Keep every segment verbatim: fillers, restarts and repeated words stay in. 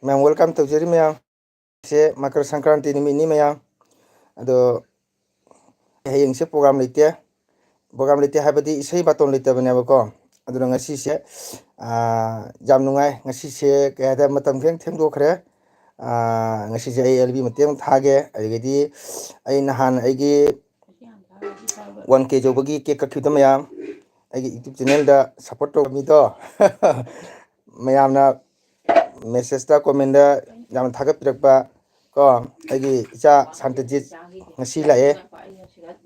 ꯃꯌꯥꯝ welcome ꯇꯧꯖꯔꯤ ꯃꯌꯥꯝ꯫ ꯁꯦ ꯃꯀꯔ ꯁꯪꯀ꯭ꯔꯥꯟꯇꯤ ꯅꯨꯃꯤꯠꯅꯤ ꯃꯌꯥꯝ꯫ ꯑꯗꯣ ꯍꯌꯦꯡꯁꯦ program ꯂꯩꯇꯦ꯫ Program ꯂꯩꯇꯦ ꯍꯥꯏꯕꯗꯤ ꯏꯁꯩ ꯕꯥꯇꯣꯟ ꯂꯩꯇꯕꯅꯦꯕꯀꯣ꯫ ꯑꯗꯨꯅ ꯉꯁꯤꯁꯦ, ꯑꯥ, ꯌꯥꯝ ꯅꯨꯡꯉꯥꯏ꯫ ꯉꯁꯤꯁꯦ ꯀꯩ ꯍꯥꯏꯇꯥꯔꯦ, ꯃꯇꯝ ꯈꯤꯇꯪ ꯊꯦꯡꯗꯣꯛꯈ꯭ꯔꯦ꯫ ꯑꯥ, ꯉꯁꯤꯁꯦ ꯑꯩ L B ꯃꯇꯦꯛ ꯑꯃ ꯊꯥꯒꯦ꯫ ꯑꯗꯒꯤꯗꯤ ꯑꯩ ꯅꯍꯥꯟ ꯑꯩꯒꯤ one K ꯌꯧꯕꯒꯤ cake ꯀꯛꯈꯤꯕꯗꯣ ꯃꯌꯥꯝ, ꯑꯩꯒꯤ YouTube channelꯗ support ꯇꯧꯕ ꯃꯤꯗꯣ, ꯃꯌꯥꯝꯅ messageꯇ, commentꯇ ꯌꯥꯝꯅ ꯊꯥꯒꯠꯄꯤꯔꯛꯄ ꯀꯣ, ꯑꯩꯒꯤ ꯏꯆꯥ ꯁꯥꯟꯇꯖꯤꯠ ꯉꯁꯤ ꯂꯥꯛꯑꯦ꯫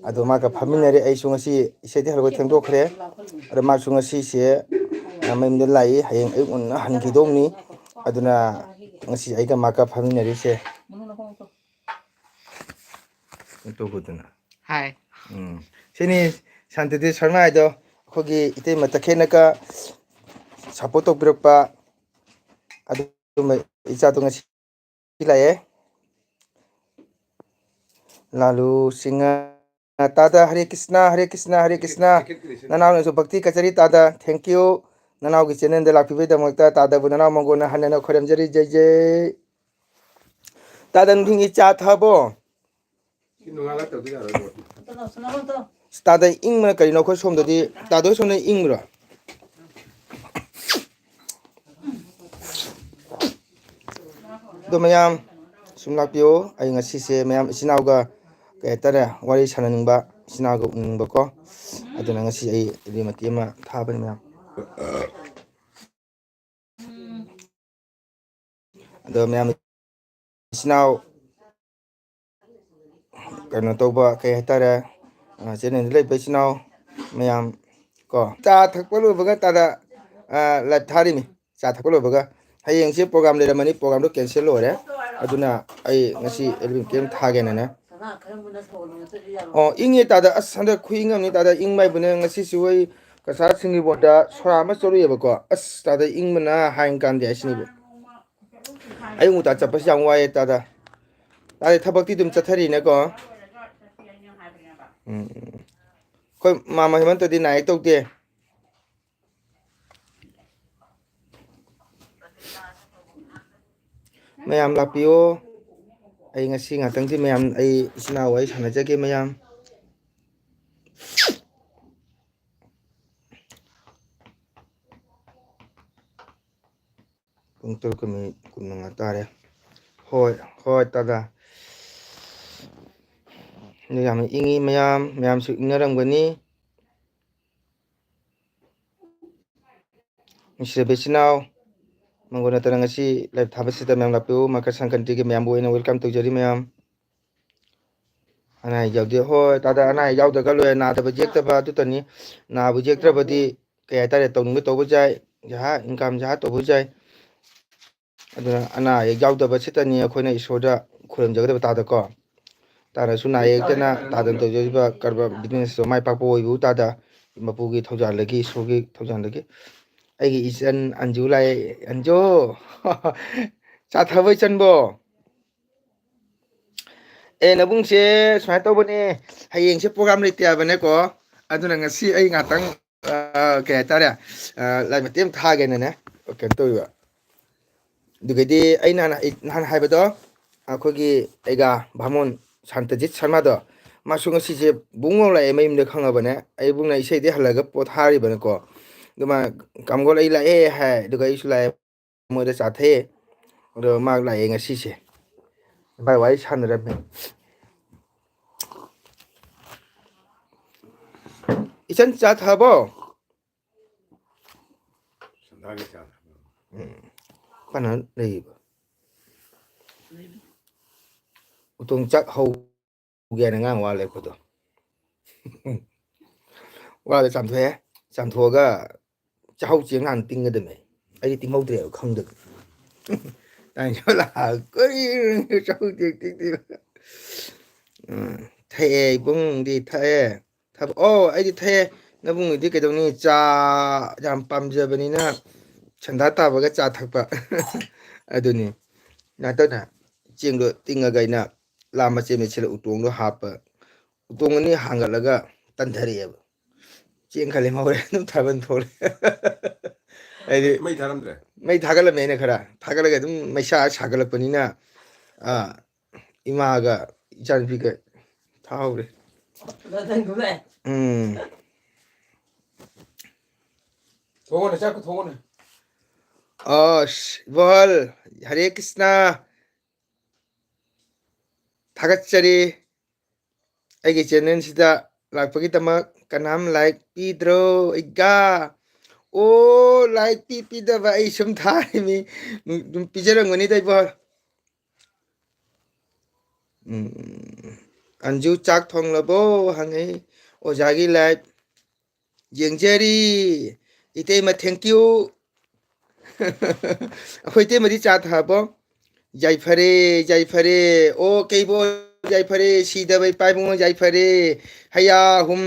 ꯑꯗꯣ ꯃꯥꯒ ꯐꯝꯃꯤꯟꯅꯔꯦ꯫ ꯑꯩꯁꯨ ꯉꯁꯤ ꯏꯁꯩꯗꯤ ꯍꯜꯂꯛꯄ ꯊꯦꯡꯗꯣꯛꯈ꯭ꯔꯦ꯫ ꯑꯗꯣ ꯃꯥꯁꯨ ꯉꯁꯤꯁꯦ, ꯑ, ꯃꯌꯨꯝꯗ ꯂꯥꯛꯏ꯫ ꯍꯌꯦꯡ ꯑꯌꯨꯛ ꯉꯟꯅ ꯍꯟꯈꯤꯗꯧꯅꯤ꯫ ꯑꯗꯨꯅ ꯉꯁꯤ ꯑꯩꯒ ꯃꯥꯒ ꯐꯝꯃꯤꯟꯅꯔꯤꯁꯦ꯫ ꯇꯧꯕꯗꯨꯅ꯫ ꯍꯥꯏ꯫ ꯎꯝ꯫ ꯁꯤꯅꯤ ꯁꯥꯟꯇꯤꯗꯤ ꯁꯔꯃ ꯍꯥꯏꯗꯣ, ꯑꯩꯈꯣꯏꯒꯤ ꯏꯇꯩꯃ ꯇꯈꯦꯟꯅꯀ support ꯇꯧꯕꯤꯔꯛꯄ ꯑꯗꯨꯒꯨꯝꯕ ꯏꯆꯥꯗꯣ ꯉꯁꯤ ꯂꯥꯛꯑꯦ꯫ ꯂꯥꯂꯨ ꯁꯤꯡꯍ, ꯇꯥꯗ, ꯍꯔꯦ ꯀ꯭ꯔꯤꯁꯅ, ꯍꯔꯦ ꯀ꯭ꯔꯤꯁꯅ, ꯍꯔꯦ ꯀ꯭ꯔꯤꯁꯅ꯫ ꯅꯅꯥꯎꯅꯁꯨ ꯚꯛꯇꯤ ꯀꯠꯆꯔꯤ ꯇꯥꯗ, thank you꯫ ꯅꯅꯥꯎꯒꯤ channelꯗ ꯂꯥꯛꯄꯤꯕꯒꯤꯗꯃꯛꯇ ꯇꯥꯗꯕꯨ ꯅꯅꯥꯎ ꯃꯪꯒꯣꯟꯅ ꯍꯟꯅ ꯍꯟꯅ ꯈꯣꯏꯔꯝꯖꯔꯤ, ꯖꯩ ꯖꯩ꯫ ꯇꯥꯗ, ꯅꯨꯡꯊꯤꯜꯒꯤ ꯆꯥ ꯊꯛꯑꯕꯣ? ꯁꯤ ꯅꯣꯡꯉꯥꯜꯂ ꯇꯧꯗꯣꯏ ꯌꯥꯔꯣꯏ, ꯕꯣꯠ꯫ ꯇꯥꯗ, ꯏꯪꯕꯅ ꯀꯔꯤꯅꯣ? ꯑꯩꯈꯣꯏ ꯁꯣꯝꯗꯗꯤ, ꯇꯥꯗ ꯍꯣꯏ ꯁꯣꯝꯗ ꯏꯪꯕ꯭ꯔꯣ? ꯑꯗꯣ ꯃꯌꯥꯝ ꯁꯨꯝ ꯂꯥꯛꯄꯤꯌꯨ꯫ ꯑꯩ ꯉꯁꯤꯁꯦ ꯃꯌꯥꯝ ꯏꯆꯤꯟ ꯏꯅꯥꯎꯒ, ꯀꯩ ꯍꯥꯏꯇꯥꯔꯦ, ꯋꯥꯔꯤ ꯁꯥꯟꯅꯅꯤꯡꯕ, ꯏꯆꯤꯟ ꯏꯅꯥꯎꯒ ꯎꯅꯤꯡꯕꯀꯣ꯫ ꯑꯗꯨꯅ ꯉꯁꯤ ꯑꯩ ꯔꯤꯜ ꯃꯇꯦꯛ ꯑꯃ ꯊꯥꯕꯅꯤ ꯃꯌꯥꯝ꯫ ꯑꯗꯣ ꯃꯌꯥꯝ ꯏꯆꯤꯟ ꯏꯅꯥꯎ ꯀꯩꯅꯣ ꯇꯧꯕ, ꯀꯩ ꯍꯥꯏꯇꯥꯔꯦ, ꯑ, channelꯗ ꯂꯩꯕ ꯏꯆꯤꯟ ꯏꯅꯥꯎ ꯃꯌꯥꯝ ꯀꯣ, ꯆꯥ ꯊꯛꯄ ꯂꯣꯏꯕꯒ ꯇꯥꯗ, ꯑ, live ꯊꯥꯔꯤꯃꯤ꯫ ꯆꯥ ꯊꯛꯄ ꯂꯣꯏꯕꯒ ꯍꯌꯦꯡꯁꯦ program ꯂꯩꯔꯝꯃꯅꯤ, programꯗꯣ cancel ꯑꯣꯏꯔꯦ꯫ ꯑꯗꯨꯅ ꯑꯩ ꯉꯁꯤ album ꯀꯩꯝ ꯊꯥꯒꯦꯅꯅꯦ꯫ ꯑꯣ, ꯏꯪꯉꯦ ꯇꯥꯗ, ꯑꯁ, ꯍꯟꯗꯛ ꯈꯨꯏꯪ ꯑꯃꯅꯤ ꯇꯥꯗ, ꯏꯪꯕ ꯍꯥꯏꯕꯨꯅꯦ꯫ ꯉꯁꯤꯁꯨ ꯑꯩ ꯀꯁꯥꯔ ꯁꯤꯡꯖꯃꯩꯗ ꯁꯣꯔꯥ ꯑꯃ ꯆꯠꯂꯨꯏꯌꯦꯕꯀꯣ꯫ ꯑꯁ, ꯇꯥꯗ ꯏꯪꯕꯅ ꯍꯥꯏ ꯀꯥꯟꯗꯦ ꯍꯥꯏꯁꯤꯅꯤꯕꯨ꯫ ꯑꯌꯨꯛ ꯉꯟꯇꯥ ꯆꯠꯄꯁꯤ ꯌꯥꯝ ꯋꯥꯏꯌꯦ ꯇꯥꯗ꯫ ꯇꯥꯗ ꯊꯕꯛꯇꯤ ꯑꯗꯨꯝ ꯆꯠꯊꯔꯤꯅꯦꯀꯣ꯫ ꯎꯝ, ꯎꯝ꯫ ꯑꯩꯈꯣꯏ ꯃꯥꯃ ꯍꯦꯃꯟꯇꯗꯤ ꯅꯥꯏ ꯇꯧꯗꯦ꯫ ꯃꯌꯥꯝ ꯂꯥꯛꯄꯤꯌꯣ꯫ ꯑꯩ ꯉꯁꯤ ꯉꯥꯛꯇꯪꯗꯤ ꯃꯌꯥꯝ, ꯑꯩ ꯏꯆꯤꯟ ꯏꯅꯥꯎ ꯋꯥꯔꯤ ꯁꯥꯟꯅꯖꯒꯦ ꯃꯌꯥꯝ꯫ ꯄꯨꯡ ꯇꯔꯨꯛꯀ ꯃꯤꯅꯤꯠ ꯀꯨꯟꯃꯉꯥ ꯇꯥꯔꯦ꯫ ꯍꯣꯏ, ꯍꯣꯏ, ꯇꯥꯗ꯫ ꯑꯗꯨ ꯌꯥꯝꯅ ꯏꯪꯉꯤ ꯃꯌꯥꯝ, ꯃꯌꯥꯝꯁꯨ ꯏꯪꯅꯔꯝꯒꯅꯤ꯫ ꯅꯨꯡꯁꯤꯔꯕ ꯏꯆꯤꯟ ꯏꯅꯥꯎ, ꯃꯪꯒꯣꯜ ꯅꯠꯇꯅ ꯉꯁꯤ live ꯊꯥꯕꯁꯤꯗ ꯃꯌꯥꯝ ꯂꯥꯛꯄꯤꯌꯨ꯫ ꯃꯀꯔ ꯁꯪꯀ꯭ꯔꯥꯟꯇꯤꯒꯤ ꯃꯌꯥꯝꯕꯨ ꯑꯣꯏꯅ welcome ꯇꯧꯖꯔꯤ ꯃꯌꯥꯝ꯫ ꯑꯅꯥ ꯑꯌꯦꯛ ꯌꯥꯎꯗꯦ꯫ ꯍꯣꯏ, ꯇꯥꯗ, ꯑꯅꯥ ꯑꯌꯦꯛ ꯌꯥꯎꯗ꯭ꯔꯒ ꯂꯣꯏꯔꯦ, ꯅꯥꯗꯕ ꯌꯦꯛꯇꯕ ꯑꯗꯨꯇꯅꯤ꯫ ꯅꯥꯕ ꯌꯦꯛꯇ꯭ꯔꯕꯗꯤ ꯀꯩ ꯍꯥꯏꯇꯥꯔꯦ, ꯇꯧꯅꯤꯡꯕ ꯇꯧꯕ ꯌꯥꯏ, ꯖꯍꯥ, income ꯖꯍꯥ ꯇꯧꯕ ꯌꯥꯏ꯫ ꯑꯗꯨꯅ ꯑꯅꯥ ꯑꯌꯦꯛ ꯌꯥꯎꯗꯕꯁꯤꯇꯅꯤ ꯑꯩꯈꯣꯏꯅ ꯏꯁꯣꯔꯗ ꯈꯨꯔꯨꯝꯖꯒꯗꯕ ꯇꯥꯗꯀꯣ꯫ ꯇꯥꯗꯁꯨ ꯅꯥ ꯌꯦꯛꯇꯅ ꯇꯥꯗꯅ ꯇꯧꯖꯔꯤꯕ ꯀꯔꯕꯥꯔ business ꯇꯣ ꯃꯥꯏ ꯄꯥꯛꯄ ꯑꯣꯏꯕꯤꯌꯨ ꯇꯥꯗ꯫ ꯃꯄꯨꯒꯤ ꯊꯧꯖꯥꯜꯗꯒꯤ, ꯏꯁꯣꯔꯒꯤ ꯊꯧꯖꯥꯜꯗꯒꯤ꯫ ꯑꯩꯒꯤ ꯏꯆꯟ ꯑꯟꯖꯨ ꯂꯥꯛꯑꯦ꯫ ꯑꯟꯖꯨ! ꯆꯥ ꯊꯛꯑꯕꯣ ꯏꯆꯟꯕꯣ? ꯑꯦ, ꯅꯕꯨꯡꯁꯦ ꯁꯨꯃꯥꯏꯅ ꯇꯧꯕꯅꯦ, ꯍꯌꯦꯡꯁꯦ program ꯂꯩꯇꯦ ꯍꯥꯏꯕꯅꯦꯀꯣ꯫ ꯑꯗꯨꯅ ꯉꯁꯤ ꯑꯩ ꯉꯥꯛꯇꯪ, ꯑ, ꯀꯩ ꯍꯥꯏꯇꯥꯔꯦ, ꯑ, ꯂꯥꯏ ꯃꯇꯦꯛ ꯑꯃ ꯊꯥꯒꯦꯅꯅꯦ, ꯀꯩꯅꯣ ꯇꯧꯔꯤꯕ꯫ ꯑꯗꯨꯒꯗꯤ ꯑꯩꯅ ꯅꯍꯥꯟ, ꯑꯩ ꯅꯍꯥꯟ ꯍꯥꯏꯕꯗꯣ, ꯑꯩꯈꯣꯏꯒꯤ ꯑꯩꯒ ꯚꯥꯃꯣꯟ ꯁꯥꯟꯇꯖꯤꯠ ꯁꯔꯃꯗꯣ, ꯃꯥꯁꯨ ꯉꯁꯤꯁꯦ ꯕꯨꯡ ꯂꯥꯎ ꯂꯥꯛꯑꯦ ꯃꯌꯨꯝꯗ, ꯈꯪꯉꯕꯅꯦ꯫ ꯑꯩ ꯏꯕꯨꯡꯅ ꯏꯁꯩꯗꯤ ꯍꯜꯂꯒ ꯄꯣꯊꯥꯔꯤꯕꯅꯦꯀꯣ꯫ ꯑꯗꯨ ꯃꯥ, "ꯀꯥꯝꯒꯣꯜ ꯑꯩ ꯂꯥꯛꯑꯦ" ꯍꯥꯏ, ꯑꯗꯨꯒ ꯑꯩꯁꯨ ꯂꯥꯛꯑꯦ꯫ ꯃꯣꯏꯗ ꯆꯥ ꯊꯛꯑꯦ꯫ ꯑꯗꯣ ꯃꯥ ꯂꯥꯛꯑꯦ ꯉꯁꯤꯁꯦ꯫ ꯚꯥꯏ ꯋꯥꯔꯤ ꯁꯥꯟꯅꯔꯝꯃꯦ꯫ ꯏꯆꯟ ꯆꯥ ꯊꯛꯑꯕꯣ? ꯁꯟꯗꯥꯒꯤ ꯆꯥ ꯊꯛꯑꯕꯣ? ꯎꯝ꯫ ꯀꯅꯥ ꯂꯩꯔꯤꯕ? ꯎꯇꯣꯡ ꯆꯥꯛ ꯍꯧꯒꯦꯅ ꯉꯥꯡ ꯋꯥ ꯂꯩꯔꯛꯄꯗꯣ꯫ ꯋꯥꯗꯣ ꯆꯥꯝꯊꯣꯛꯑꯦ꯫ ꯆꯥꯝꯊꯣꯛꯑꯒ ꯆꯥꯛꯍꯧ ꯆꯦꯡ ꯍꯥꯟꯅ ꯇꯤꯡꯒꯗꯕꯅꯦ꯫ ꯑꯩꯗꯤ ꯇꯤꯡꯍꯧꯗ꯭ꯔꯦꯕ, ꯈꯪꯗꯕ꯫ ꯇꯥꯏꯁꯣꯂꯥ, ꯀꯔꯤꯅꯣ ꯆꯥꯛꯍꯧ ꯆꯦꯡ ꯇꯤꯡꯗꯣꯏꯕ? ꯎꯝ, ꯊꯛꯑꯦ, ꯏꯕꯨꯡꯗꯤ ꯊꯛꯑꯦ꯫ ꯊꯛ-, ꯑꯣ, ꯑꯩꯗꯤ ꯊꯛꯑꯦ꯫ ꯅꯕꯨꯡꯒꯤꯗꯤ ꯀꯩꯗꯧꯅꯤ? ꯆꯥ ꯌꯥꯝ ꯄꯥꯝꯖꯕꯅꯤꯅ ꯁꯟꯗꯥ ꯇꯥꯕꯒ ꯆꯥ ꯊꯛꯄ꯫ ꯑꯗꯨꯅꯤ꯫ ꯁꯨꯃꯥꯏꯅ ꯇꯧꯗꯅ ꯆꯦꯡꯗꯣ ꯇꯤꯡꯉꯒ ꯑꯩꯅ ꯂꯥ ꯃꯆꯦꯠ ꯃꯆꯦꯠ ꯎꯇꯣꯡꯗꯣ ꯍꯥꯞꯄ꯫ ꯎꯇꯣꯡ ꯑꯅꯤ ꯍꯥꯡꯒꯠꯂꯒ ꯇꯟꯊꯔꯛꯑꯦꯕ꯫ ꯆꯦꯡ ꯈꯔ ꯂꯦꯝꯍꯧꯔꯦ, ꯑꯗꯨꯝ ꯊꯥꯕꯜ ꯊꯣꯛꯂꯦ꯫ ꯍꯥꯏꯗꯤ ꯃꯩ ꯊꯥꯔꯝꯗ꯭ꯔꯦ꯫ ꯃꯩ ꯊꯥꯒꯠꯂꯝꯃꯦ ꯑꯩꯅ ꯈꯔ꯫ ꯊꯥꯒꯠꯂꯒ ꯑꯗꯨꯝ ꯃꯩꯁꯥ ꯁꯥꯒꯠꯂꯛꯄꯅꯤꯅ, ꯑꯥ, ꯏꯃꯥꯒ ꯏꯆꯥꯅꯨꯄꯤꯒ ꯊꯥꯍꯧꯔꯦ꯫ ꯎꯝ꯫ ꯊꯣꯡꯉꯣꯅꯦ, ꯆꯥꯛꯀ ꯊꯣꯡꯉꯣꯅꯦ꯫ ꯑꯁ, ꯏꯕꯣꯍꯜ, ꯍꯔꯦ ꯀ꯭ꯔꯤꯁꯅ꯫ ꯊꯥꯒꯠꯆꯔꯤ꯫ ꯑꯩꯒꯤ channelꯁꯤꯗ ꯂꯥꯛꯄꯒꯤꯗꯃꯛ ꯀꯅꯥꯝ like ꯄꯤꯗ꯭ꯔꯣ? ꯑꯩꯒ꯫ ꯑꯣ, like ꯄꯤ ꯄꯤꯗꯕ ꯑꯩ ꯁꯨꯝ ꯊꯥꯔꯤꯃꯤ꯫ ꯑꯗꯨꯝ ꯄꯤꯖꯔꯝꯒꯅꯤꯗ ꯏꯕꯣ꯫ ꯎꯝ, ꯑꯟꯖꯨ ꯆꯥꯛ ꯊꯣꯡꯂꯕꯣ ꯍꯪꯉꯤ꯫ ꯑꯣꯖꯥꯒꯤ live ꯌꯦꯡꯖꯔꯤ꯫ ꯏꯇꯩꯃ, thank you꯫ ꯑꯩꯈꯣꯏ ꯏꯇꯩꯃꯗꯤ ꯆꯥ ꯊꯛꯑꯕꯣ? ꯌꯥꯏꯐꯔꯦ, ꯌꯥꯏꯐꯔꯦ꯫ ꯑꯣ, ꯀꯩꯕꯣ, ꯌꯥꯏꯐꯔꯦ꯫ ꯁꯤꯗꯕ ꯏꯄꯥ ꯏꯕꯨꯡꯉꯣ ꯌꯥꯏꯐꯔꯦ꯫ ꯍꯩꯌꯥ ꯍꯨꯝ,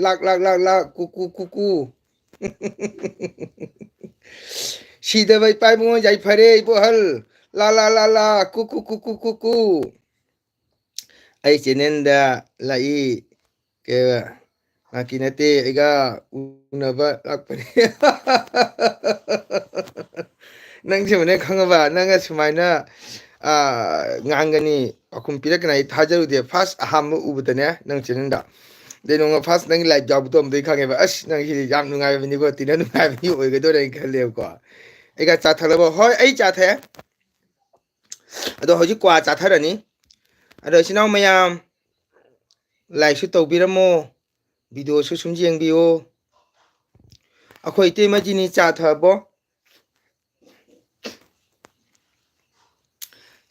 ꯂꯥꯛ, ꯂꯥꯛ, ꯂꯥꯛ, ꯂꯥꯛ, ꯀꯨ, ꯀꯨ, ꯀꯨ, ꯀꯨ꯫ ꯁꯤꯗꯕ ꯏꯄꯥ ꯏꯕꯨꯡꯉꯣ ꯌꯥꯏꯐꯔꯦ, ꯏꯕꯣꯍꯜ꯫ ꯂꯥ, ꯂꯥ, ꯂꯥ, ꯂꯥ, ꯀꯨ, ꯀꯨ, ꯀꯨ, ꯀꯨ, ꯀꯨ, ꯀꯨ꯫ ꯑꯩ channelꯗ ꯂꯥꯛꯏ꯫ ꯀꯩꯕ? ꯂꯥꯛꯀꯤ ꯅꯠꯇꯦ, ꯑꯩꯒ ꯎꯅꯕ ꯂꯥꯛꯄꯅꯦ꯫ ꯅꯪꯁꯤꯃꯅꯦ ꯈꯪꯉꯕ? ꯅꯪꯅ ꯁꯨꯃꯥꯏꯅ, ꯑꯥ, ꯉꯥꯡꯒꯅꯤ, ꯄꯥꯎꯈꯨꯝ ꯄꯤꯔꯛꯀꯅꯤ ꯑꯩ ꯊꯥꯖꯔꯨꯗꯦ꯫ First ꯑꯍꯥꯟꯕ ꯎꯕꯗꯅꯦ, ꯅꯪ channelꯗ꯫ ꯑꯗꯩ ꯅꯣꯡꯃ first ꯅꯪꯒꯤ live ꯌꯥꯎꯕꯗꯣ ꯑꯃꯗꯩ ꯈꯪꯉꯦꯕ꯫ ꯑꯁ, ꯅꯪ ꯁꯤꯗꯤ ꯌꯥꯝ ꯅꯨꯡꯉꯥꯏꯕꯅꯤꯀꯣ, ꯇꯤꯟꯅ ꯅꯨꯡꯉꯥꯏꯕꯅꯤ ꯑꯣꯏꯒꯗꯣꯔꯦ ꯍꯥꯏꯅ ꯈꯜꯂꯦꯕꯀꯣ꯫ ꯑꯩꯒ ꯆꯥ ꯊꯛꯂꯕꯣ? ꯍꯣꯏ, ꯑꯩ ꯆꯥ ꯊꯛꯑꯦ꯫ ꯑꯗꯣ ꯍꯧꯖꯤꯛ ꯀ꯭ꯋꯥ ꯆꯥꯊꯔꯅꯤ꯫ ꯑꯗꯣ ꯏꯆꯤꯟ ꯏꯅꯥꯎ ꯃꯌꯥꯝ, like ꯁꯨ ꯇꯧꯕꯤꯔꯝꯃꯣ, video ꯁꯨ ꯁꯨꯝ ꯌꯦꯡꯕꯤꯌꯨ꯫ ꯑꯩꯈꯣꯏ ꯏꯇꯩꯃꯖꯤꯅꯤ ꯆꯥ ꯊꯛꯑꯕꯣ?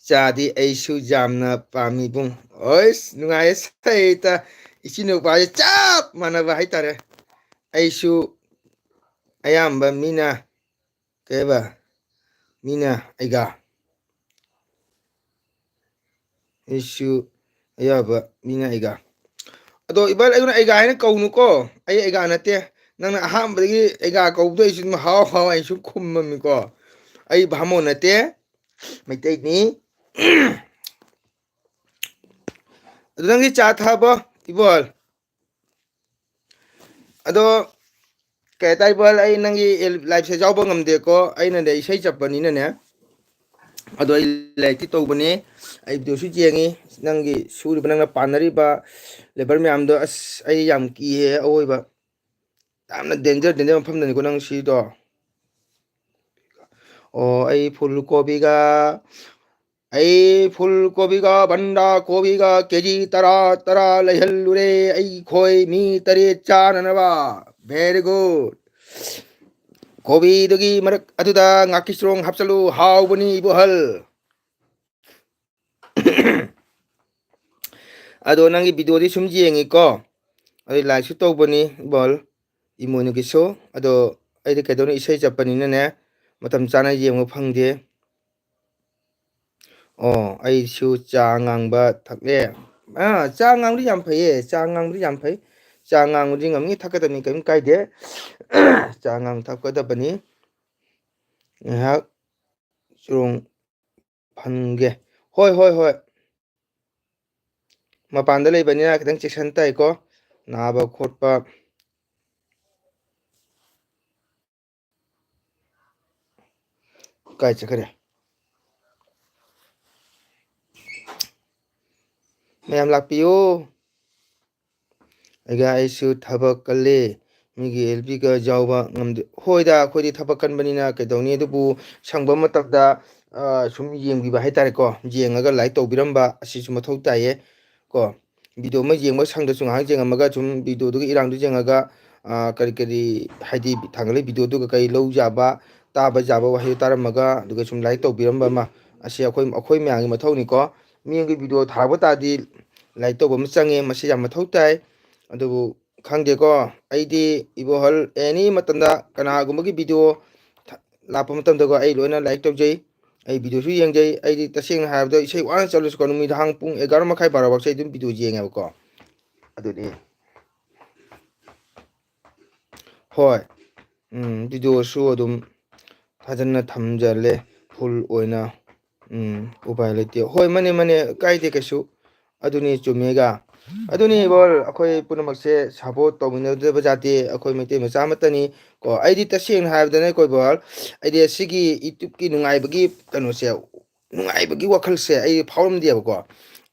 ꯆꯥꯗꯤ ꯑꯩꯁꯨ ꯌꯥꯝꯅ ꯄꯥꯝꯃꯤ ꯏꯕꯨꯡ꯫ ꯑꯁ, ꯅꯨꯡꯉꯥꯏꯌꯦ ꯁꯩꯇ꯫ ꯏꯆꯤꯟ ꯅꯨꯄꯥꯁꯦ ꯆꯞ ꯃꯥꯟꯅꯕ ꯍꯥꯏꯇꯥꯔꯦ꯫ ꯑꯩꯁꯨ ꯑꯌꯥꯝꯕ ꯃꯤꯅ ꯀꯩꯕ? ꯃꯤꯅ ꯑꯩꯒ꯫ ꯑꯩꯁꯨ ꯑꯌꯥꯕ ꯃꯤꯅ ꯑꯩꯒ꯫ ꯑꯗꯣ ꯏꯕꯥ, ꯑꯩꯉꯣꯟꯗ ꯑꯩꯒ ꯍꯥꯏꯅ ꯀꯧꯅꯨꯀꯣ꯫ ꯑꯩ ꯑꯩꯒ ꯅꯠꯇꯦ꯫ ꯅꯪꯅ ꯑꯍꯥꯟꯕꯗꯒꯤ ꯑꯩꯒ ꯀꯧꯕꯗꯣ ꯑꯩꯁꯨ ꯑꯗꯨꯝ ꯍꯥꯎ ꯍꯥꯎ ꯑꯩ ꯁꯨꯝ ꯈꯨꯝꯃꯝꯃꯤꯀꯣ꯫ ꯑꯩ ꯚꯥꯃꯣꯟ ꯅꯠꯇꯦ, ꯃꯩꯇꯩꯅꯤ꯫ ꯑꯗꯨ ꯅꯪꯗꯤ ꯆꯥ ꯊꯛꯑꯕꯣ, ꯏꯕꯣꯜ? ꯑꯗꯣ ꯀꯩ ꯍꯥꯏꯇꯥꯔꯦ ꯏꯕꯣꯍꯜ, ꯑꯩ ꯅꯪꯒꯤ ꯂꯥꯏꯞꯁꯦ ꯌꯥꯎꯕ ꯉꯝꯗꯦꯀꯣ, ꯑꯩꯅꯅꯦ ꯏꯁꯩ ꯆꯠꯄꯅꯤꯅꯅꯦ꯫ ꯑꯗꯣ ꯑꯩ ꯂꯥꯏꯔꯤꯛꯇꯤ ꯇꯧꯕꯅꯤ, ꯑꯩ ꯚꯤꯗꯤꯑꯣꯁꯨ ꯌꯦꯡꯉꯤ, ꯅꯪꯒꯤ ꯁꯨꯔꯤꯕ, ꯅꯪꯅ ꯄꯥꯟꯅꯔꯤꯕ ꯂꯦꯕꯔ ꯃꯌꯥꯝꯗꯣ꯫ ꯑꯁ, ꯑꯩ ꯌꯥꯝ ꯀꯤꯌꯦ ꯑꯑꯣꯏꯕ, ꯌꯥꯝꯅ ꯗꯦꯟꯖꯔ ꯗꯦꯟꯖꯔ ꯃꯐꯝꯗꯅꯤꯀꯣ ꯅꯪ ꯁꯤꯗꯣ꯫ ꯑꯣ, ꯑꯩ ꯐꯨꯜ ꯀꯣꯕꯤꯒ ꯑꯩ ꯐꯨꯜ ꯀꯣꯕꯤꯒ ꯕꯟꯗꯥ ꯀꯣꯕꯤꯒ ꯀꯦꯖꯤ ꯇꯔꯥ ꯇꯔꯥ ꯂꯩꯍꯜꯂꯨꯔꯦ, ꯑꯩꯈꯣꯏ ꯃꯤ ꯇꯔꯦꯠ ꯆꯥꯅꯅꯕ꯫ Very good. ꯀꯣꯕꯤꯗꯨꯒꯤ ꯃꯔꯛ ꯑꯗꯨꯗ ꯉꯥꯀꯤ ꯆꯔꯣꯡ ꯍꯥꯞꯆꯜꯂꯨ, ꯍꯥꯎꯕꯅꯤ ꯏꯕꯣꯍꯜ꯫ ꯑꯗꯣ ꯅꯪꯒꯤ ꯚꯤꯗꯤꯑꯣꯗꯤ ꯁꯨꯝ ꯌꯦꯡꯉꯤꯀꯣ, ꯑꯗꯩ ꯂꯥꯏꯛꯁꯨ ꯇꯧꯕꯅꯤ ꯏꯕꯣꯍꯜ, ꯏꯃꯣꯏꯅꯨꯒꯤꯁꯨ꯫ ꯑꯗꯣ ꯑꯩꯗꯤ ꯀꯩꯗꯧꯅꯤ, ꯏꯁꯩ ꯆꯠꯄꯅꯤꯅꯅꯦ, ꯃꯇꯝ ꯆꯥꯅ ꯌꯦꯡꯕ ꯐꯪꯗꯦ꯫ ꯑꯣ, ꯑꯩꯁꯨ ꯆꯥ ꯉꯥꯡꯕ ꯊꯛꯂꯦ꯫ ꯑꯥ, ꯆꯥ ꯉꯥꯡꯕꯗꯤ ꯌꯥꯝ ꯐꯩꯌꯦ, ꯆꯥ ꯉꯥꯡꯕꯗꯤ ꯌꯥꯝ ꯐꯩ꯫ ꯆꯥ ꯉꯥꯡꯕꯗꯤ ꯉꯝꯅꯤ, ꯊꯛꯀꯗꯕꯅꯤ, ꯀꯔꯤꯝ ꯀꯥꯏꯗꯦ꯫ ꯆꯥ ꯉꯥꯡ ꯊꯛꯀꯗꯕꯅꯤ꯫ ꯉꯥꯏꯍꯥꯛ ꯆꯨꯔꯣꯡ ꯐꯟꯒꯦ꯫ ꯍꯣꯏ, ꯍꯣꯏ, ꯍꯣꯏ꯫ ꯃꯄꯥꯟꯗ ꯂꯩꯕꯅꯤꯅ ꯈꯤꯇꯪ ꯆꯦꯛꯁꯤꯟ ꯇꯥꯏꯀꯣ, ꯅꯥꯕ ꯈꯣꯠꯄ꯫ ꯀꯥꯏ ꯆꯠꯈ꯭ꯔꯦ? ꯃꯌꯥꯝ ꯂꯥꯛꯄꯤꯌꯨ꯫ ꯑꯩꯒ ꯑꯩꯁꯨ ꯊꯕꯛ ꯀꯜꯂꯤ, ꯃꯤꯒꯤ ꯑꯦꯜꯕꯤꯒ ꯌꯥꯎꯕ ꯉꯝꯗꯦ꯫ ꯍꯣꯏꯗ, ꯑꯩꯈꯣꯏꯗꯤ ꯊꯕꯛ ꯀꯟꯕꯅꯤꯅ ꯀꯩꯗꯧꯅꯤ, ꯑꯗꯨꯕꯨ ꯁꯪꯕ ꯃꯇꯝꯗ, ꯑ, ꯁꯨꯝ ꯌꯦꯡꯕꯤꯕ ꯍꯥꯏꯇꯥꯔꯦꯀꯣ, ꯌꯦꯡꯉꯒ ꯂꯥꯏꯛ ꯇꯧꯕꯤꯔꯝꯕ ꯑꯁꯤꯁꯨ ꯃꯊꯧ ꯇꯥꯏꯌꯦ ꯀꯣ꯫ ꯚꯤꯗꯤꯑꯣ ꯑꯃ ꯌꯦꯡꯕ ꯁꯪꯗꯁꯨ ꯉꯥꯏꯍꯥꯛ ꯌꯦꯡꯉꯝꯃꯒ ꯁꯨꯝ ꯚꯤꯗꯤꯑꯣꯗꯨꯒꯤ ꯏꯔꯥꯡꯗꯨ ꯌꯦꯡꯉꯒ, ꯑ, ꯀꯔꯤ ꯀꯔꯤ, ꯍꯥꯏꯗꯤ ꯊꯥꯡꯒꯠꯂꯤ ꯚꯤꯗꯤꯑꯣꯗꯨꯒ ꯀꯔꯤ ꯂꯧ ꯌꯥꯕ, ꯇꯥꯕ ꯌꯥꯕ ꯋꯥꯍꯩ ꯇꯥꯔꯝꯃꯒ, ꯑꯗꯨꯒ ꯁꯨꯝ ꯂꯥꯏꯛ ꯇꯧꯕꯤꯔꯝꯕ ꯑꯃ, ꯑꯁꯤ ꯑꯩꯈꯣꯏ, ꯑꯩꯈꯣꯏ ꯃꯌꯥꯝꯒꯤ ꯃꯊꯧꯅꯤꯀꯣ꯫ ꯃꯤ ꯑꯃꯒꯤ ꯚꯤꯗꯤꯑꯣ ꯊꯥꯔꯛꯄ ꯇꯥꯔꯗꯤ ꯂꯥꯏꯛ ꯇꯧꯕ ꯑꯃ ꯆꯪꯉꯦ, ꯃꯁꯤ ꯌꯥꯝ ꯃꯊꯧ ꯇꯥꯏ꯫ ꯑꯗꯨꯕꯨ ꯈꯪꯗꯦꯀꯣ, ꯑꯩꯗꯤ ꯏꯕꯣꯍꯜ ꯑꯦꯅꯤ ꯃꯇꯝꯗ ꯀꯅꯥꯒꯨꯝꯕꯒꯤ ꯚꯤꯗꯤꯑꯣ ꯊ-, ꯂꯥꯛꯄ ꯃꯇꯝꯗꯀꯣ, ꯑꯩ ꯂꯣꯏꯅ ꯂꯥꯏꯛ ꯇꯧꯖꯩ, ꯑꯩ ꯚꯤꯗꯤꯑꯣꯁꯨ ꯌꯦꯡꯖꯩ꯫ ꯑꯩꯗꯤ ꯇꯁꯦꯡꯅ ꯍꯥꯏꯔꯕꯗ ꯏꯁꯩ ꯋꯥꯅ ꯆꯠꯂꯁꯨꯀꯣ, ꯅꯨꯃꯤꯗꯥꯡ ꯄꯨꯡ ꯑꯦꯒꯥꯔꯣ ꯃꯈꯥꯏ ꯕꯥꯔꯣ ꯐꯥꯎꯁꯦ ꯑꯩ ꯑꯗꯨꯝ ꯚꯤꯗꯤꯑꯣ ꯌꯦꯡꯉꯦꯕꯀꯣ꯫ ꯑꯗꯨꯅꯤ꯫ ꯍꯣꯏ꯫ ꯎꯝ, ꯚꯤꯗꯤꯑꯣꯁꯨ ꯑꯗꯨꯝ ꯐꯖꯅ ꯊꯝꯖꯜꯂꯦ, ꯐꯨꯜ ꯑꯣꯏꯅ꯫ ꯎꯝ, ꯎꯄꯥꯏ ꯂꯩꯇꯦ꯫ ꯍꯣꯏ, ꯃꯥꯅꯦ, ꯃꯥꯅꯦ, ꯀꯥꯏꯗꯦ ꯀꯩꯁꯨ꯫ ꯑꯗꯨꯅꯤ ꯆꯨꯝꯃꯦꯒ꯫ ꯑꯗꯨꯅꯤ ꯏꯕꯣꯜ, ꯑꯩꯈꯣꯏ ꯄꯨꯝꯅꯃꯛꯁꯦ ꯁꯞꯄꯣꯔꯠ ꯇꯧꯃꯤꯟꯅꯗꯕ ꯖꯥꯇꯤ, ꯑꯩꯈꯣꯏ ꯃꯩꯇꯩ ꯃꯆꯥ ꯑꯃꯠꯇꯅꯤ ꯀꯣ꯫ ꯑꯩꯗꯤ ꯇꯁꯦꯡꯅ ꯍꯥꯏꯔꯕꯗꯅꯦꯀꯣ ꯏꯕꯣꯜ, ꯑꯩꯗꯤ ꯑꯁꯤꯒꯤ ꯌꯨꯇ꯭ꯌꯨꯕꯀꯤ ꯅꯨꯡꯉꯥꯏꯕꯒꯤ ꯀꯩꯅꯣꯁꯦ, ꯅꯨꯡꯉꯥꯏꯕꯒꯤ ꯋꯥꯈꯜꯁꯦ ꯑꯩ ꯐꯥꯎꯔꯝꯗꯦꯕꯀꯣ꯫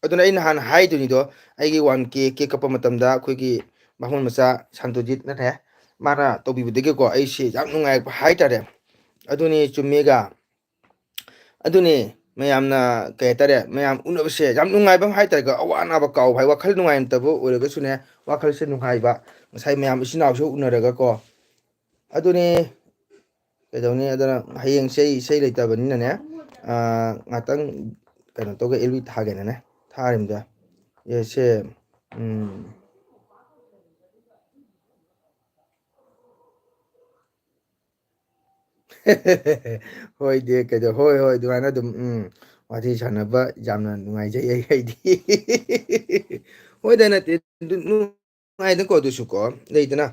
ꯑꯗꯨꯅ ꯑꯩ ꯅꯍꯥꯟ ꯍꯥꯏꯗꯨꯅꯤꯗꯣ, ꯑꯩꯒꯤ ꯋꯥꯟ ꯀꯦ ꯀꯦꯛ ꯀꯛꯄ ꯃꯇꯝꯗ ꯑꯩꯈꯣꯏꯒꯤ ꯕꯥꯃꯣꯟ ꯃꯆꯥ ꯁꯥꯟꯇꯣꯖꯤꯠꯅꯅꯦ, ꯃꯥꯅ ꯇꯧꯕꯤꯕꯗꯒꯤꯀꯣ ꯑꯩꯁꯦ ꯌꯥꯝ ꯅꯨꯡꯉꯥꯏꯔꯛꯄ ꯍꯥꯏꯇꯥꯔꯦ꯫ ꯑꯗꯨꯅꯤ ꯆꯨꯝꯃꯦꯒ꯫ ꯑꯗꯨꯅꯤ ꯃꯌꯥꯝꯅ ꯀꯩ ꯍꯥꯏꯇꯥꯔꯦ, ꯃꯌꯥꯝ ꯎꯅꯕꯁꯦ ꯌꯥꯝ ꯅꯨꯡꯉꯥꯏꯕ ꯑꯃ ꯍꯥꯏꯇꯥꯔꯦꯀꯣ꯫ ꯑꯋꯥ ꯑꯅꯥꯕ ꯀꯥꯎꯕ ꯍꯥꯏ, ꯋꯥꯈꯜ ꯅꯨꯡꯉꯥꯏꯇꯕ ꯑꯣꯏꯔꯒꯁꯨꯅꯦ, ꯋꯥꯈꯜꯁꯦ ꯅꯨꯡꯉꯥꯏꯕ, ꯉꯁꯥꯏ ꯃꯌꯥꯝ ꯏꯆꯤꯟ ꯏꯅꯥꯎꯁꯨ ꯎꯅꯔꯒꯀꯣ꯫ ꯑꯗꯨꯅꯤ ꯀꯩꯗꯧꯅꯤ꯫ ꯑꯗꯨꯅ ꯍꯌꯦꯡꯁꯦ ꯑꯩ ꯏꯁꯩ ꯂꯩꯇꯕꯅꯤꯅꯅꯦ, ꯑꯥ, ꯉꯥꯛꯇꯪ ꯀꯩꯅꯣ ꯇꯧꯒꯦ, ꯑꯦꯜ ꯕꯤ ꯊꯥꯒꯦꯅꯅꯦ ꯊꯥꯔꯤꯕꯗ꯫ ꯑꯦ, ꯁꯦ, ꯎꯝ꯫ ꯍꯣꯏ ꯗꯦ, ꯀꯩꯗꯧ-, ꯍꯣꯏ, ꯍꯣꯏ, ꯑꯗꯨꯃꯥꯏꯅ ꯑꯗꯨꯝ, ꯎꯝ, ꯋꯥꯔꯤ ꯁꯥꯟꯅꯕ ꯌꯥꯝꯅ ꯅꯨꯡꯉꯥꯏꯖꯩ ꯑꯩ, ꯑꯩꯗꯤ꯫ ꯍꯣꯏꯗ ꯅꯠꯇꯦ, ꯑꯗꯨ ꯅꯨꯡꯉꯥꯏꯗꯅꯀꯣ, ꯑꯗꯨꯁꯨꯀꯣ, ꯂꯩꯗꯅ,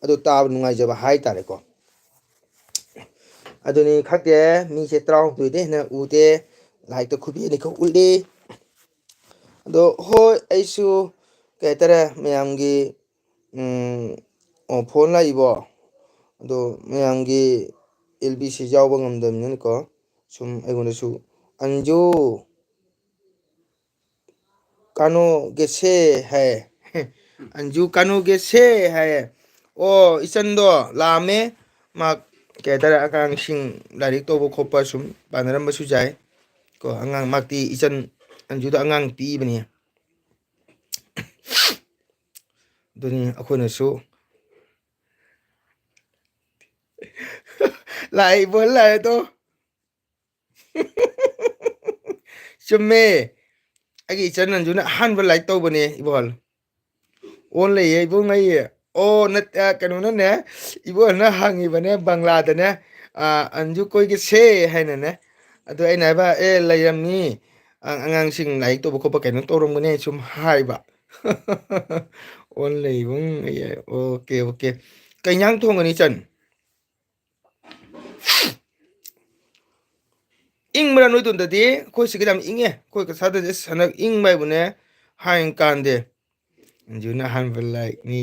ꯑꯗꯨ ꯇꯥꯕ ꯅꯨꯡꯉꯥꯏꯖꯕ ꯍꯥꯏꯇꯥꯔꯦꯀꯣ꯫ ꯑꯗꯨꯅꯤ ꯈꯪꯗꯦ, ꯃꯤꯁꯦ ꯇꯔꯥꯍꯨꯝꯗꯣꯏꯗꯩ ꯍꯦꯟꯅ ꯎꯗꯦ, ꯂꯥꯏꯛꯇ ꯈꯨꯕꯤ ꯑꯅꯤꯈꯛ ꯎꯠꯂꯤ꯫ ꯑꯗꯣ ꯍꯣꯏ, ꯑꯩꯁꯨ ꯀꯩ ꯍꯥꯏꯇꯥꯔꯦ, ꯃꯌꯥꯝꯒꯤ, ꯎꯝ, ꯑꯣ, ꯐꯣꯟ ꯂꯥꯛꯏꯕꯣ? ꯑꯗꯣ ꯃꯌꯥꯝꯒꯤ ꯑꯦꯜ ꯕꯤ ꯁꯤ ꯌꯥꯎꯕ ꯉꯝꯗꯕꯅꯤꯅꯀꯣ, ꯁꯨꯝ ꯑꯩꯉꯣꯟꯗꯁꯨ ꯑꯟꯖꯨ ꯀꯥꯅꯣꯒꯦꯁꯦ ꯍꯥꯏ꯫ ꯑꯟꯖꯨ ꯀꯥꯅꯣꯒꯦꯁꯦ ꯍꯥꯏ꯫ ꯑꯣ, ꯏꯆꯟꯗꯣ ꯂꯥꯛꯑꯝꯃꯦ꯫ ꯃꯥ ꯀꯩ ꯍꯥꯏꯇꯥꯔꯦ, ꯑꯉꯥꯡꯁꯤꯡ ꯂꯥꯏꯔꯤꯛ ꯇꯧꯕ ꯈꯣꯠꯄ ꯁꯨꯝ ꯄꯥꯟꯅꯔꯝꯕꯁꯨ ꯌꯥꯏ꯫ ꯀꯣ, ꯑꯉꯥꯡ ꯃꯥꯛꯇꯤ ꯏꯆꯟ ꯑꯟꯖꯨꯗ ꯑꯉꯥꯡ ꯄꯤꯕꯅꯤ꯫ ꯑꯗꯨꯅꯤ ꯑꯩꯈꯣꯏꯅꯁꯨ ꯂꯥꯛꯏꯕꯣ ꯂꯥꯛꯑꯦꯗꯣ꯫ ꯆꯨꯝꯃꯦ꯫ ꯑꯩꯒꯤ ꯏꯆꯟ ꯑꯟꯖꯨꯅ ꯑꯍꯥꯟꯕ ꯂꯥꯏꯛ ꯇꯧꯕꯅꯦ, ꯏꯕꯣꯍꯜ꯫ ꯑꯣꯟ ꯂꯩꯌꯦ, ꯏꯕꯨꯡ ꯑꯩ꯫ ꯑꯣ, ꯅꯠ-, ꯑ, ꯀꯩꯅꯣꯅꯅꯦ, ꯏꯕꯣꯍꯜꯅ ꯍꯪꯉꯤꯕꯅꯦ, ꯕꯪꯂꯥꯗꯅꯦ, ꯑ, "ꯑꯟꯖꯨ ꯀꯣꯏꯒꯦꯁꯦ?" ꯍꯥꯏꯅꯅꯦ꯫ ꯑꯗꯣ ꯑꯩꯅ ꯍꯥꯏꯕ, "ꯑꯦ, ꯂꯩꯔꯝꯅꯤ꯫ ꯑ-, ꯑꯉꯥꯡꯁꯤꯡ ꯂꯥꯏꯔꯤꯛ ꯇꯧꯕ ꯈꯣꯠꯄ ꯀꯩꯅꯣ ꯇꯧꯔꯝꯒꯅꯤ," ꯁꯨꯝ ꯍꯥꯏꯕ꯫ ꯑꯣꯟ ꯂꯩ, ꯏꯕꯨꯡ ꯑꯩ꯫ Okay, okay. ꯀꯩ ꯏꯟꯖꯥꯡ ꯊꯣꯡꯒꯅꯤ, ꯏꯆꯟ? ꯏꯪꯕ꯭ꯔꯥ ꯅꯣꯏꯗꯣꯝꯗꯗꯤ? ꯑꯩꯈꯣꯏ ꯁꯤꯒꯤꯗꯤ ꯌꯥꯝ ꯏꯪꯉꯦ꯫ ꯑꯩꯈꯣꯏ ꯀꯁꯥꯗꯗꯤ ꯑꯁ ꯍꯟꯗꯛ ꯏꯪꯕ ꯍꯥꯏꯕꯨꯅꯦ, ꯍꯥꯏ ꯀꯥꯟꯗꯦ꯫ ꯑꯟꯖꯨꯅ ꯑꯍꯥꯟꯕ ꯂꯥꯏꯛꯅꯤ,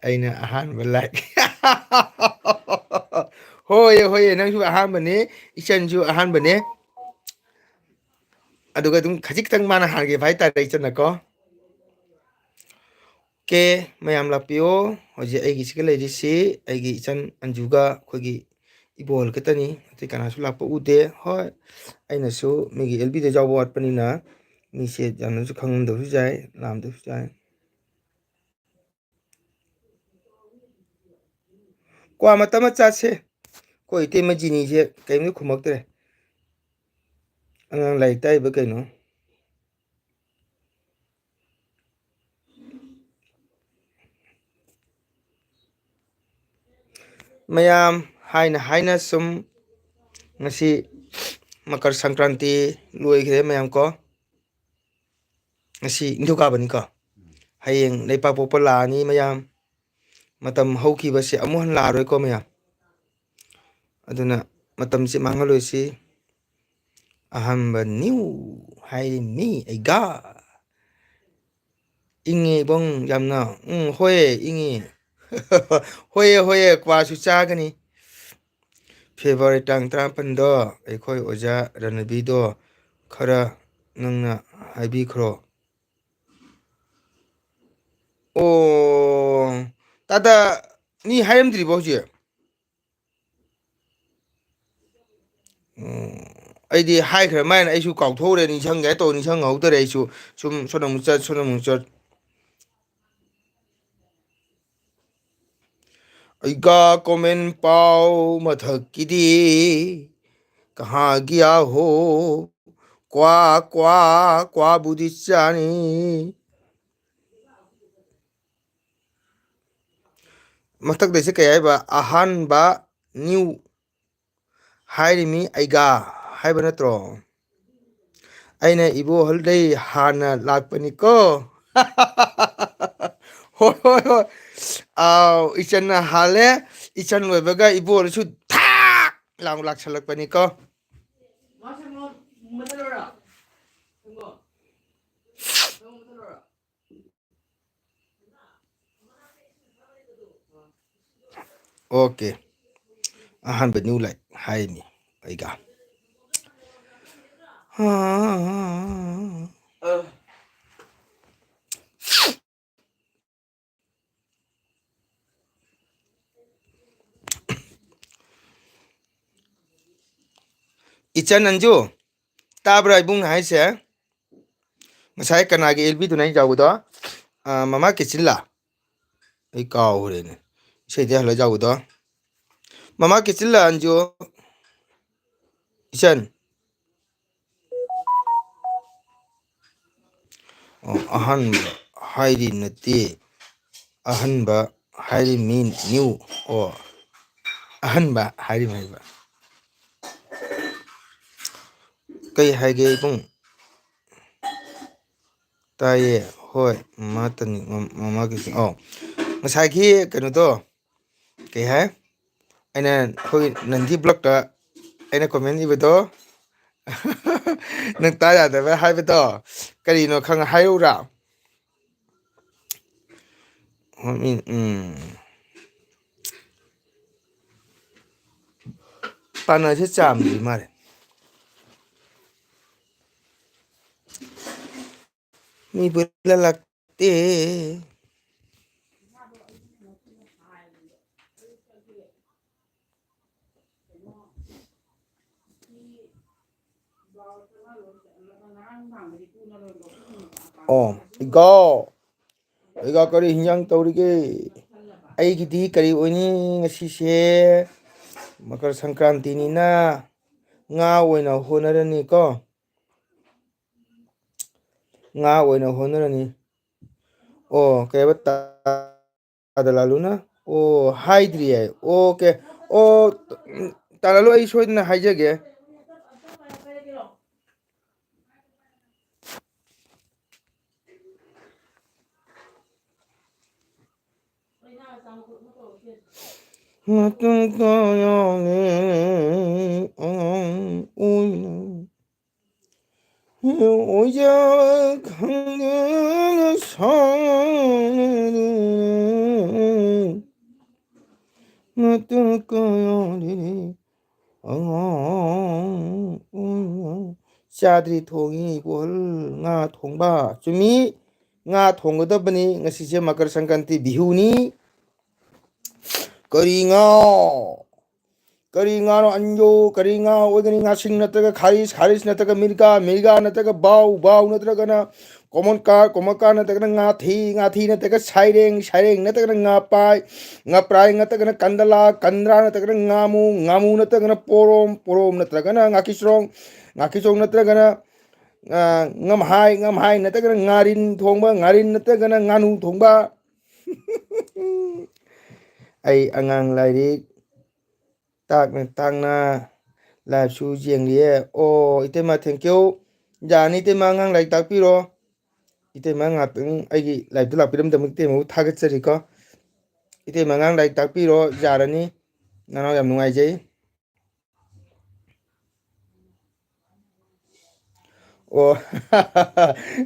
ꯑꯩꯅ ꯑꯍꯥꯟꯕ ꯂꯥꯏꯛ꯫ ꯍꯣꯏꯌꯦ, ꯍꯣꯏꯌꯦ, ꯅꯪꯁꯨ ꯑꯍꯥꯟꯕꯅꯦ, ꯏꯆꯟꯁꯨ ꯑꯍꯥꯟꯕꯅꯦ꯫ ꯑꯗꯨꯒ ꯑꯗꯨꯝ ꯈꯖꯤꯛꯇꯪ ꯃꯥꯅ ꯍꯥꯟꯒꯦꯕ ꯍꯥꯏꯇꯥꯔꯦ, ꯏꯆꯟꯅꯀꯣ꯫ ꯑꯣꯀꯦ, ꯃꯌꯥꯝ ꯂꯥꯛꯄꯤꯌꯣ꯫ ꯍꯧꯖꯤꯛ ꯑꯩꯒꯤ ꯁꯤꯒ ꯂꯩꯔꯤꯁꯤ ꯑꯩꯒꯤ ꯏꯆꯟ ꯑꯟꯖꯨꯒ ꯑꯩꯈꯣꯏꯒꯤ ꯏꯕꯣꯜ ꯈꯛꯇꯅꯤ꯫ ꯑꯇꯩ ꯀꯅꯥꯁꯨ ꯂꯥꯛꯄ ꯎꯗꯦ꯫ ꯍꯣꯏ, ꯑꯩꯅꯁꯨ ꯃꯤꯒꯤ ꯑꯦꯜ ꯕꯤꯗ ꯌꯥꯎꯕ ꯋꯥꯠꯄꯅꯤꯅ ꯃꯤꯁꯦ ꯌꯥꯝꯅꯁꯨ ꯈꯪꯉꯝꯗꯕꯁꯨ ꯌꯥꯏ, ꯂꯥꯝꯗꯕꯁꯨ ꯌꯥꯏ꯫ ꯀ꯭ꯋꯥ ꯃꯇꯝ ꯑꯃ ꯆꯥꯁꯦ꯫ ꯑꯩꯈꯣꯏ ꯏꯇꯩꯃ ꯖꯤꯅꯤꯁꯦ ꯀꯔꯤꯝꯇ ꯈꯨꯝꯃꯛꯇ꯭ꯔꯦ꯫ ꯑꯉꯥꯡ ꯂꯥꯏꯔꯤꯛ ꯇꯥꯛꯏꯕ ꯀꯩꯅꯣ? ꯃꯌꯥꯝ, ꯍꯥꯏꯅ ꯍꯥꯏꯅ ꯁꯨꯝ ꯉꯁꯤ ꯃꯀꯔ ꯁꯪꯀ꯭ꯔꯥꯟꯇꯤ ꯂꯣꯏꯈ꯭ꯔꯦ ꯃꯌꯥꯝ ꯀꯣ꯫ ꯉꯁꯤ ꯅꯤꯡꯊꯧꯀꯥꯕꯅꯤꯀꯣ꯫ ꯍꯌꯦꯡ ꯂꯩꯄꯥꯛꯄꯣꯛꯄ ꯂꯥꯛꯑꯅꯤ ꯃꯌꯥꯝ꯫ ꯃꯇꯝ ꯍꯧꯈꯤꯕꯁꯦ ꯑꯃꯨꯛ ꯍꯟꯅ ꯂꯥꯛꯑꯔꯣꯏꯀꯣ ꯃꯌꯥꯝ꯫ ꯑꯗꯨꯅ ꯃꯇꯝꯁꯦ ꯃꯥꯡꯍꯜꯂꯣꯏꯁꯤ꯫ ꯑꯍꯥꯟꯕ ꯅ꯭ꯌꯨ ꯍꯥꯏꯔꯤꯃꯤ ꯑꯩꯒ꯫ ꯏꯪꯉꯦ ꯏꯕꯨꯡ ꯌꯥꯝꯅ꯫ ꯎꯝ, ꯍꯣꯏ, ꯏꯪꯉꯦ꯫ ꯍꯣꯏꯌꯦ, ꯍꯣꯏꯌꯦ, ꯀ꯭ꯋꯥꯁꯨ ꯆꯥꯒꯅꯤ꯫ ꯐꯦꯕ꯭ꯔꯨꯋꯥꯔꯤ ꯇꯥꯡ ꯇꯔꯥꯃꯥꯄꯟꯗꯣ ꯑꯩꯈꯣꯏ ꯑꯣꯖꯥ ꯔꯅꯕꯤꯗꯣ ꯈꯔ ꯅꯪꯅ ꯍꯥꯏꯕꯤꯈ꯭ꯔꯣ꯫ ꯑꯣ, ꯇꯥꯗ, ꯃꯤ ꯍꯥꯏꯔꯝꯗ꯭ꯔꯤꯕꯣ ꯍꯧꯖꯤꯛ? ꯎꯝ, ꯑꯩꯗꯤ ꯍꯥꯏꯈ꯭ꯔ ꯃꯥꯏꯅ ꯑꯩꯁꯨ ꯀꯥꯎꯊꯣꯛꯎꯔꯦ, ꯅꯤꯡꯁꯤꯡꯒꯦ ꯇꯧ ꯅꯤꯡꯁꯤꯡꯍꯧꯗꯔꯦ ꯑꯩꯁꯨ꯫ ꯁꯨꯝ ꯁꯣꯝꯗ ꯑꯃꯨꯛ ꯆꯠ, ꯁꯣꯝꯗ ꯑꯃꯨꯛ ꯆꯠ꯫ ꯑꯩꯒ ꯀꯣꯃꯦꯟ ꯄꯥꯎ ꯃꯊꯛꯀꯤꯗꯤ ꯀꯍꯥ ꯒꯤꯌꯥ ꯍꯣ? ꯀ꯭ꯋꯥ, ꯀ꯭ꯋꯥ, ꯀ꯭ꯋꯥꯕꯨꯗꯤ ꯆꯥꯅꯤ꯫ ꯃꯊꯛꯇꯩꯁꯦ ꯀꯩ ꯍꯥꯏꯕ? ꯑꯍꯥꯟꯕ, ꯅ꯭ꯌꯨ ꯍꯥꯏꯔꯤꯃꯤ ꯑꯩꯒ ꯍꯥꯏꯕ ꯅꯠꯇ꯭ꯔꯣ? ꯑꯩꯅ ꯏꯕꯣꯍꯜꯗꯩ ꯍꯥꯟꯅ ꯂꯥꯛꯄꯅꯤꯀꯣ꯫ ꯍꯣꯏ, ꯍꯣꯏ, ꯍꯣꯏ꯫ ꯑꯥꯎ, ꯏꯆꯟꯅ ꯍꯥꯜꯂꯦ꯫ ꯏꯆꯟ ꯂꯣꯏꯕꯒ ꯏꯕꯣꯍꯜꯁꯨ ꯊꯥꯛ ꯂꯥꯎ ꯂꯥꯛꯁꯜꯂꯛꯄꯅꯤꯀꯣ꯫ ꯑꯣꯀꯦ꯫ ꯑꯍꯥꯟꯕ new like ꯍꯥꯏꯅꯤ ꯑꯩꯒ꯫ ꯏꯆꯟ ꯑꯟꯖꯨ, ꯇꯥꯕ꯭ꯔꯥ ꯏꯕꯨꯡꯅ ꯍꯥꯏꯁꯦ? ꯉꯁꯥꯏ ꯀꯅꯥꯒꯤ ꯑꯦꯜꯕꯤꯗꯨꯅ ꯑꯩ ꯌꯥꯎꯕꯗꯣ? ꯑ, ꯃꯃꯥ ꯀꯦꯆꯤꯜꯂꯥ? ꯑꯩ ꯀꯥꯎꯈ꯭ꯔꯦꯅꯦ꯫ ꯏꯁꯩꯗꯤ ꯍꯜꯂ ꯌꯥꯎꯕꯗꯣ꯫ ꯃꯃꯥ ꯀꯦꯆꯤꯜꯂꯥ ꯑꯟꯖꯨ? ꯏꯆꯟ꯫ ꯑꯣ, ꯑꯍꯥꯟꯕ ꯍꯥꯏꯔꯤ ꯅꯠꯇꯦ꯫ ꯑꯍꯟꯕ ꯍꯥꯏꯔꯤ ꯃꯤ new꯫ ꯑꯣ, ꯑꯍꯟꯕ ꯍꯥꯏꯔꯤ ꯍꯥꯏꯕ꯫ ꯀꯩ ꯍꯥꯏꯒꯦ ꯏꯕꯨꯡ? ꯇꯥꯏꯌꯦ꯫ ꯍꯣꯏ, ꯃꯃꯥ ꯇꯅꯤ-, ꯃ-, ꯃꯃꯥ ꯀꯦꯆꯤꯜ-, ꯑꯣ, ꯉꯁꯥꯏꯒꯤ ꯀꯩꯅꯣꯗꯣ, ꯀꯩ ꯍꯥꯏ? ꯑꯩꯅ ꯑꯩꯈꯣꯏ ꯅꯟꯗꯤ ꯕ꯭ꯂꯣꯛꯇ ꯑꯩꯅ comment ꯏꯕꯗꯣ, ꯅꯪ ꯇꯥ ꯌꯥꯗꯕ ꯍꯥꯏꯕꯗꯣ, ꯀꯔꯤꯅꯣ ꯈꯪ ꯍꯥꯏꯔꯛꯎꯔꯥ? ꯍꯣꯏ, ꯃꯤ, ꯎꯝ꯫ ꯄꯥꯟꯅꯁꯦ ꯆꯥꯝꯗ꯭ꯔꯤ ꯃꯥꯜꯂꯦ꯫ ꯃꯤ ꯄꯨꯜꯂ ꯂꯥꯛꯇꯦ꯫ ꯑꯣ, ꯏꯒꯥꯎ꯫ ꯏꯒꯥꯎ, ꯀꯔꯤ ꯍꯤꯟꯖꯥꯡ ꯇꯧꯔꯤꯒꯦ? ꯑꯩꯒꯤꯗꯤ ꯀꯔꯤ ꯑꯣꯏꯅꯤ ꯉꯁꯤꯁꯦ? ꯃꯀꯔ ꯁꯪꯀ꯭ꯔꯥꯟꯇꯤꯅꯤꯅ ꯉꯥ ꯑꯣꯏꯅ ꯍꯣꯠꯅꯔꯅꯤꯀꯣ꯫ ꯉꯥ ꯑꯣꯏꯅ ꯍꯣꯠꯅꯔꯅꯤ꯫ ꯑꯣ, ꯀꯩ ꯍꯥꯏꯕ? ꯇꯥ-, ꯇꯥꯗ ꯂꯥꯂꯨꯅ? ꯑꯣ, ꯍꯥꯏꯗ꯭ꯔꯤ ꯍꯥꯏ꯫ ꯑꯣꯀꯦ꯫ ꯑꯣ, ꯎꯝ, ꯇꯥ ꯂꯥꯂꯨ, ꯑꯩ ꯁꯣꯏꯗꯅ ꯍꯥꯏꯖꯒꯦ꯫ ꯃꯇꯝ ꯀꯌꯥꯅꯤ ꯑꯉꯥꯡ ꯑꯣꯏꯅ ꯑꯣꯏꯖ ꯈꯪꯗꯅ ꯁꯥꯎꯅꯗꯨꯅ ꯅꯠꯇꯅ ꯀꯌꯥꯗꯤꯅꯤ ꯑꯉꯥꯡ ꯑꯣꯏꯅ ꯆꯥꯗ꯭ꯔꯤ ꯊꯣꯡꯉꯤ ꯏꯕꯣꯍꯜ ꯉꯥ ꯊꯣꯡꯕ꯫ ꯆꯨꯝꯃꯤ, ꯉꯥ ꯊꯣꯡꯒꯗꯕꯅꯤ꯫ ꯉꯁꯤꯁꯦ ꯃꯀꯔ ꯁꯪꯀ꯭ꯔꯥꯟꯇꯤ, ꯕꯤꯍꯨꯅꯤ꯫ ꯀꯔꯤ ꯉꯥ? ꯀꯔꯤ ꯉꯥꯅꯣ? ꯑꯟꯌꯣ, ꯀꯔꯤ ꯉꯥ ꯑꯣꯏꯒꯅꯤ? ꯉꯥꯁꯤꯡ ꯅꯠꯇ꯭ꯔꯒ ꯈꯥꯔꯤꯁ, ꯈꯥꯔꯤꯁ ꯅꯠꯇ꯭ꯔꯒ ꯃꯤꯔꯒꯥ, ꯃꯤꯔꯒꯥ ꯅꯠꯇ꯭ꯔꯒ ꯕꯥꯎ, ꯕꯥꯎ ꯅꯠꯇ꯭ꯔꯒꯅ ꯀꯣꯃꯟ ꯀꯥꯔ, ꯀꯣꯃꯟ ꯀꯥꯔ ꯅꯠꯇ꯭ꯔꯒꯅ ꯉꯥꯊꯤ, ꯉꯥꯊꯤ ꯅꯠꯇ꯭ꯔꯒ ꯁꯥꯏꯔꯦꯡ, ꯁꯥꯏꯔꯦꯡ ꯅꯠꯇ꯭ꯔꯒꯅ ꯉꯥꯄꯥꯏ, ꯉꯥꯄ꯭ꯔꯥꯏ ꯅꯠꯇ꯭ꯔꯒꯅ ꯀꯟꯗꯂꯥ, ꯀꯟꯗ꯭ꯔꯥ ꯅꯠꯇ꯭ꯔꯒꯅ ꯉꯥꯃꯨ, ꯉꯥꯃꯨ ꯅꯠꯇ꯭ꯔꯒꯅ ꯄꯣꯔꯣꯝ, ꯄꯣꯔꯣꯝ ꯅꯠꯇ꯭ꯔꯒꯅ ꯉꯥꯀꯤꯆ꯭ꯔꯣꯡ, ꯉꯥꯀꯤꯆ꯭ꯔꯣꯡ ꯅꯠꯇ꯭ꯔꯒꯅ, ꯑ, ꯉꯝꯍꯥꯏ, ꯉꯝꯍꯥꯏ ꯅꯠꯇ꯭ꯔꯒꯅ ꯉꯥꯔꯤꯟ ꯊꯣꯡꯕ, ꯉꯥꯔꯤꯟ ꯅꯠꯇ꯭ꯔꯒꯅ ꯉꯥꯅꯨ ꯊꯣꯡꯕ꯫ ꯑꯩ ꯑꯉꯥꯡ ꯂꯥꯏꯔꯤꯛ ꯇꯥꯛꯅ ꯇꯥꯛꯅ ꯂꯥꯏꯐꯁꯨ ꯌꯦꯡꯂꯤꯌꯦ꯫ ꯑꯣ, ꯏꯇꯩꯃ, thank you꯫ ꯌꯥꯅꯤ, ꯏꯇꯩꯃ, ꯑꯉꯥꯡ ꯂꯥꯏꯔꯤꯛ ꯇꯥꯛꯄꯤꯔꯣ꯫ ꯏꯇꯩꯃ ꯉꯥꯛꯇꯪ ꯑꯩꯒꯤ ꯂꯥꯏꯐꯇ ꯂꯥꯛꯄꯤꯔꯝꯗꯕ ꯏꯇꯩꯃꯕꯨ ꯊꯥꯒꯠꯆꯔꯤꯀꯣ꯫ ꯏꯇꯩꯃ ꯑꯉꯥꯡ ꯂꯥꯏꯔꯤꯛ ꯇꯥꯛꯄꯤꯔꯣ, ꯌꯥꯔꯅꯤ꯫ ꯅꯅꯥꯎ ꯌꯥꯝ ꯅꯨꯡꯉꯥꯏꯖꯩ꯫ ꯑꯣ,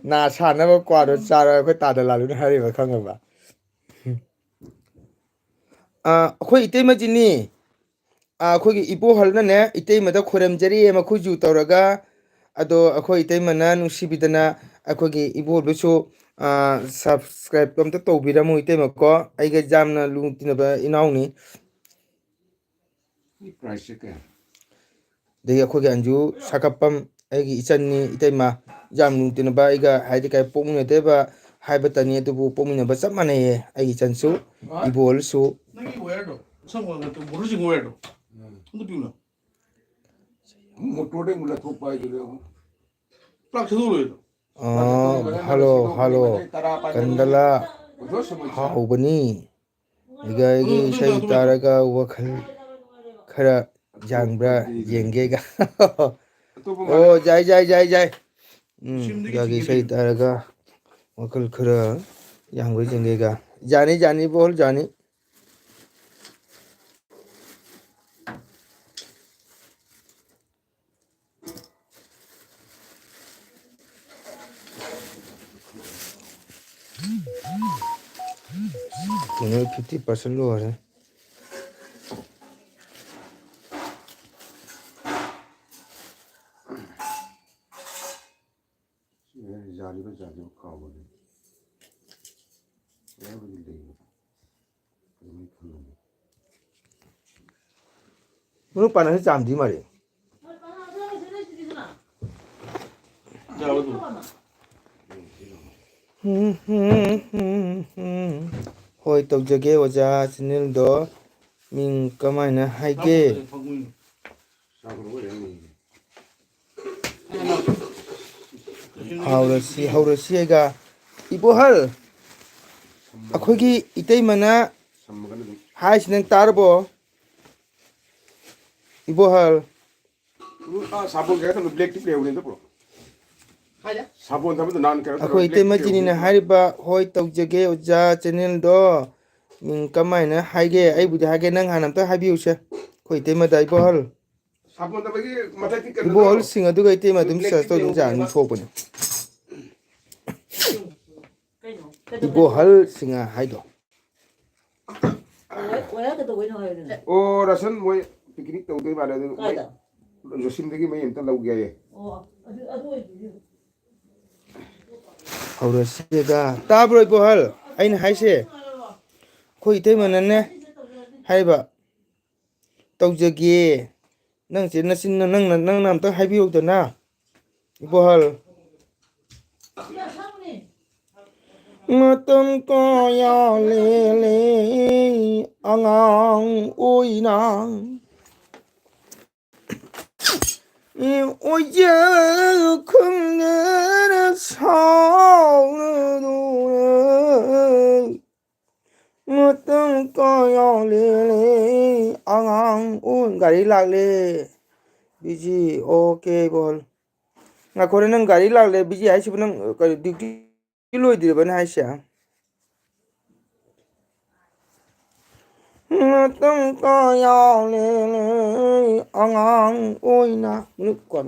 ꯅꯥ ꯁꯥꯅꯕ ꯀ꯭ꯋꯥꯗꯣ ꯆꯥꯔꯣ ꯑꯩꯈꯣꯏ ꯇꯥꯗ ꯂꯥꯂꯨꯅ ꯍꯥꯏꯔꯤꯕ, ꯈꯪꯉꯕ? ꯑ, ꯑꯩꯈꯣꯏ ꯏꯇꯩꯃꯁꯤꯅꯤ, ꯑ, ꯑꯩꯈꯣꯏꯒꯤ ꯏꯕꯣꯍꯜꯅꯅꯦ, ꯏꯇꯩꯃꯗ ꯈꯣꯏꯔꯝꯖꯔꯤꯌꯦ, ꯃꯈꯨꯠꯁꯨ ꯇꯧꯔꯒ꯫ ꯑꯗꯣ ꯑꯩꯈꯣꯏ ꯏꯇꯩꯃꯅ ꯅꯨꯡꯁꯤꯕꯤꯗꯅ ꯑꯩꯈꯣꯏꯒꯤ ꯏꯕꯣꯍꯜꯕꯨꯁꯨ, ꯑ, subscribe ꯑꯝꯇ ꯇꯧꯕꯤꯔꯝꯃꯨ, ꯏꯇꯩꯃꯀꯣ꯫ ꯑꯩꯒ ꯌꯥꯝꯅ ꯂꯨ ꯇꯤꯟꯅꯕ ꯏꯅꯥꯎꯅꯤ꯫ ꯁꯤ price ꯁꯦ ꯀꯌꯥ? ꯑꯗꯒꯤ ꯑꯩꯈꯣꯏꯒꯤ ꯑꯟꯖꯨ ꯁꯥꯀꯥꯞꯄꯝ, ꯑꯩꯒꯤ ꯏꯆꯟꯅꯤ, ꯏꯇꯩꯃ, ꯌꯥꯝ ꯂꯨ ꯇꯤꯟꯅꯕ, ꯑꯩꯒ ꯍꯥꯏꯗꯤ ꯀꯩ ꯄꯣꯛꯃꯤꯟꯅꯗꯦꯕ ꯍꯥꯏꯕꯇꯅꯤ, ꯑꯗꯨꯕꯨ ꯄꯣꯛꯃꯤꯟꯅꯕ ꯆꯞ ꯃꯥꯟꯅꯩꯌꯦ꯫ ꯑꯩꯒꯤ ꯏꯆꯟꯁꯨ, ꯍꯣꯏ꯫ ꯏꯕꯣꯜꯁꯨ꯫ ꯅꯪꯒꯤ wireꯗꯣ, ꯑꯁꯪꯕ ꯅꯠꯇꯦ, ꯃꯣꯇꯣꯔ ꯆꯤꯡꯕ wireꯗꯣ꯫ ꯎꯝ꯫ ꯑꯝꯇ ꯄꯤꯌꯨꯅ꯫ ꯃꯣꯇꯣꯔꯗꯩ ꯑꯃꯨꯛ ꯂꯧꯊꯣꯛꯄ ꯍꯥꯏꯗꯨꯅꯦ ꯑꯃꯨꯛ꯫ ꯄꯨꯂꯞ ꯊꯥꯗꯣꯛꯑ ꯂꯣꯏꯔꯦ꯫ ꯑꯥ, ꯍꯜꯂꯣ, ꯍꯜꯂꯣ, ꯀꯟꯗꯂꯥ ꯍꯥꯎꯕꯅꯤ꯫ ꯑꯩꯒ ꯑꯩꯒꯤ ꯏꯁꯩ ꯇꯥꯔꯒ ꯋꯥꯈꯜ ꯈꯔ ꯌꯥꯡꯕ꯭ꯔꯥ ꯌꯦꯡꯒꯦꯒ꯫ ꯑꯣ, ꯌꯥꯏ, ꯌꯥꯏ, ꯌꯥꯏ, ꯌꯥꯏ꯫ ꯎꯝ, ꯁꯤꯝꯗꯒꯤ ꯑꯩꯒ ꯑꯩꯒꯤ ꯏꯁꯩ ꯊꯤꯡꯒꯗꯣꯏꯅꯤ꯫ ꯇꯥꯔꯒ ꯋꯥꯈꯜ ꯈꯔ ꯌꯥꯡꯕ꯭ꯔꯥ ꯌꯦꯡꯒꯦꯒ꯫ ꯌꯥꯅꯤ, ꯌꯥꯅꯤ, ꯕꯣꯜ ꯌꯥꯅꯤ꯫ ꯀꯩꯅꯣ, fifty percent ꯂꯣꯏꯔꯦ꯫ ꯌꯥꯔꯤꯕ ꯌꯥꯗ꯭ꯔꯤꯕ ꯀꯥꯎꯕꯅꯦ꯫ ꯌꯥꯕꯨꯗꯤ ꯂꯩꯕ꯫ ꯑꯗꯨꯃꯥꯏꯅ ꯈꯪꯉꯝꯃꯤ꯫ ꯃꯔꯨꯞ ꯄꯥꯟꯅꯕꯁꯤ ꯆꯥꯝꯗ꯭ꯔꯤ ꯃꯥꯜꯂꯦ꯫ ꯍꯣꯏ, ꯇꯧꯖꯒꯦ ꯑꯣꯖꯥ꯫ ꯆꯦꯅꯦꯜꯗꯣ ꯃꯤꯡ ꯀꯃꯥꯏꯅ ꯍꯥꯏꯒꯦ? ꯍꯧꯔꯁꯤ, ꯍꯧꯔꯁꯤ ꯑꯩꯒ꯫ ꯏꯕꯣꯍꯜ, ꯑꯩꯈꯣꯏꯒꯤ ꯏꯇꯩꯃꯅ ꯍꯥꯏꯁꯤ ꯅꯪ ꯇꯥꯔꯕꯣ? ꯏꯕꯣꯍꯜ꯫ ꯎꯝ, ꯑꯥ, ꯁꯥꯄꯣꯟ ꯀꯩꯅꯣ ꯇꯧꯕ, ꯕ꯭ꯂꯦꯛ ꯇꯤꯞ ꯂꯩꯍꯧꯕꯅꯦ, ꯑꯗꯨ ꯄꯨꯔꯛꯑꯣ꯫ ꯁꯥꯄꯣꯟ ꯊꯝꯕꯗꯣ ꯅꯍꯥꯟ ꯀꯩꯅꯣ ꯇꯧꯔ ꯑꯩꯈꯣꯏ ꯕ꯭ꯂꯦꯛ ꯏꯇꯩꯃ ꯇꯤꯞ ꯂꯩꯍꯧꯕꯅꯦ, ꯖꯤꯅꯤꯅ ꯑꯗꯨ ꯄꯨꯔꯛꯑꯣ꯫ ꯍꯥꯏꯔꯤꯕ, "ꯍꯣꯏ, ꯇꯧꯖꯒꯦ ꯑꯣꯖꯥ, ꯆꯦꯅꯦꯜꯗꯣ ꯃꯤꯡ ꯀꯃꯥꯏꯅ ꯍꯥꯏꯒꯦ?" ꯑꯩꯕꯨꯗꯤ ꯍꯥꯏꯒꯦ, ꯅꯪ ꯍꯥꯟꯅ ꯑꯝꯇ ꯍꯥꯏꯕꯤꯌꯨꯁꯦ꯫ ꯑꯩꯈꯣꯏ ꯏꯇꯩꯃꯗ, ꯏꯕꯣꯍꯜ꯫ ꯁꯥꯄꯣꯟ ꯊꯝꯕꯒꯤ ꯃꯊꯛꯀꯤ ꯀꯩꯅꯣꯗꯣ ꯏꯕꯣꯍꯜ ꯁꯤꯡ ꯑꯗꯨꯒ ꯏꯇꯩꯃ ꯑꯗꯨꯝ ꯕ꯭ꯂꯦꯛ ꯇꯤꯞ search ꯇꯧ, ꯑꯗꯨꯝ ꯂꯩꯍꯧꯕꯅꯦꯕ꯫ ꯌꯥꯅꯤ, ꯊꯣꯛꯄꯅꯦ꯫ ꯏꯕꯣꯍꯜ ꯁꯤꯡ ꯍꯥꯏꯗꯣ꯫ ꯑꯣ, ꯔꯁꯟ ꯃꯣꯏ ꯄꯤꯛꯅꯤꯛ ꯇꯧꯗꯣꯏ ꯃꯥꯜꯂꯦ, ꯑꯗꯨ ꯃꯣꯏ ꯀꯥꯏꯗ? ꯖꯣꯁꯤꯝꯗꯒꯤ ꯃꯣꯏ ꯑꯝꯇ ꯂꯧꯒꯦ ꯍꯥꯏꯌꯦ꯫ ꯑꯣ, ꯑꯗꯨ, ꯑꯗꯨ ꯑꯣꯏꯗꯣꯏꯅꯦ꯫ ꯍꯧꯔꯁꯤꯗ꯫ ꯇꯥꯕ꯭ꯔꯣ, ꯏꯕꯣꯍꯜ? ꯑꯩꯅ ꯍꯥꯏꯁꯦ, ꯑꯩꯈꯣꯏ ꯏꯇꯩꯃꯅꯅꯦ ꯍꯥꯏꯕ, "ꯇꯧꯖꯒꯦ꯫ ꯅꯪ ꯆꯦ ꯅꯆꯤꯟꯅ ꯅꯪꯅ, ꯅꯪꯅ ꯑꯝꯇ ꯍꯥꯏꯕꯤꯌꯨꯗꯅ, ꯏꯕꯣꯍꯜ"꯫ ꯃꯇꯝ ꯀꯌꯥ ꯂꯦꯜꯂꯦ ꯑꯉꯥꯡ ꯑꯣꯏꯅ꯫ ꯑꯣꯏꯖ ꯈꯪꯗꯅ ꯁꯥꯎꯅꯗꯨꯅ꯫ ꯃꯇꯝ ꯀꯌꯥ ꯂꯦꯜꯂꯦ ꯑꯉꯥꯡ ꯑꯣꯏ-, ꯒꯥꯔꯤ ꯂꯥꯛꯂꯦ꯫ ꯕꯤꯖꯤ, ꯑꯣꯀꯦ, ꯕꯣꯜ꯫ ꯉꯥꯏꯈꯣꯅꯦ, ꯅꯪ ꯒꯥꯔꯤ ꯂꯥꯛꯂꯦ, ꯕꯤꯖꯤ ꯍꯥꯏꯁꯤꯕꯨ ꯅꯪ ꯀꯔꯤ ꯗ꯭ꯌꯨꯇꯤ ꯂꯣꯏꯗ꯭ꯔꯤꯕꯅꯦ ꯍꯥꯏꯁꯦ? ꯃꯇꯝ ꯀꯌꯥ ꯂꯦꯜꯂꯦ ꯑꯉꯥꯡ ꯑꯣꯏꯅ꯫ ꯃꯤꯅꯤꯠ ꯀꯣꯟ꯫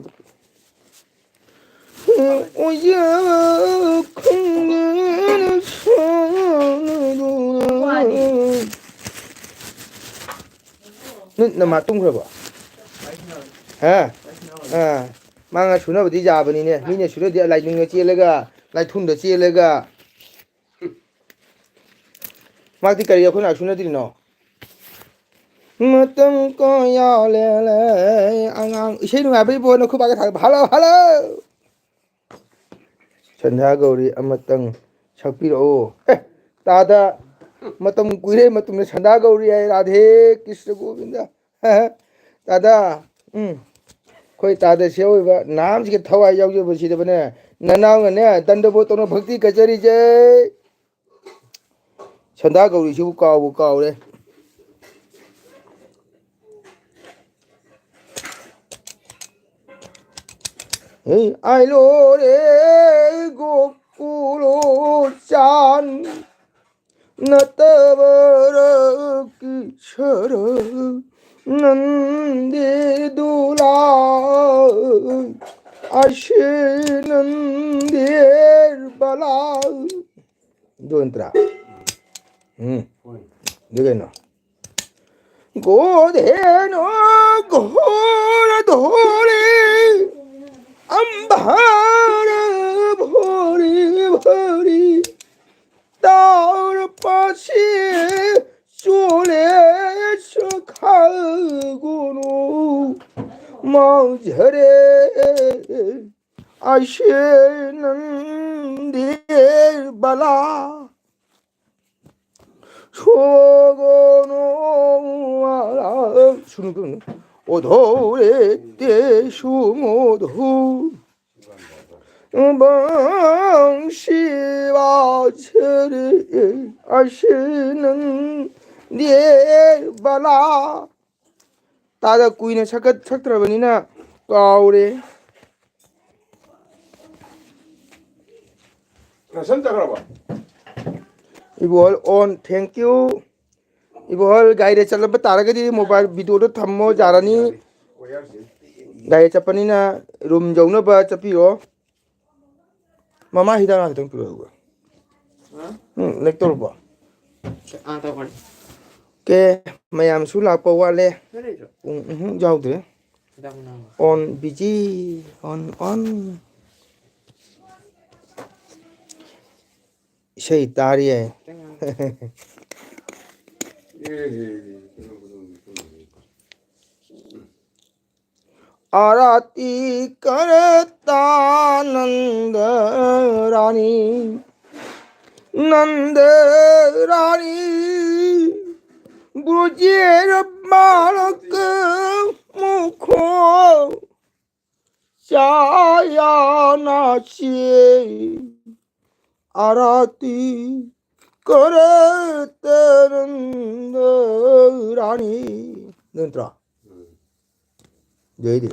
ꯑꯣꯏꯖ ꯈꯪꯗꯅ ꯁꯥꯎꯅꯗꯨꯅ꯫ ꯅꯣꯏ ꯅꯃꯥ ꯇꯨꯝꯈ꯭ꯔꯕꯣ? ꯍꯥ? ꯑꯥ꯫ ꯃꯥ ꯉꯥ ꯁꯨꯅꯕꯗꯤ ꯌꯥꯕꯅꯤꯅꯦ꯫ ꯃꯤꯅ ꯁꯨꯅꯗꯤ ꯂꯥꯏꯅꯤꯡꯗ ꯆꯦꯜꯂꯒ, ꯂꯥꯏꯊꯨꯝꯗ ꯆꯦꯜꯂꯒ꯫ ꯃꯥꯗꯤ ꯀꯔꯤ ꯑꯩꯈꯣꯏꯅ ꯁꯨꯅꯗ꯭ꯔꯤꯅꯣ? ꯃꯇꯝ ꯀꯌꯥ ꯂꯦꯜꯂꯦ꯫ ꯑꯉꯥꯡ ꯏꯁꯩ ꯅꯨꯡꯉꯥꯏꯕꯩ ꯕꯣꯟꯅ ꯈꯨꯕꯥꯛꯀ ꯊꯥꯒꯠꯄ꯫ Hello, hello. ꯁꯟꯙꯥ ꯒꯧꯔꯤ ꯑꯃꯇꯪ ꯁꯛꯄꯤꯔꯛꯑꯣ꯫ ꯑꯦ, ꯇꯥꯗ, ꯃꯇꯝ ꯀꯨꯏꯔꯦ ꯃꯇꯨꯡꯗ ꯁꯟꯙꯥ ꯒꯧꯔꯤ ꯍꯥꯏ꯫ ꯔꯥꯙꯦ ꯀ꯭ꯔꯤꯁꯅ ꯒꯣꯕꯤꯟꯗ꯫ ꯇꯥꯗ, ꯎꯝ, ꯑꯩꯈꯣꯏ ꯇꯥꯗ ꯁꯦ ꯑꯣꯏꯕ ꯅꯍꯥꯟꯁꯤꯒꯤ ꯊꯋꯥꯏ ꯌꯥꯎꯖꯕꯁꯤꯗꯕꯅꯦ꯫ ꯅꯅꯥꯎꯅꯅꯦ ꯗꯟꯗꯕꯣ ꯇꯧꯅ ꯚꯛꯇꯤ ꯀꯠꯆꯔꯤꯁꯦ꯫ ꯁꯟꯗꯥ ꯒꯧꯔꯤꯁꯤꯕꯨ ꯀꯥꯎꯕꯨ ꯀꯥꯎꯔꯦ꯫ ꯍꯦ, ꯑꯥꯏ ꯂꯣ ꯔꯦ ꯒꯣꯀꯨꯂꯣ ꯆꯥꯟ ꯅꯇꯕꯔ ꯀꯤꯁꯔ ꯅꯟꯗꯤ ꯗꯨꯂꯥ ꯑꯁꯤ ꯅꯟꯗꯤ ꯕꯂꯥ꯫ ꯑꯗꯨ ꯅꯠꯇ꯭ꯔꯥ? ꯎꯝ꯫ ꯑꯗꯨ ꯀꯩꯅꯣ? ꯒꯣꯙꯦꯅꯣ ꯘꯣꯔ ꯙꯣꯔꯦ ꯑꯝꯕꯥꯔ ꯚꯣꯔꯤ ꯚꯣꯔꯤ ꯇꯥꯎꯔ ꯄꯥꯁꯤ ꯆꯣꯂꯦ ꯁꯈꯥ ꯒꯨꯅꯨ ꯃꯥꯎꯖꯔꯦ꯫ ꯑꯩꯁꯦ ꯅꯪꯗꯤ ꯕꯂꯥ ꯁꯣꯒꯣꯅꯣ ꯁꯨꯅꯨ ꯀꯩꯅꯣ꯫ ꯑꯣꯙꯣꯔꯦ ꯇꯦ ꯁꯨꯃꯣꯙꯨ ꯕꯪꯁꯤ ꯋꯥꯁꯔꯦ ꯑꯩꯁꯦ ꯅꯪꯗꯤ ꯕꯂꯥ꯫ ꯇꯥꯗ ꯀꯨꯏꯅ ꯁꯛꯀꯠ-, ꯁꯛꯇ꯭ꯔꯕꯅꯤꯅ ꯀꯥꯎꯔꯦ꯫ ꯔꯁꯟ ꯆꯠꯈ꯭ꯔꯕꯣ? ꯏꯕꯣꯍꯜ on, thank you꯫ ꯏꯕꯣꯍꯜ ꯒꯥꯔꯤꯗ ꯆꯠꯂꯝꯕ ꯇꯥꯔꯒꯗꯤ mobile video ꯗꯣ ꯊꯝꯃꯣ, ꯌꯥꯔꯅꯤ꯫ ꯒꯥꯔꯤ ꯆꯠꯄꯅꯤꯅ room ꯌꯧꯅꯕ ꯆꯠꯄꯤꯔꯣ꯫ ꯃꯃꯥ ꯍꯤꯗꯥꯛ ꯉꯥꯛꯇꯪ ꯄꯤꯔꯛꯎ꯫ ꯎꯝ, ꯂꯦꯛ ꯇꯧꯔꯕꯣ? ꯑꯥ, ꯇꯧꯈ꯭ꯔꯦ꯫ ꯀꯦ, ꯃꯌꯥꯝꯁꯨ ꯂꯥꯛꯄ ꯋꯥꯠꯂꯦ꯫ ꯄꯨꯡ, ꯎꯝ, ꯌꯥꯎꯗ꯭ꯔꯦ꯫ On busy, on, on. ꯏꯁꯩ ꯇꯥꯔꯤꯌꯦ꯫ आरती करता नंद रानी, नंद रानी, ब्रजेर बालक मुखो छाया नाचे, आरती करते नंद रानी। ꯅꯠꯇ꯭ꯔꯣ? ꯑꯗꯩꯗꯤ,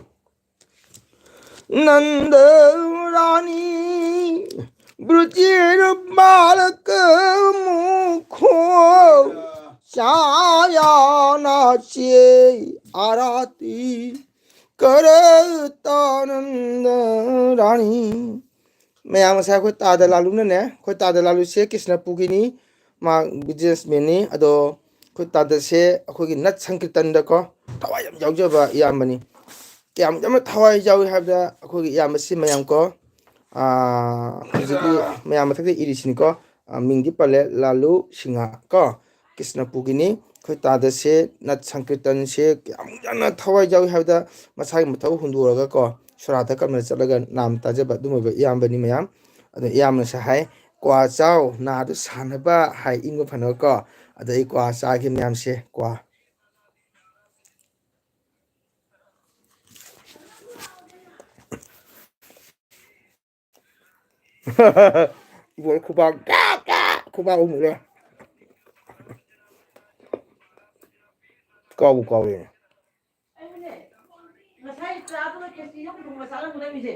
नंद रानी, ब्रजेर बालक मुखो छाया नाचे, आरती करता नंद रानी। ꯃꯌꯥꯝ, ꯉꯁꯥꯏ ꯑꯩꯈꯣꯏ ꯇꯥꯗ ꯂꯥꯂꯨꯅꯅꯦ, ꯑꯩꯈꯣꯏ ꯇꯥꯗ ꯂꯥꯂꯨꯁꯦ ꯀ꯭ꯔꯤꯁꯅꯄꯨꯔꯒꯤꯅꯤ, ꯃꯥ ꯕꯤꯖꯤꯅꯦꯁꯃꯦꯟꯅꯤ꯫ ꯑꯗꯣ ꯑꯩꯈꯣꯏ ꯇꯥꯗꯁꯦ ꯑꯩꯈꯣꯏꯒꯤ ꯅꯠ ꯁꯪꯀꯤꯔꯇꯟꯗꯀꯣ ꯊꯋꯥꯏ ꯌꯥꯝ ꯌꯥꯎꯖꯕ ꯏꯌꯥꯝꯕꯅꯤ꯫ ꯀꯌꯥꯝ ꯌꯥꯝꯅ ꯊꯋꯥꯏ ꯌꯥꯎꯏ ꯍꯥꯏꯕꯗ ꯑꯩꯈꯣꯏꯒꯤ ꯏꯌꯥꯝꯕꯁꯤ ꯃꯌꯥꯝ ꯀꯣ, ꯑꯥ, ꯍꯧꯖꯤꯛꯀꯤ ꯃꯌꯥꯝ ꯃꯊꯛꯇ ꯏꯔꯤꯁꯤꯅꯤꯀꯣ, ꯑꯥ, ꯃꯤꯡꯗꯤ ꯄꯜꯂꯦ, ꯂꯥꯂꯨ ꯁꯤꯡꯍ ꯀꯣ, ꯀ꯭ꯔꯤꯁꯅꯄꯨꯔꯒꯤꯅꯤ꯫ ꯑꯩꯈꯣꯏ ꯇꯥꯗꯁꯦ ꯅꯠ ꯁꯪꯀꯤꯔꯇꯟꯁꯦ ꯀꯌꯥꯝ ꯌꯥꯝꯅ ꯊꯋꯥꯏ ꯌꯥꯎꯏ ꯍꯥꯏꯕꯗ ꯃꯁꯥꯒꯤ ꯃꯊꯧ ꯍꯨꯟꯗꯣꯛꯑꯒ ꯀꯣ, ꯁꯣꯔꯥꯠꯇ ꯀꯔꯝꯅ ꯆꯠꯂꯒ ꯅꯥꯝ ꯇꯥꯖꯕ ꯑꯗꯨꯝ ꯑꯣꯏꯕ ꯏꯌꯥꯝꯕꯅꯤ ꯃꯌꯥꯝ꯫ ꯑꯗꯣ ꯏꯌꯥꯝꯕꯅꯁꯨ ꯍꯥꯏ, "ꯀ꯭ꯋꯥ ꯆꯥꯎ, ꯅꯥꯗꯨ ꯁꯥꯟꯅꯕ" ꯍꯥꯏ, ꯏꯪꯕ ꯐꯅꯕ ꯀꯣ꯫ ꯑꯗꯣ ꯑꯩ ꯀ꯭ꯋꯥ ꯆꯥꯒꯦ ꯃꯌꯥꯝꯁꯦ, ꯀ꯭ꯋꯥ꯫ ꯏꯕꯣ, ꯈꯨꯕꯥꯛ ꯀꯥ ꯀꯥ ꯈꯨꯕꯥꯛ ꯑꯍꯨꯝ ꯂꯣꯏ꯫ ꯀꯥꯎꯕꯨ ꯀꯥꯎꯔꯦꯅꯦ꯫ ꯑꯩꯅꯦ, ꯉꯁꯥꯏ ꯆꯥꯗꯨꯅ ꯈꯦꯆꯤ ꯑꯃ ꯊꯣꯡꯕ ꯆꯥꯔꯝꯒꯗꯕꯅꯤꯁꯦ꯫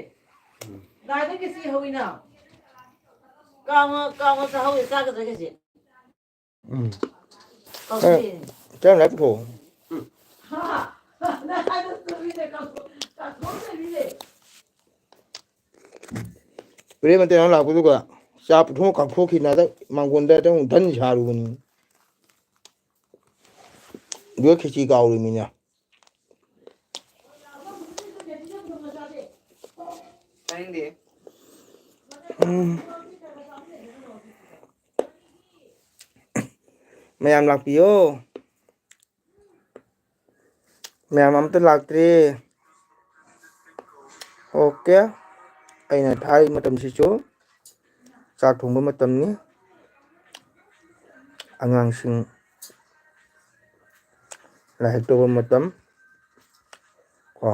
ꯗꯥꯏꯗ ꯈꯦꯆꯤ ꯍꯧꯏꯅ꯫ ꯀꯥꯡꯉ-, ꯀꯥꯡꯉ ꯆꯥꯍꯧꯋꯦ, ꯆꯥꯒꯗ꯭ꯔꯥ ꯈꯦꯆꯤ? ꯎꯝ꯫ ꯀꯥꯎꯊꯣꯛꯑꯦ꯫ ꯆꯥꯔꯝꯗꯥꯏ ꯄꯨꯊꯣꯛꯑꯣ꯫ ꯍꯥ? ꯅꯪ ꯍꯥꯏꯗꯣ ꯆꯨꯝꯃꯤꯅꯦ, ꯀꯥꯎꯊꯣꯛ-, ꯀꯥꯎꯊꯣꯛꯑꯝꯗꯕꯤꯅꯦ꯫ ꯄ꯭ꯔꯦꯝ ꯃꯇꯦꯛ ꯂꯥꯛꯄꯗꯨꯒ ꯆꯥ ꯄꯨꯊꯣꯛ ꯀꯥꯎꯊꯣꯛꯈꯤꯅ ꯑꯗ ꯃꯥꯡꯒꯣꯟꯗ ꯑꯗꯨꯝ ꯙꯟ ꯁꯥꯔꯨꯕꯅꯤ꯫ ꯑꯗꯨꯒ ꯈꯦꯆꯤ ꯀꯥꯎꯔꯤꯃꯤꯅ꯫ ꯈꯪꯗꯦ꯫ ꯎꯝ꯫ ꯃꯌꯥꯝ ꯂꯥꯛꯄꯤꯌꯣ꯫ ꯃꯌꯥꯝ ꯑꯝꯇ ꯂꯥꯛꯇ꯭ꯔꯤ꯫ ꯑꯣꯀꯦ꯫ ꯑꯩꯅ ꯊꯥꯔꯤ ꯃꯇꯝꯁꯤꯁꯨ ꯆꯥꯛ ꯊꯣꯡꯕ ꯃꯇꯝꯅꯤ꯫ ꯑꯉꯥꯡꯁꯤꯡ ꯂꯥꯏꯔꯤꯛ ꯇꯧꯕ ꯃꯇꯝ꯫ ꯀꯣ꯫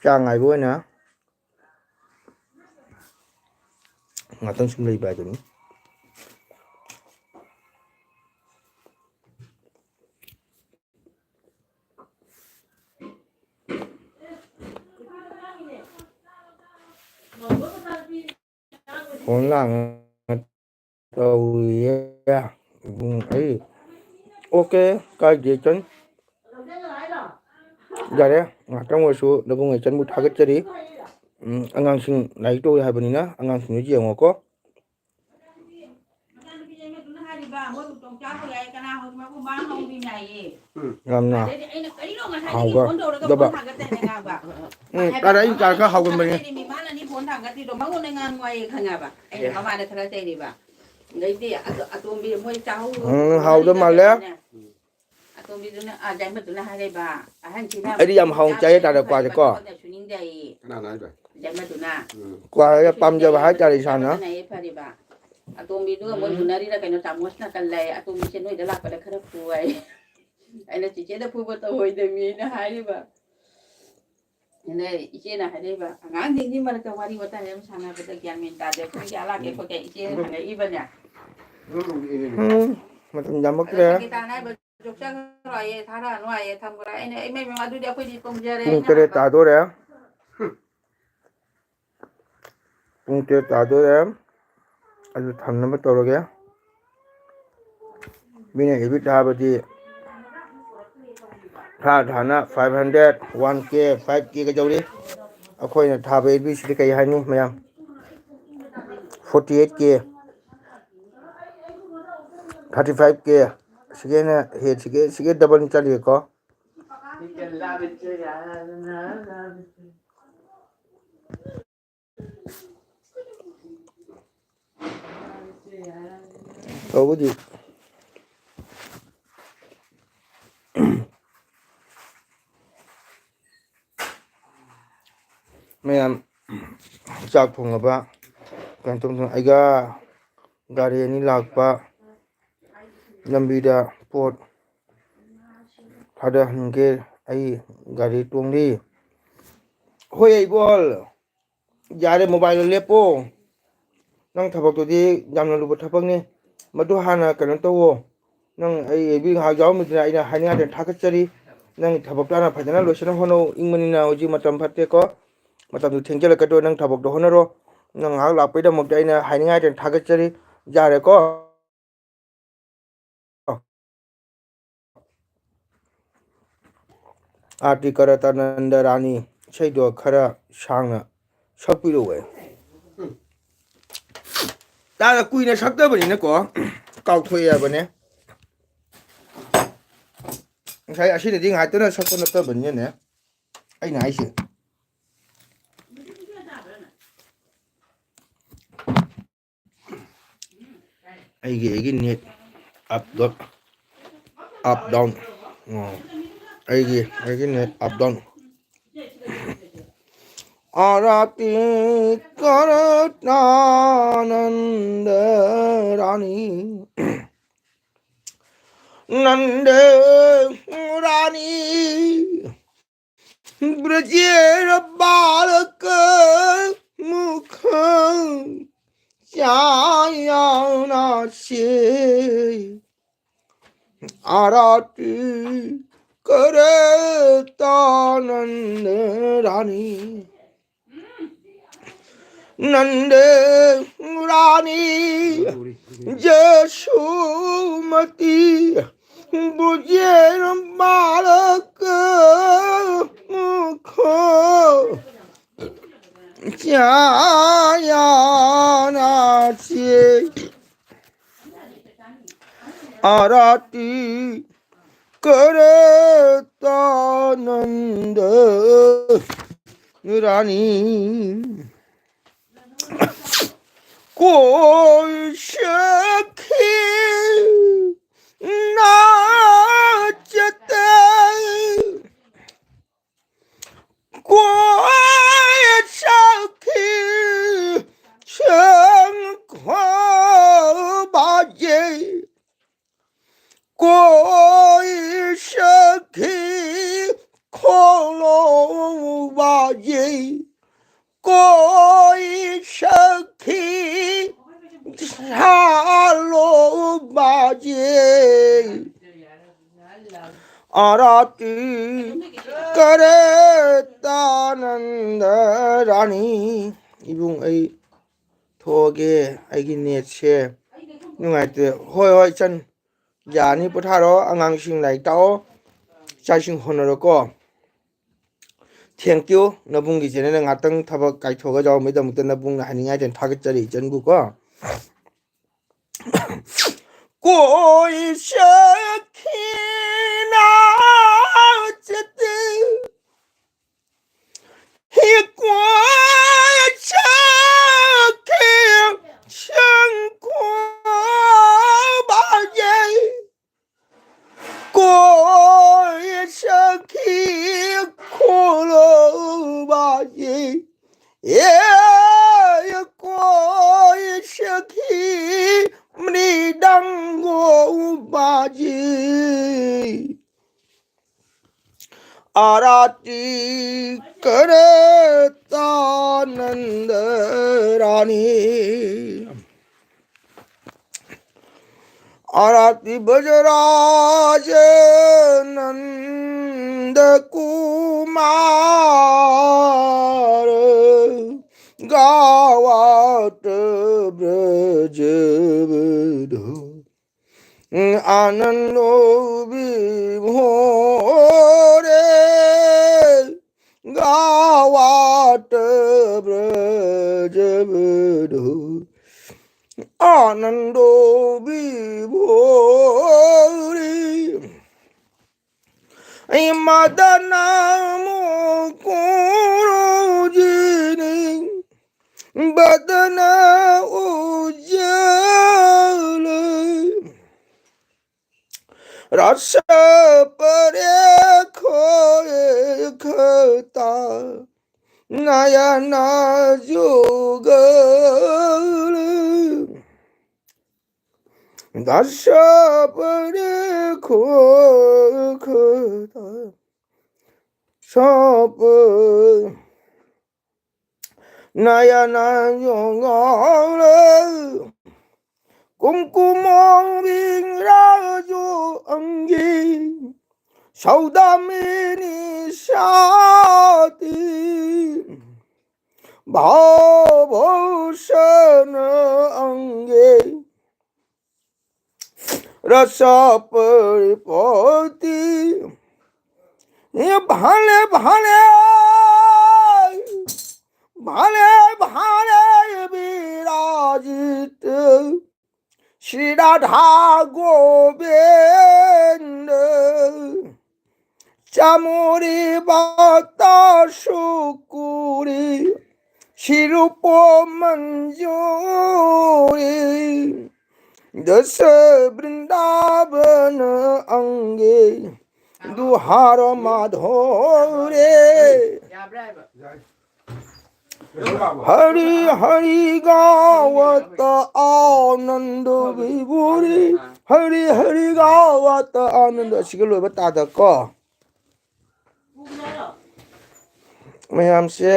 ꯆꯥꯛ ꯉꯥꯏꯕ ꯑꯣꯏꯅ ꯉꯥꯛꯇꯪ ꯁꯨꯝ ꯂꯩꯕ ꯍꯥꯏꯗꯨꯅꯤ꯫ ꯐꯣꯟ ꯂꯥꯡꯉ ꯇꯧꯔꯤꯌꯦ꯫ ꯏꯕꯨꯡ ꯑꯩ꯫ ꯑꯣꯀꯦ, ꯀꯥꯏꯗꯦ ꯆꯟ꯫ ꯌꯥꯔꯦ, ꯉꯥꯏꯍꯥꯛꯇꯪ ꯑꯣꯏꯔꯁꯨ ꯅꯕꯨꯡ ꯑꯩ ꯆꯟꯕꯨ ꯊꯥꯒꯠꯆꯔꯤ꯫ ꯎꯝ, ꯑꯉꯥꯡꯁꯤꯡ ꯂꯥꯏꯔꯤꯛ ꯇꯧꯔꯤ ꯍꯥꯏꯕꯅꯤꯅ ꯑꯉꯥꯡꯁꯤꯡꯗꯨꯁꯨ ꯌꯦꯡꯉꯣꯀꯣ꯫ ꯌꯥꯝꯅ ꯍꯥꯎꯒꯗꯕ꯫ ꯎꯝ, ꯇꯥꯔꯛꯏ ꯇꯥꯔꯛꯀ ꯍꯥꯎꯒꯟꯕꯅꯤ꯫ ꯎꯝ, ꯍꯥꯎꯗ ꯃꯥꯜꯂꯦ꯫ ꯑꯇꯣꯝꯕꯤꯗꯨꯅ, ꯑ, ꯌꯥꯏꯃꯗꯨꯅ ꯍꯥꯏꯔꯦꯕ, ꯑꯍꯟꯁꯤꯅ ꯑꯩꯗꯤ ꯌꯥꯝ ꯍꯥꯎꯅ ꯆꯥꯏꯌꯦ ꯇꯥꯗ ꯀ꯭ꯋꯥꯁꯦ ꯀꯣ꯫ ꯁꯨꯅꯤꯡꯗꯦ ꯍꯥꯏꯌꯦ꯫ ꯀꯅꯥꯅ ꯍꯥꯏꯕ? ꯌꯥꯏꯃꯗꯨꯅ꯫ ꯎꯝ꯫ ꯀ꯭ꯋꯥ ꯌꯥꯝ ꯄꯥꯝꯖꯕ ꯍꯥꯏꯇꯥꯔꯦ ꯏꯁꯥꯅ꯫ ꯐꯔꯦꯕ꯫ ꯑꯇꯣꯝꯕꯤꯗꯨꯒ ꯃꯣꯏ ꯎꯝ꯫ ꯃꯨꯟꯅꯔꯤꯔ ꯀꯩꯅꯣ, ꯆꯥꯃꯁꯅ ꯀꯜꯂꯦ꯫ ꯑꯇꯣꯝꯕꯤꯁꯦ ꯅꯣꯏꯗ ꯂꯥꯛꯄꯗ ꯈꯔ ꯐꯨ ꯍꯥꯏ꯫ ꯑꯩꯅ ꯆꯤꯆꯦꯗ ꯐꯨꯕ ꯇꯧꯔꯣꯏꯗꯕꯅꯤ ꯑꯩꯅ ꯍꯥꯏꯔꯤꯕ꯫ ꯑꯗꯩ ꯏꯆꯦꯅ ꯍꯥꯏꯔꯛꯏꯕ, "ꯑꯉꯥꯡꯁꯤꯡꯒꯤ ꯃꯔꯛꯇ ꯋꯥꯔꯤ ꯋꯥꯇꯥꯏ ꯑꯃ ꯁꯥꯟꯅꯕꯗ ꯒ꯭ꯌꯥꯟ ꯃꯦꯟ ꯇꯥꯗꯦ꯫ ꯄꯨꯡ ꯀꯌꯥ ꯂꯥꯛꯀꯦ ꯈꯣꯠꯀꯦ?" ꯏꯆꯦꯅ ꯍꯪꯉꯛꯏꯕꯅꯦ꯫ ꯎꯝ, ꯃꯇꯝ ꯑꯗ ꯌꯥꯝꯃꯛꯇ꯭ꯔꯦ꯫ ꯁꯪꯒꯤꯇꯥꯅ ꯍꯥꯏꯕ, "ꯌꯣꯛꯆꯈ꯭ꯔꯣ ꯑꯩ, ꯊꯥꯔꯛꯑꯅꯨ ꯑꯩ, ꯊꯝꯈ꯭ꯔꯣ꯫" ꯑꯩꯅ, "ꯏꯃꯩ, ꯃꯩ, ꯑꯗꯨꯗꯤ ꯑꯩꯈꯣꯏꯗꯤ ꯇꯨꯝꯖꯔꯦ" ꯄꯨꯡ ꯑꯩꯅ ꯇꯔꯦꯠ ꯍꯥꯏꯕ꯫ ꯇꯥꯗꯣꯔꯦ꯫ ꯄꯨꯡ ꯇꯔꯦꯠ ꯇꯥꯗꯣꯔꯦ꯫ ꯑꯗꯨ ꯊꯝꯅꯕ ꯇꯧꯔꯒꯦ꯫ ꯃꯤꯅ ꯑꯦꯕꯤ ꯊꯥꯕꯗꯤ ꯊꯥ ꯊꯥꯅ five hundred, one K, five K ꯀꯩꯗꯧꯔꯤ? ꯑꯩꯈꯣꯏꯅ ꯊꯥꯕ ꯑꯦꯕꯤꯁꯤꯗꯤ ꯀꯩ ꯍꯥꯏꯅꯤ ꯃꯌꯥꯝ? Forty eight K, thirty five K, ꯁꯤꯒꯦꯅ ꯍꯦ, ꯁꯤꯒꯦ, ꯁꯤꯒꯦ double ꯆꯠꯂꯤꯀꯣ꯫ ꯇꯧꯕꯨꯗꯤ ꯃꯌꯥꯝ ꯆꯥꯛ ꯊꯣꯡꯉꯕ ꯀꯩꯅꯣ ꯇꯧꯗꯅ ꯑꯩꯒ ꯒꯥꯔꯤ ꯑꯅꯤ ꯂꯥꯛꯄ ꯂꯝꯕꯤꯗ ꯄꯣꯠ ꯊꯥꯗꯍꯟꯒꯦ꯫ ꯑꯩ ꯒꯥꯔꯤ ꯇꯣꯡꯂꯤ꯫ ꯍꯣꯏ ꯏꯕꯣꯜ, ꯌꯥꯔꯦ, ꯃꯣꯕꯥꯏꯜꯗꯣ ꯂꯦꯞꯄꯣ꯫ ꯅꯪ ꯊꯕꯛꯇꯨꯗꯤ ꯌꯥꯝꯅ ꯂꯨꯕ ꯊꯕꯛꯅꯤ꯫ ꯃꯗꯨ ꯍꯥꯟꯅ ꯀꯩꯅꯣ ꯇꯧꯋꯣ꯫ ꯅꯪ ꯑꯩ ꯑꯦꯕꯤ ꯉꯥꯏꯍꯥꯛ ꯌꯥꯎꯔꯝꯃꯤꯗꯨꯅ ꯑꯩꯅ ꯍꯥꯏꯅꯤꯡꯉꯥꯏꯗ ꯊꯥꯒꯠꯆꯔꯤ꯫ ꯅꯪ ꯊꯕꯛꯇꯣ ꯍꯥꯟꯅ ꯐꯖꯅ ꯂꯣꯏꯁꯤꯟꯅ ꯍꯣꯠꯅꯧ꯫ ꯏꯪꯕꯅꯤꯅ ꯍꯧꯖꯤꯛ ꯃꯇꯝ ꯐꯠꯇꯦꯀꯣ꯫ ꯃꯇꯝꯗꯨ ꯊꯦꯡꯖꯤꯜꯂꯛꯀꯗ꯭ꯔꯣ꯫ ꯅꯪ ꯊꯕꯛꯇꯣ ꯍꯣꯠꯅꯔꯣ꯫ ꯅꯪ ꯉꯥꯏꯍꯥꯛ ꯂꯥꯛꯄꯩꯗꯃꯛꯇ ꯑꯩꯅ ꯍꯥꯏꯅꯤꯡꯉꯥꯏꯗ ꯊꯥꯒꯠꯆꯔꯤ꯫ ꯌꯥꯔꯦꯀꯣ꯫ ꯑꯥꯔꯇꯤ ꯀꯔꯇꯥꯅꯟꯗ ꯔꯥꯅꯤ ꯏꯁꯩꯗꯣ ꯈꯔ ꯁꯥꯡꯅ ꯁꯛꯄꯤꯔꯛꯑꯣ꯫ ꯇꯥꯗ ꯀꯨꯏꯅ ꯁꯛꯇꯕꯅꯤꯅꯀꯣ ꯀꯥꯎꯊꯣꯛꯑꯦ ꯍꯥꯏꯕꯅꯦ꯫ ꯉꯁꯥꯏ ꯑꯁꯤꯅꯗꯤ ꯉꯥꯏꯇꯅ ꯁꯛꯄ ꯅꯠꯇꯕꯅꯤꯅꯅꯦ ꯑꯩꯅ ꯍꯥꯏꯁꯦ꯫ ꯑꯩꯒꯤ ꯑꯩꯒꯤ net up down up down. ꯑꯣ, ꯑꯩꯒꯤ ꯑꯩꯒꯤ ꯅꯦꯠ ꯑꯞ ꯗꯥꯎꯟ꯫ आरती करत आनंद रानी। नंद रानी ब्रजेर बालक मुख छाया नाचे। आरती करत आनंद रानी। नंद रानी जसोमती ब्रजेर बालक मुख छाया नाचे। आरती करत रानी। कोई सखी नाचते, कोई सखी शंख बाजे, कोई सखी खोलो बाजे, कोई सखी झालो बाजे। आरती करे तानंद रानी। ꯏꯕꯨꯡ, ꯑꯩ ꯊꯣꯛꯑꯒꯦ, ꯑꯩꯒꯤ ꯅꯦꯠꯁꯦ ꯅꯨꯡꯉꯥꯏꯇꯦ꯫ ꯍꯣꯏ, ꯍꯣꯏ, ꯏꯆꯟ, ꯌꯥꯅꯤ, ꯄꯣꯊꯥꯔꯣ꯫ ꯑꯉꯥꯡꯁꯤꯡ ꯂꯥꯏꯔꯤꯛ ꯇꯥꯛꯑꯣ, ꯏꯆꯥꯁꯤꯡ ꯍꯣꯠꯅꯔꯣꯀꯣ꯫ Thank you꯫ ꯅꯕꯨꯡꯒꯤ ꯆꯦꯅꯦꯜꯗ ꯉꯥꯛꯇꯪ ꯊꯕꯛ ꯀꯥꯏꯊꯣꯛꯑꯒ ꯌꯥꯎꯔꯝꯕꯩꯗꯃꯛꯇ ꯅꯕꯨꯡꯅ ꯍꯥꯏꯅꯤꯡꯉꯥꯏꯗꯅ ꯊꯥꯒꯠꯆꯔꯤ ꯏꯆꯟꯕꯨꯀꯣ꯫ कोई सखी नाचते, ये कोई सखी शंखो बाजे, कोई सखी खोलो बाजे, ए कोई सखी मृदंगो बाजे। आरती करे तानंद रानी। आरती बजराज नंद कुमार, गावत ब्रज विधु आनंदो विभोरे, गावत ब्रज विधु आनंदो विभोरे। मदन मुकुर बदन उज्जल रस परे खोखता नयन जुगल। दस परे खोखता सप नयन जुगल। कुमकुम विराजो अंगे सौदामिनी साती। भावभूषण अंगे रस परिपति। ये भाले भाले, भाले भाले विराजित श्री राधा गोविंद। चामुरी बाता सुकुरी श्री रूप मंजूरी। दस वृंदावन अंगे दुहार माधोरे। हरि हरि गावत आनंद विभोरे। हरि हरि गावत आनंद। ꯑꯁꯤꯒ ꯂꯣꯏꯕ ꯇꯥꯗꯀꯣ ꯃꯌꯥꯝꯁꯦ꯫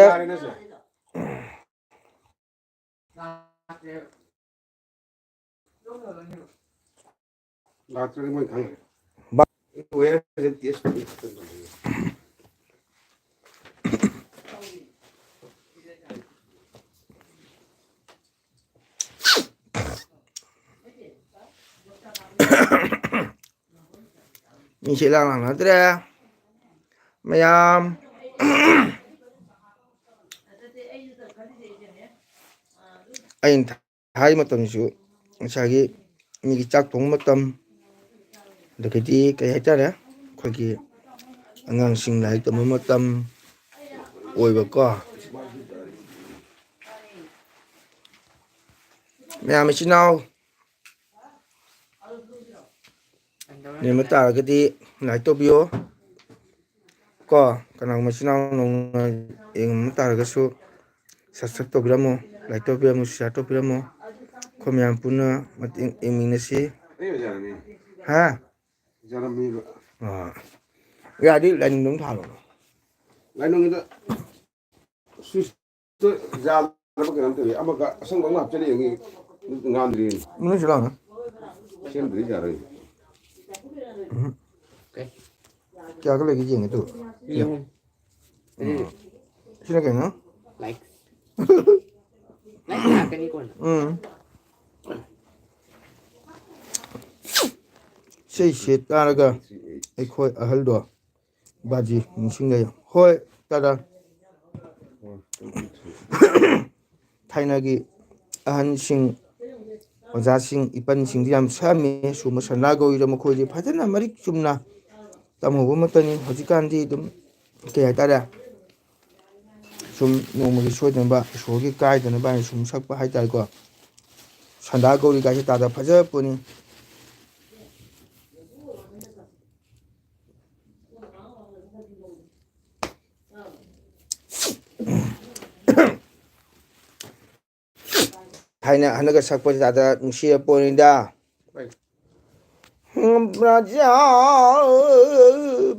ꯂꯥꯛꯇ꯭ꯔꯗꯤ ꯃꯣꯏ ꯈꯪꯉꯔꯣꯏ꯫ ꯕꯥ- ꯋꯦꯌꯔꯁꯦ ꯇꯦꯁ ꯇꯧꯕ ꯈꯛꯇꯪ ꯇꯧꯕꯅꯦ꯫ ꯃꯤꯁꯦ ꯏꯂꯥꯡ ꯂꯥꯡꯅꯗ꯭ꯔꯦ ꯃꯌꯥꯝ꯫ ꯑꯩꯅ ꯊꯥꯔꯤ ꯃꯇꯝꯁꯤꯁꯨ ꯉꯁꯥꯏꯒꯤ ꯃꯤꯒꯤ ꯆꯥꯛ ꯊꯣꯡꯕ ꯃꯇꯝ, ꯑꯗꯒꯤꯗꯤ ꯀꯩ ꯍꯥꯏꯇꯥꯔꯦ, ꯑꯩꯈꯣꯏꯒꯤ ꯑꯉꯥꯡꯁꯤꯡ ꯂꯥꯏꯔꯤꯛ ꯇꯝꯕ ꯃꯇꯝ ꯑꯣꯏꯕꯀꯣ꯫ ꯃꯌꯥꯝ ꯏꯆꯤꯟ ꯏꯅꯥꯎ ꯌꯦꯡꯕ ꯇꯥꯔꯒꯗꯤ like ꯇꯧꯕꯤꯌꯣ꯫ ꯀꯣ, ꯀꯅꯥꯒꯨꯝꯕ ꯏꯆꯤꯟ ꯏꯅꯥꯎ ꯅꯧꯅ ꯌꯦꯡꯕ ꯇꯥꯔꯒꯁꯨ subscribe ꯇꯧꯕꯤꯔꯝꯃꯣ, like ꯇꯧꯕꯤꯔꯝꯃꯣ, share ꯇꯧꯕꯤꯔꯝꯃꯣ꯫ ꯑꯩꯈꯣꯏ ꯃꯌꯥꯝ ꯄꯨꯟꯅ ꯃꯇꯦꯡ ꯌꯦꯡꯃꯤꯟꯅꯁꯤ꯫ ꯑꯩ ꯑꯣꯖꯥꯅꯤ꯫ ꯍꯥ? ꯑꯣꯖꯥꯔꯝꯃꯤꯕ꯫ ꯑꯥ꯫ ꯌꯥꯔꯗꯤ ꯂꯥꯏꯅꯤꯡꯗꯣ ꯑꯃ ꯊꯥꯜꯂꯣ꯫ ꯂꯥꯏꯅꯤꯡꯗ ꯁ꯭ꯋꯤꯆꯇꯣ ꯌꯥꯗ꯭ꯔꯕ ꯀꯩꯅꯣꯝ ꯇꯧꯋꯤ꯫ ꯑꯃꯒ ꯑꯁꯪꯕ ꯑꯃ ꯍꯥꯞꯆꯜꯂ ꯌꯦꯡꯉꯤ꯫ ꯉꯥꯟꯗ꯭ꯔꯤꯅ꯫ ꯃꯅꯨꯡ ꯆꯪꯉꯛꯑꯣꯅꯦ꯫ ꯁꯦꯝꯗ꯭ꯔꯗꯤ ꯌꯥꯔꯣꯏ꯫ ꯎꯝ꯫ ꯀꯩ? ꯀꯌꯥꯒ ꯂꯩꯒꯦ ꯌꯦꯡꯒꯦ ꯇꯨ꯫ ꯃꯤ ꯑꯍꯨꯝ꯫ ꯎꯝ꯫ ꯁꯤꯅ ꯀꯩꯅꯣ? Like꯫ Like ꯂꯥꯛꯀꯅꯤ ꯀꯣꯟꯅ꯫ ꯎꯝ꯫ ꯏꯁꯩꯁꯦ ꯇꯥꯔꯒ ꯑꯩꯈꯣꯏ ꯑꯍꯜꯗꯣ ꯕꯥꯖꯤ ꯅꯤꯡꯁꯤꯡꯂꯛꯏ꯫ ꯍꯣꯏ, ꯇꯥꯗ꯫ ꯊꯥꯏꯅꯒꯤ ꯑꯍꯟꯁꯤꯡ, ꯑꯣꯖꯥꯁꯤꯡ, ꯏꯄꯟꯁꯤꯡꯗꯤ ꯌꯥꯝ ꯁꯛꯑꯝꯃꯤ꯫ ꯁꯨꯝꯕ ꯁꯅꯥ ꯒꯧꯔꯤꯗ ꯃꯈꯣꯏꯗꯤ ꯐꯖꯅ ꯃꯔꯤꯛ ꯆꯨꯝꯅ ꯇꯝꯍꯧꯕ ꯃꯇꯝꯅꯤ꯫ ꯍꯧꯖꯤꯛꯀꯥꯟꯗꯤ ꯑꯗꯨꯝ, ꯀꯩ ꯍꯥꯏꯇꯥꯔꯦ, ꯁꯨꯝ ꯅꯣꯡꯃꯒꯤ ꯁꯣꯏꯗꯅꯕ, ꯏꯁꯣꯔꯒꯤ ꯀꯥꯏꯗꯅꯕ ꯍꯥꯏꯅ ꯁꯨꯝ ꯁꯛꯄ ꯍꯥꯏꯇꯥꯔꯦꯀꯣ꯫ ꯁꯟꯗꯥ ꯒꯧꯔꯤ ꯀꯥꯏꯁꯦ ꯇꯥꯗ ꯐꯖ ꯄꯣꯠꯅꯤ꯫ ꯊꯥꯏꯅ ꯑꯍꯟꯅꯒ ꯁꯛꯄꯁꯦ ꯇꯥꯗ ꯅꯨꯡꯁꯤꯔ ꯄꯣꯠꯅꯤꯗ꯫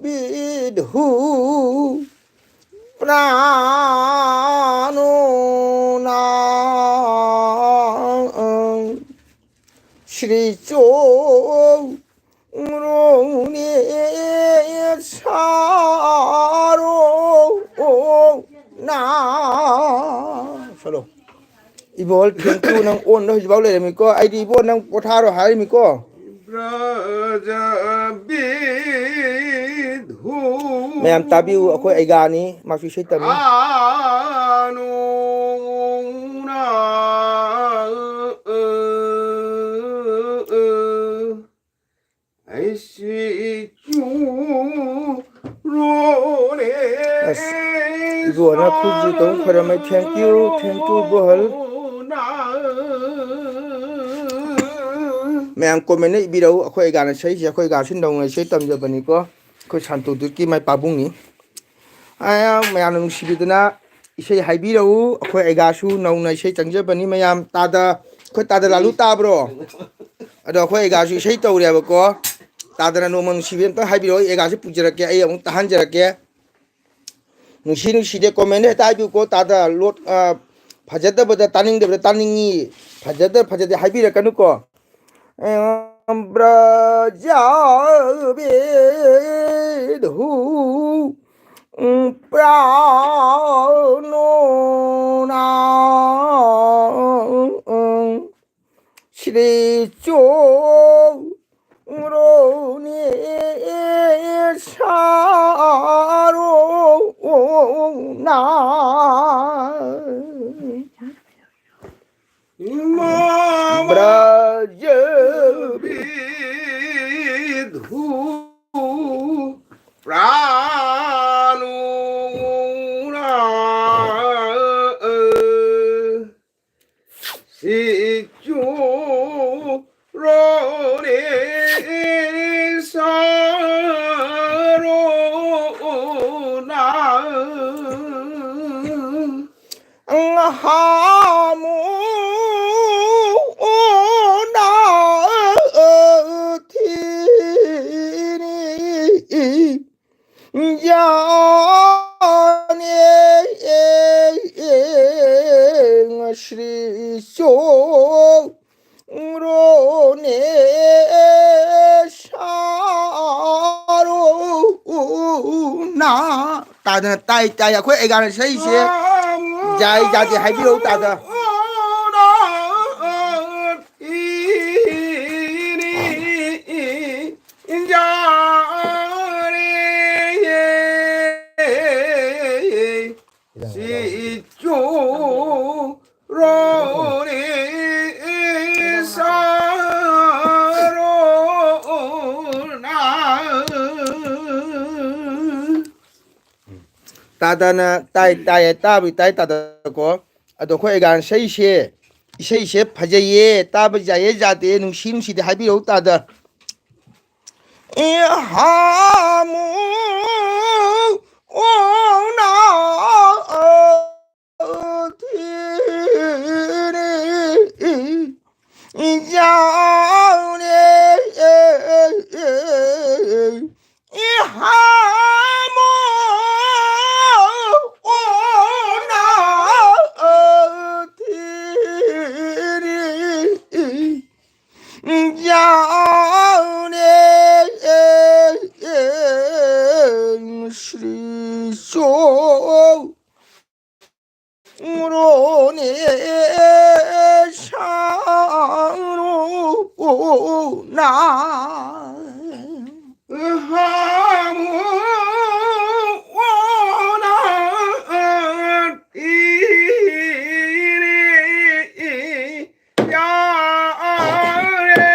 ꯄ꯭ꯔꯖꯥꯕꯤꯙꯨ ꯄ꯭ꯔꯥꯅꯣ ꯅꯥ ꯁ꯭ꯔꯤ ꯆꯣ ꯔꯣꯅꯦ ꯁꯥꯔꯣ ꯅꯥ꯫ ꯆꯠꯂꯣ꯫ ꯏꯕꯣꯍꯜ, thank you, ꯅꯪ ꯑꯣꯟꯗ ꯍꯧꯖꯤꯛꯐꯥꯎ ꯂꯩꯔꯝꯃꯤꯀꯣ꯫ ꯑꯩꯗꯤ ꯏꯕꯣ ꯅꯪ ꯄꯣꯊꯥꯔꯣ ꯍꯥꯏꯔꯝꯃꯤꯀꯣ꯫ ꯕ꯭ꯔꯖꯕꯤꯙꯨ ꯃꯌꯥꯝ ꯇꯥꯕꯤꯌꯨ, ꯑꯩꯈꯣꯏ ꯑꯩꯒꯥꯅꯤ, ꯃꯥꯁꯨ ꯏꯁꯩ ꯇꯝꯃꯤ꯫ ꯑꯅꯨꯅ ꯑꯩꯁꯤ ꯆꯨꯔꯣꯅꯦ꯫ ꯑꯁ, ꯏꯕꯣꯅ ꯈꯨꯖꯤ ꯇꯧ ꯈꯣꯏꯔꯝꯃꯦ꯫ Thank you, thank you, ꯏꯕꯣꯍꯜ꯫ ꯃꯌꯥꯝ comment ꯏꯕꯤꯔꯛꯎ꯫ ꯑꯩꯈꯣꯏ ꯑꯩꯒꯥꯅ ꯁꯛꯏꯁꯦ, ꯑꯩꯈꯣꯏ ꯑꯩꯒꯥꯁꯨ ꯅꯧꯅ ꯏꯁꯩ ꯇꯝꯖꯕꯅꯤꯀꯣ꯫ ꯑꯩꯈꯣꯏ ꯁꯥꯟꯇꯣꯗꯨꯀꯤ ꯃꯥꯏ ꯄꯥꯕꯨꯡꯅꯤ꯫ ꯑ, ꯃꯌꯥꯝꯅ ꯅꯨꯡꯁꯤꯕꯤꯗꯨꯅ ꯏꯁꯩ ꯍꯥꯏꯕꯤꯔꯛꯎ꯫ ꯑꯩꯈꯣꯏ ꯑꯩꯒꯥꯁꯨ ꯅꯧꯅ ꯏꯁꯩ ꯆꯪꯖꯕꯅꯤ꯫ ꯃꯌꯥꯝ ꯇꯥꯗ, ꯑꯩꯈꯣꯏ ꯇꯥꯗ ꯂꯥꯂꯨ ꯇꯥꯕ꯭ꯔꯣ? ꯑꯗꯣ ꯑꯩꯈꯣꯏ ꯑꯩꯒꯥꯁꯨ ꯏꯁꯩ ꯇꯧꯔꯦꯕꯀꯣ꯫ ꯇꯥꯗꯅ ꯅꯣꯡꯃ ꯅꯨꯡꯁꯤꯕꯤ ꯑꯝꯇ ꯍꯥꯏꯕꯤꯔꯛꯑꯣ꯫ ꯑꯩ ꯑꯩꯒꯥꯁꯨ ꯄꯨꯖꯔꯛꯀꯦ, ꯑꯩ ꯑꯃꯨꯛ ꯇꯥꯍꯟꯖꯔꯛꯀꯦ꯫ ꯅꯨꯡꯁꯤ ꯅꯨꯡꯁꯤꯗꯦ comment ꯍꯦꯛꯇ ꯍꯥꯏꯕꯤꯌꯨꯀꯣ꯫ ꯇꯥꯗ ꯂꯣꯠ-, ꯑ, ꯐꯖꯗꯕꯗ ꯇꯥꯅꯤꯡꯗꯕꯗ ꯇꯥꯅꯤꯡꯉꯤ, ꯐꯖꯗ ꯐꯖꯗꯦ ꯍꯥꯏꯕꯤꯔꯛꯀꯅꯨꯀꯣ꯫ ꯕ꯭ꯔꯖꯥꯕꯤꯙꯨ ꯄ꯭ꯔꯥꯅꯣꯅꯥ ꯁ꯭ꯔꯤ ꯆꯣꯔꯣꯅꯦ ꯁꯥꯔꯣꯅꯥ ꯕ꯭ꯔꯖ ꯕꯤꯙꯨ ꯄ꯭ꯔꯥꯅꯣꯅꯥ ꯁꯤꯆꯨ ꯔꯣꯅꯦ ꯁꯥꯔꯣꯅꯥ ꯍꯥꯃꯨ ꯊꯤꯅꯤ ꯌꯥꯅꯦ ꯁ꯭ꯔꯤ ꯆꯣ ꯔꯣꯅꯦ ꯁꯥꯔꯣꯅꯥ ꯇꯥꯗꯅ ꯇꯥꯏ ꯇꯥꯏ꯫ ꯑꯩꯈꯣꯏ ꯑꯩꯒꯥꯅ ꯁꯛꯏꯁꯦ ꯌꯥꯏ ꯌꯥꯗꯦ ꯍꯥꯏꯕꯤꯔꯛꯎ ꯇꯥꯗ꯫ ꯁꯤꯆꯨ ꯔꯣꯅꯦ ꯁꯥꯔꯣꯅꯥ ꯇꯥꯗꯅ ꯇꯥꯏ ꯇꯥꯏꯌꯦ ꯇꯥꯕꯨꯗꯤ ꯇꯥꯏ ꯇꯥꯗꯀꯣ꯫ ꯑꯗꯣ ꯑꯩꯈꯣꯏ ꯑꯩꯒꯥꯅ ꯁꯛꯏꯁꯦ ꯏꯁꯩꯁꯦ ꯐꯖꯩꯌꯦ, ꯇꯥꯕ ꯌꯥꯏꯌꯦ ꯌꯥꯗꯦ, ꯅꯨꯡꯁꯤ ꯅꯨꯡꯁꯤꯗꯦ ꯍꯥꯏꯕꯤꯔꯛꯎ ꯇꯥꯗ꯫ ꯏꯍꯥꯃꯨ ꯑꯣꯅꯥ ꯊꯤꯔꯤ ꯏꯖꯥꯎꯅꯦ ꯏꯍꯥꯃꯨ ꯑꯣꯅꯥ ꯊꯤꯔꯤ ꯌꯥꯎꯅꯦ ꯁ꯭ꯔꯤ ꯆꯣ ꯔꯣꯅꯦ ꯁꯥꯔꯣꯅꯥ ꯍꯥꯃꯨ ꯑꯣꯅꯥ ꯏꯔꯦ ꯌꯥꯔꯦ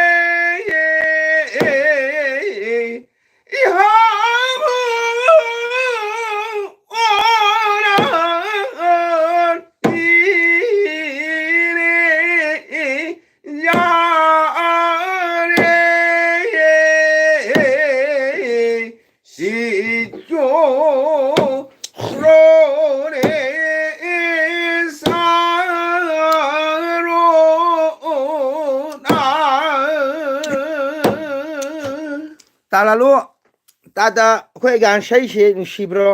ꯏꯍꯥꯃꯨ ꯑꯣꯅꯥ ꯏꯔꯦ ꯌꯥꯔꯦ ꯁꯤꯆꯣ ꯔꯣꯅꯦ ꯁꯥꯔꯣꯅꯥ꯫ ꯇꯥꯂꯥꯂꯨ, ꯇꯥꯗ, ꯑꯩꯈꯣꯏ ꯑꯒꯥꯡ ꯏꯁꯩꯁꯦ ꯅꯨꯡꯁꯤꯕ꯭ꯔꯣ?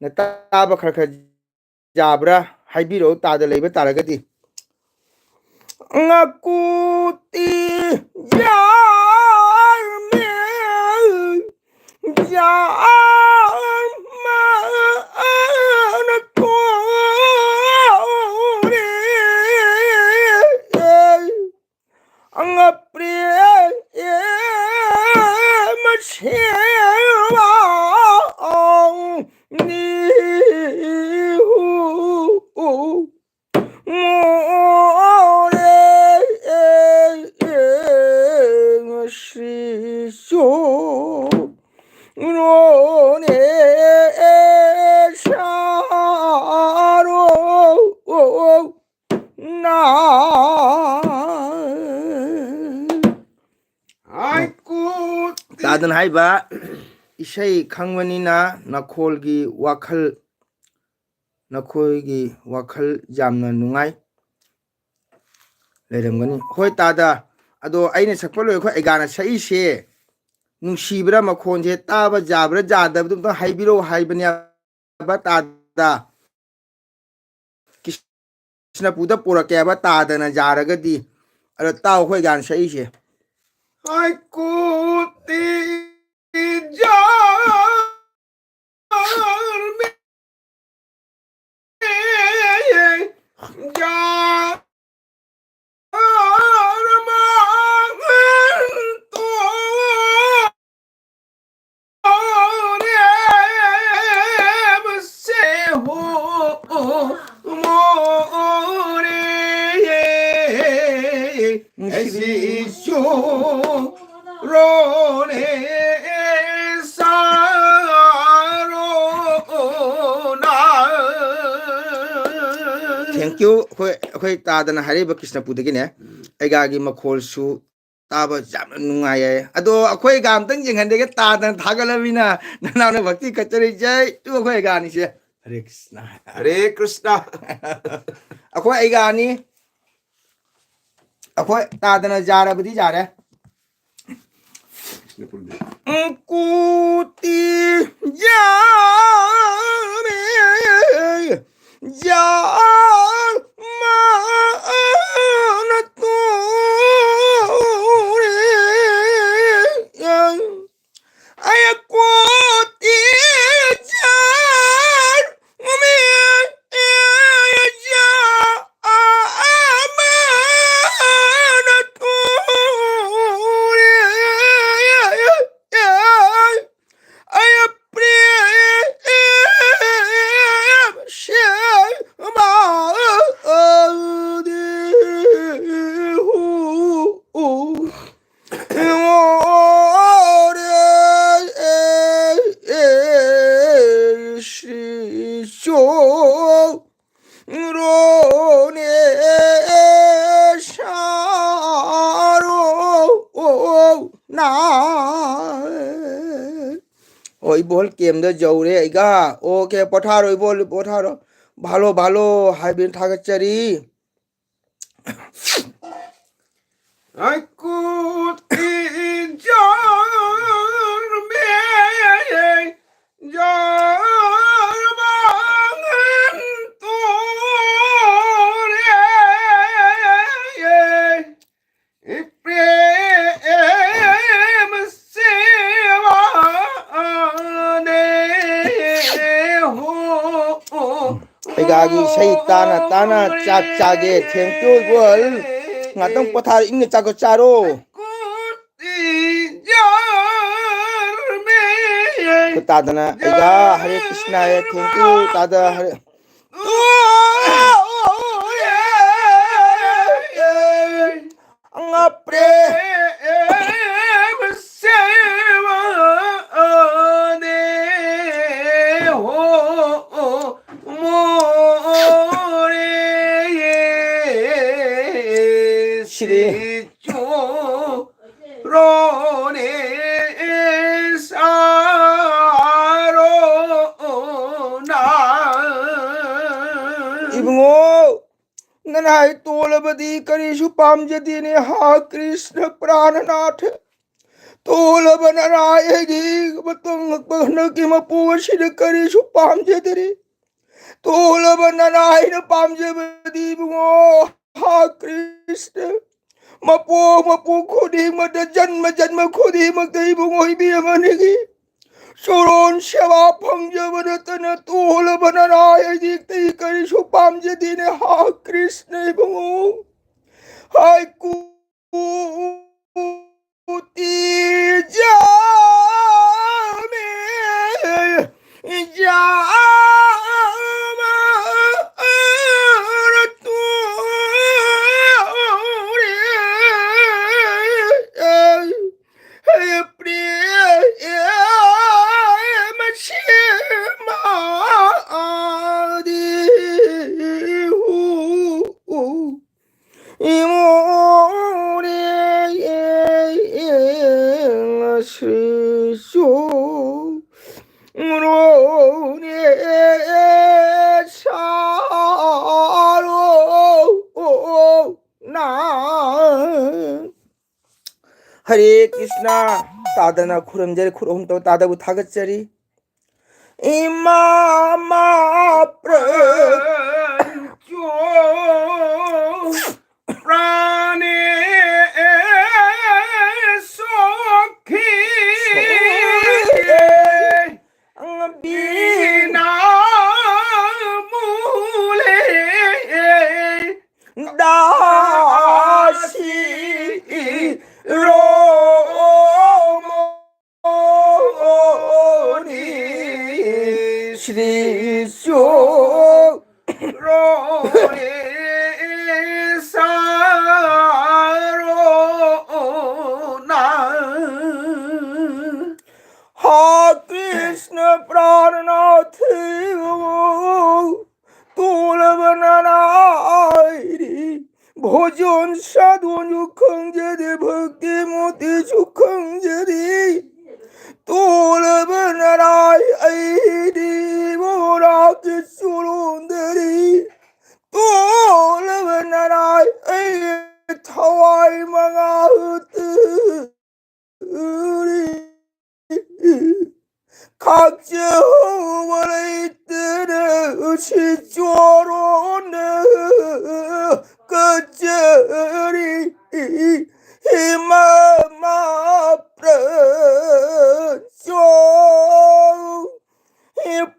ꯅ ꯇꯥꯕ ꯈꯔ ꯈꯔ ꯌꯥꯕ꯭ꯔꯥ? ꯍꯥꯏꯕꯤꯔꯛꯎ, ꯇꯥꯗ ꯂꯩꯕ ꯇꯥꯔꯒꯗꯤ꯫ ꯉꯀꯨꯇꯤ ꯌꯥꯔꯃꯦ ꯌꯥꯔꯃꯅ ꯇꯣꯔꯦ ꯑꯉꯄ꯭ꯔꯦ ꯃꯁꯦꯋꯥ ꯅꯤꯍꯨ ꯃꯣꯔꯦ ꯁ꯭ꯔꯤꯁꯨ ꯔꯣꯅꯦ ꯁꯥꯔꯣ ꯅꯥ ꯍꯥꯏꯕ ꯏꯁꯩ ꯈꯪꯕꯅꯤꯅ ꯅꯈꯣꯜꯒꯤ ꯋꯥꯈꯜ, ꯅꯈꯣꯏꯒꯤ ꯋꯥꯈꯜ ꯌꯥꯝꯅ ꯅꯨꯡꯉꯥꯏ ꯂꯩꯔꯝꯒꯅꯤ꯫ ꯍꯣꯏ ꯇꯥꯗ, ꯑꯗꯣ ꯑꯩꯅ ꯁꯛꯄ ꯂꯣꯏ ꯑꯩꯈꯣꯏ ꯑꯩꯒꯥꯅ ꯁꯛꯏꯁꯦ ꯅꯨꯡꯁꯤꯕ꯭ꯔꯥ, ꯃꯈꯣꯟꯁꯦ ꯇꯥꯕ ꯌꯥꯕ꯭ꯔꯥ ꯌꯥꯗꯕꯗꯨ ꯑꯝꯇ ꯍꯥꯏꯕꯤꯔꯛꯑꯣ ꯍꯥꯏꯕꯅꯦꯕ ꯇꯥꯗ꯫ ꯀ꯭ꯔꯤꯁꯅꯄꯨꯔꯗ ꯄꯨꯔꯛꯀꯦ ꯍꯥꯏꯕ ꯇꯥꯗꯅ ꯌꯥꯔꯒꯗꯤ꯫ ꯑꯗꯣ ꯇꯥꯎ ꯑꯩꯈꯣꯏ ꯑꯩꯒꯥꯅ ꯁꯛꯏꯁꯦ꯫ ꯍꯥꯏꯀꯨꯇꯤ ꯖꯥꯔꯃꯦ ꯖꯥꯔ ꯃꯥꯟꯇꯣ ꯔꯦꯕ ꯁꯦ ꯍꯣ ꯃꯣꯔꯦ ꯅꯨꯡꯁꯤꯕꯤ꯫ ꯑꯁꯤꯁꯨ ꯔꯣꯅꯦ ꯁꯥꯔꯣꯅꯥ꯫ Thank you꯫ ꯑꯩꯈꯣꯏ, ꯑꯩꯈꯣꯏ ꯇꯥꯗꯅ ꯍꯥꯏꯔꯛꯏꯕ ꯀ꯭ꯔꯤꯁꯅꯄꯨꯔꯗꯒꯤꯅꯦ꯫ ꯑꯩꯒꯥꯒꯤ ꯃꯈꯣꯜꯁꯨ ꯇꯥꯕ ꯌꯥꯝꯅ ꯅꯨꯡꯉꯥꯏꯌꯦ꯫ ꯑꯗꯣ ꯑꯩꯈꯣꯏ ꯑꯩꯒꯥ ꯑꯝꯇꯪ ꯌꯦꯡꯍꯟꯗꯒꯦ, ꯇꯥꯗꯅ ꯊꯥꯒꯠꯂꯕꯅꯤꯅ ꯅꯅꯥꯎꯅ ꯚꯛꯇꯤ ꯀꯠꯆꯔꯤ꯫ ꯖꯩ ꯇꯨ ꯑꯩꯈꯣꯏ ꯑꯩꯒꯥꯅꯤꯁꯦ꯫ ꯍꯔꯦ ꯀ꯭ꯔꯤꯁꯅ꯫ ꯍꯔꯦ ꯀ꯭ꯔꯤꯁꯅ꯫ ꯑꯩꯈꯣꯏ ꯑꯩꯒꯥꯅꯤ꯫ ꯑꯩꯈꯣꯏ ꯇꯥꯗꯅ ꯌꯥꯔꯕꯗꯤ ꯌꯥꯔꯦ꯫ ꯀꯨꯇꯤ ꯌꯥꯃꯦ ꯌꯥꯃꯥꯅ ꯇꯣꯔꯦ꯫ ꯑꯌꯥ ꯀꯣꯇꯤ ꯖꯥꯔ ꯃꯦ ꯖꯥ ꯑꯃꯅ ꯇꯣꯔꯦ꯫ ꯑꯌꯥ ꯄ꯭ꯔꯦꯝ ꯁꯦ ꯃꯥꯗꯤ ꯍꯨ꯫ ꯏꯕꯣꯍꯜ ꯀꯦꯝꯗ ꯌꯧꯔꯦ ꯑꯩꯒ꯫ ꯑꯣꯀꯦ, ꯄꯣꯊꯥꯔꯣ ꯏꯕꯣꯍꯜ, ꯄꯣꯊꯥꯔꯣ꯫ ꯚꯥꯂꯣ, ꯚꯥꯂꯣ ꯍꯥꯏꯕꯤꯅ ꯊꯥꯒꯠꯆꯔꯤ꯫ ꯑꯩꯒꯥꯒꯤ ꯏꯁꯩ ꯇꯥꯅ ꯇꯥꯅ ꯆꯥꯛ ꯆꯥꯒꯦ꯫ Thank you, ꯏꯕꯣꯍꯜ꯫ ꯉꯥꯛꯇꯪ ꯄꯣꯊꯥꯔꯣ, ꯏꯪꯅ ꯆꯥꯛꯀ ꯆꯥꯔꯣ꯫ ꯇꯥꯗꯅ ꯑꯩꯒ ꯍꯔꯦ ꯀ꯭ꯔꯤꯁꯅ ꯍꯥꯏꯌꯦ꯫ Thank you, ꯇꯥꯗ ꯍꯔꯦ꯫ ꯏꯕꯨꯡꯉꯣ, ꯅꯅꯥꯏ ꯇꯣꯜꯂꯕꯗꯤ ꯀꯔꯤꯁꯨ ꯄꯥꯝꯖꯗꯦꯅꯦ, ꯍꯥ ꯀ꯭ꯔꯤꯁꯅ ꯄ꯭ꯔꯥꯅꯅꯥꯊ꯫ ꯇꯣꯜꯂꯕ ꯅꯅꯥꯏ ꯑꯩꯗꯤ ꯃꯇꯝ ꯍꯟꯗꯛꯀꯤ ꯃꯄꯣꯛ ꯑꯁꯤꯗ ꯀꯔꯤꯁꯨ ꯄꯥꯝꯖꯗꯔꯤ꯫ ꯇꯣꯜꯂꯕ ꯅꯅꯥꯏꯅ ꯄꯥꯝꯖꯕꯗꯤ ꯏꯕꯨꯡꯉꯣ, ꯍꯥ ꯀ꯭ꯔꯤꯁꯅ, ꯃꯄꯣꯛ ꯃꯄꯣꯛ ꯈꯨꯗꯤꯡꯃꯛꯇ, ꯖꯟꯃ ꯖꯟꯃ ꯈꯨꯗꯤꯡꯃꯛꯇ ꯏꯕꯨꯡꯉꯣ ꯏꯕꯦꯝꯃꯅꯤꯒꯤ ꯆꯣꯔꯣꯟ ꯁꯦꯕꯥ ꯐꯪꯖꯕ ꯅꯠꯇꯅ ꯇꯣꯜꯂꯕ ꯅꯅꯥꯏ ꯑꯩꯗꯤ ꯑꯇꯩ ꯀꯔꯤꯁꯨ ꯄꯥꯝꯖꯗꯦꯅꯦ, ꯍꯥ ꯀ꯭ꯔꯤꯁꯅ ꯏꯕꯨꯡꯉꯣ꯫ ꯍꯥꯏ ꯀꯨꯇꯤ ꯖꯥꯃꯦ ꯖꯥꯃ ꯔꯇꯨꯔꯦ꯫ हे प्रेम से मादी हूँ। मोरे शिशु ꯁꯥꯔꯣ ꯅ꯫ ꯍꯔꯦ ꯀ꯭ꯔꯤꯁꯅ꯫ ꯇꯥꯗꯅ ꯈꯨꯔꯨꯝꯖꯔꯤ, ꯈꯨꯔꯨꯝ ꯇꯧ ꯇꯥꯗꯕꯨ ꯊꯥꯒꯠꯆꯔꯤ꯫ ꯏꯃꯥ ꯃꯥ ꯄ꯭ꯔ-, ꯄ꯭ꯔꯥꯅꯦ ꯁꯣꯈꯤ꯫ ꯕꯤꯅꯥ ꯃꯨꯂꯦ ꯗꯥꯁꯤ ꯔꯣ ꯃꯣꯅꯤ ꯁ꯭ꯔꯤ ꯆꯣ ꯔꯣ ꯁꯥ ꯔꯣ ꯅ꯫ ꯍꯥ ꯀ꯭ꯔꯤꯁꯅ ꯄ꯭ꯔꯥꯔꯊꯅꯥ ꯊꯤꯕꯕꯨ ꯇꯣꯂꯕ ꯅꯅꯥꯏꯔꯤ꯫ ꯚꯣꯖꯟ ꯁꯥꯗꯣꯟꯁꯨ ꯈꯪꯖꯗꯦ, ꯚꯛꯇꯤ ꯃꯨꯛꯇꯤꯁꯨ ꯈꯪꯖꯗꯦ꯫ ꯇꯣꯂꯕ ꯅꯔꯥꯏ ꯑꯩꯗꯤ ꯃꯣꯔꯥꯒꯤ ꯆꯨꯔꯣꯟꯗꯔꯤ꯫ ꯇꯣꯂꯕ ꯅꯔꯥꯏ ꯑꯩ ꯊꯋꯥꯏ ꯃꯉꯥ ꯍꯨꯠꯇꯔꯤ꯫ ꯈꯥꯛꯆꯧꯕ ꯂꯩꯇꯅ ꯁꯤ ꯆꯣꯔꯣꯅ ꯀꯆꯔꯤ꯫ ꯏꯃꯥ ꯃꯥ ꯄ꯭ꯔ ꯆꯣ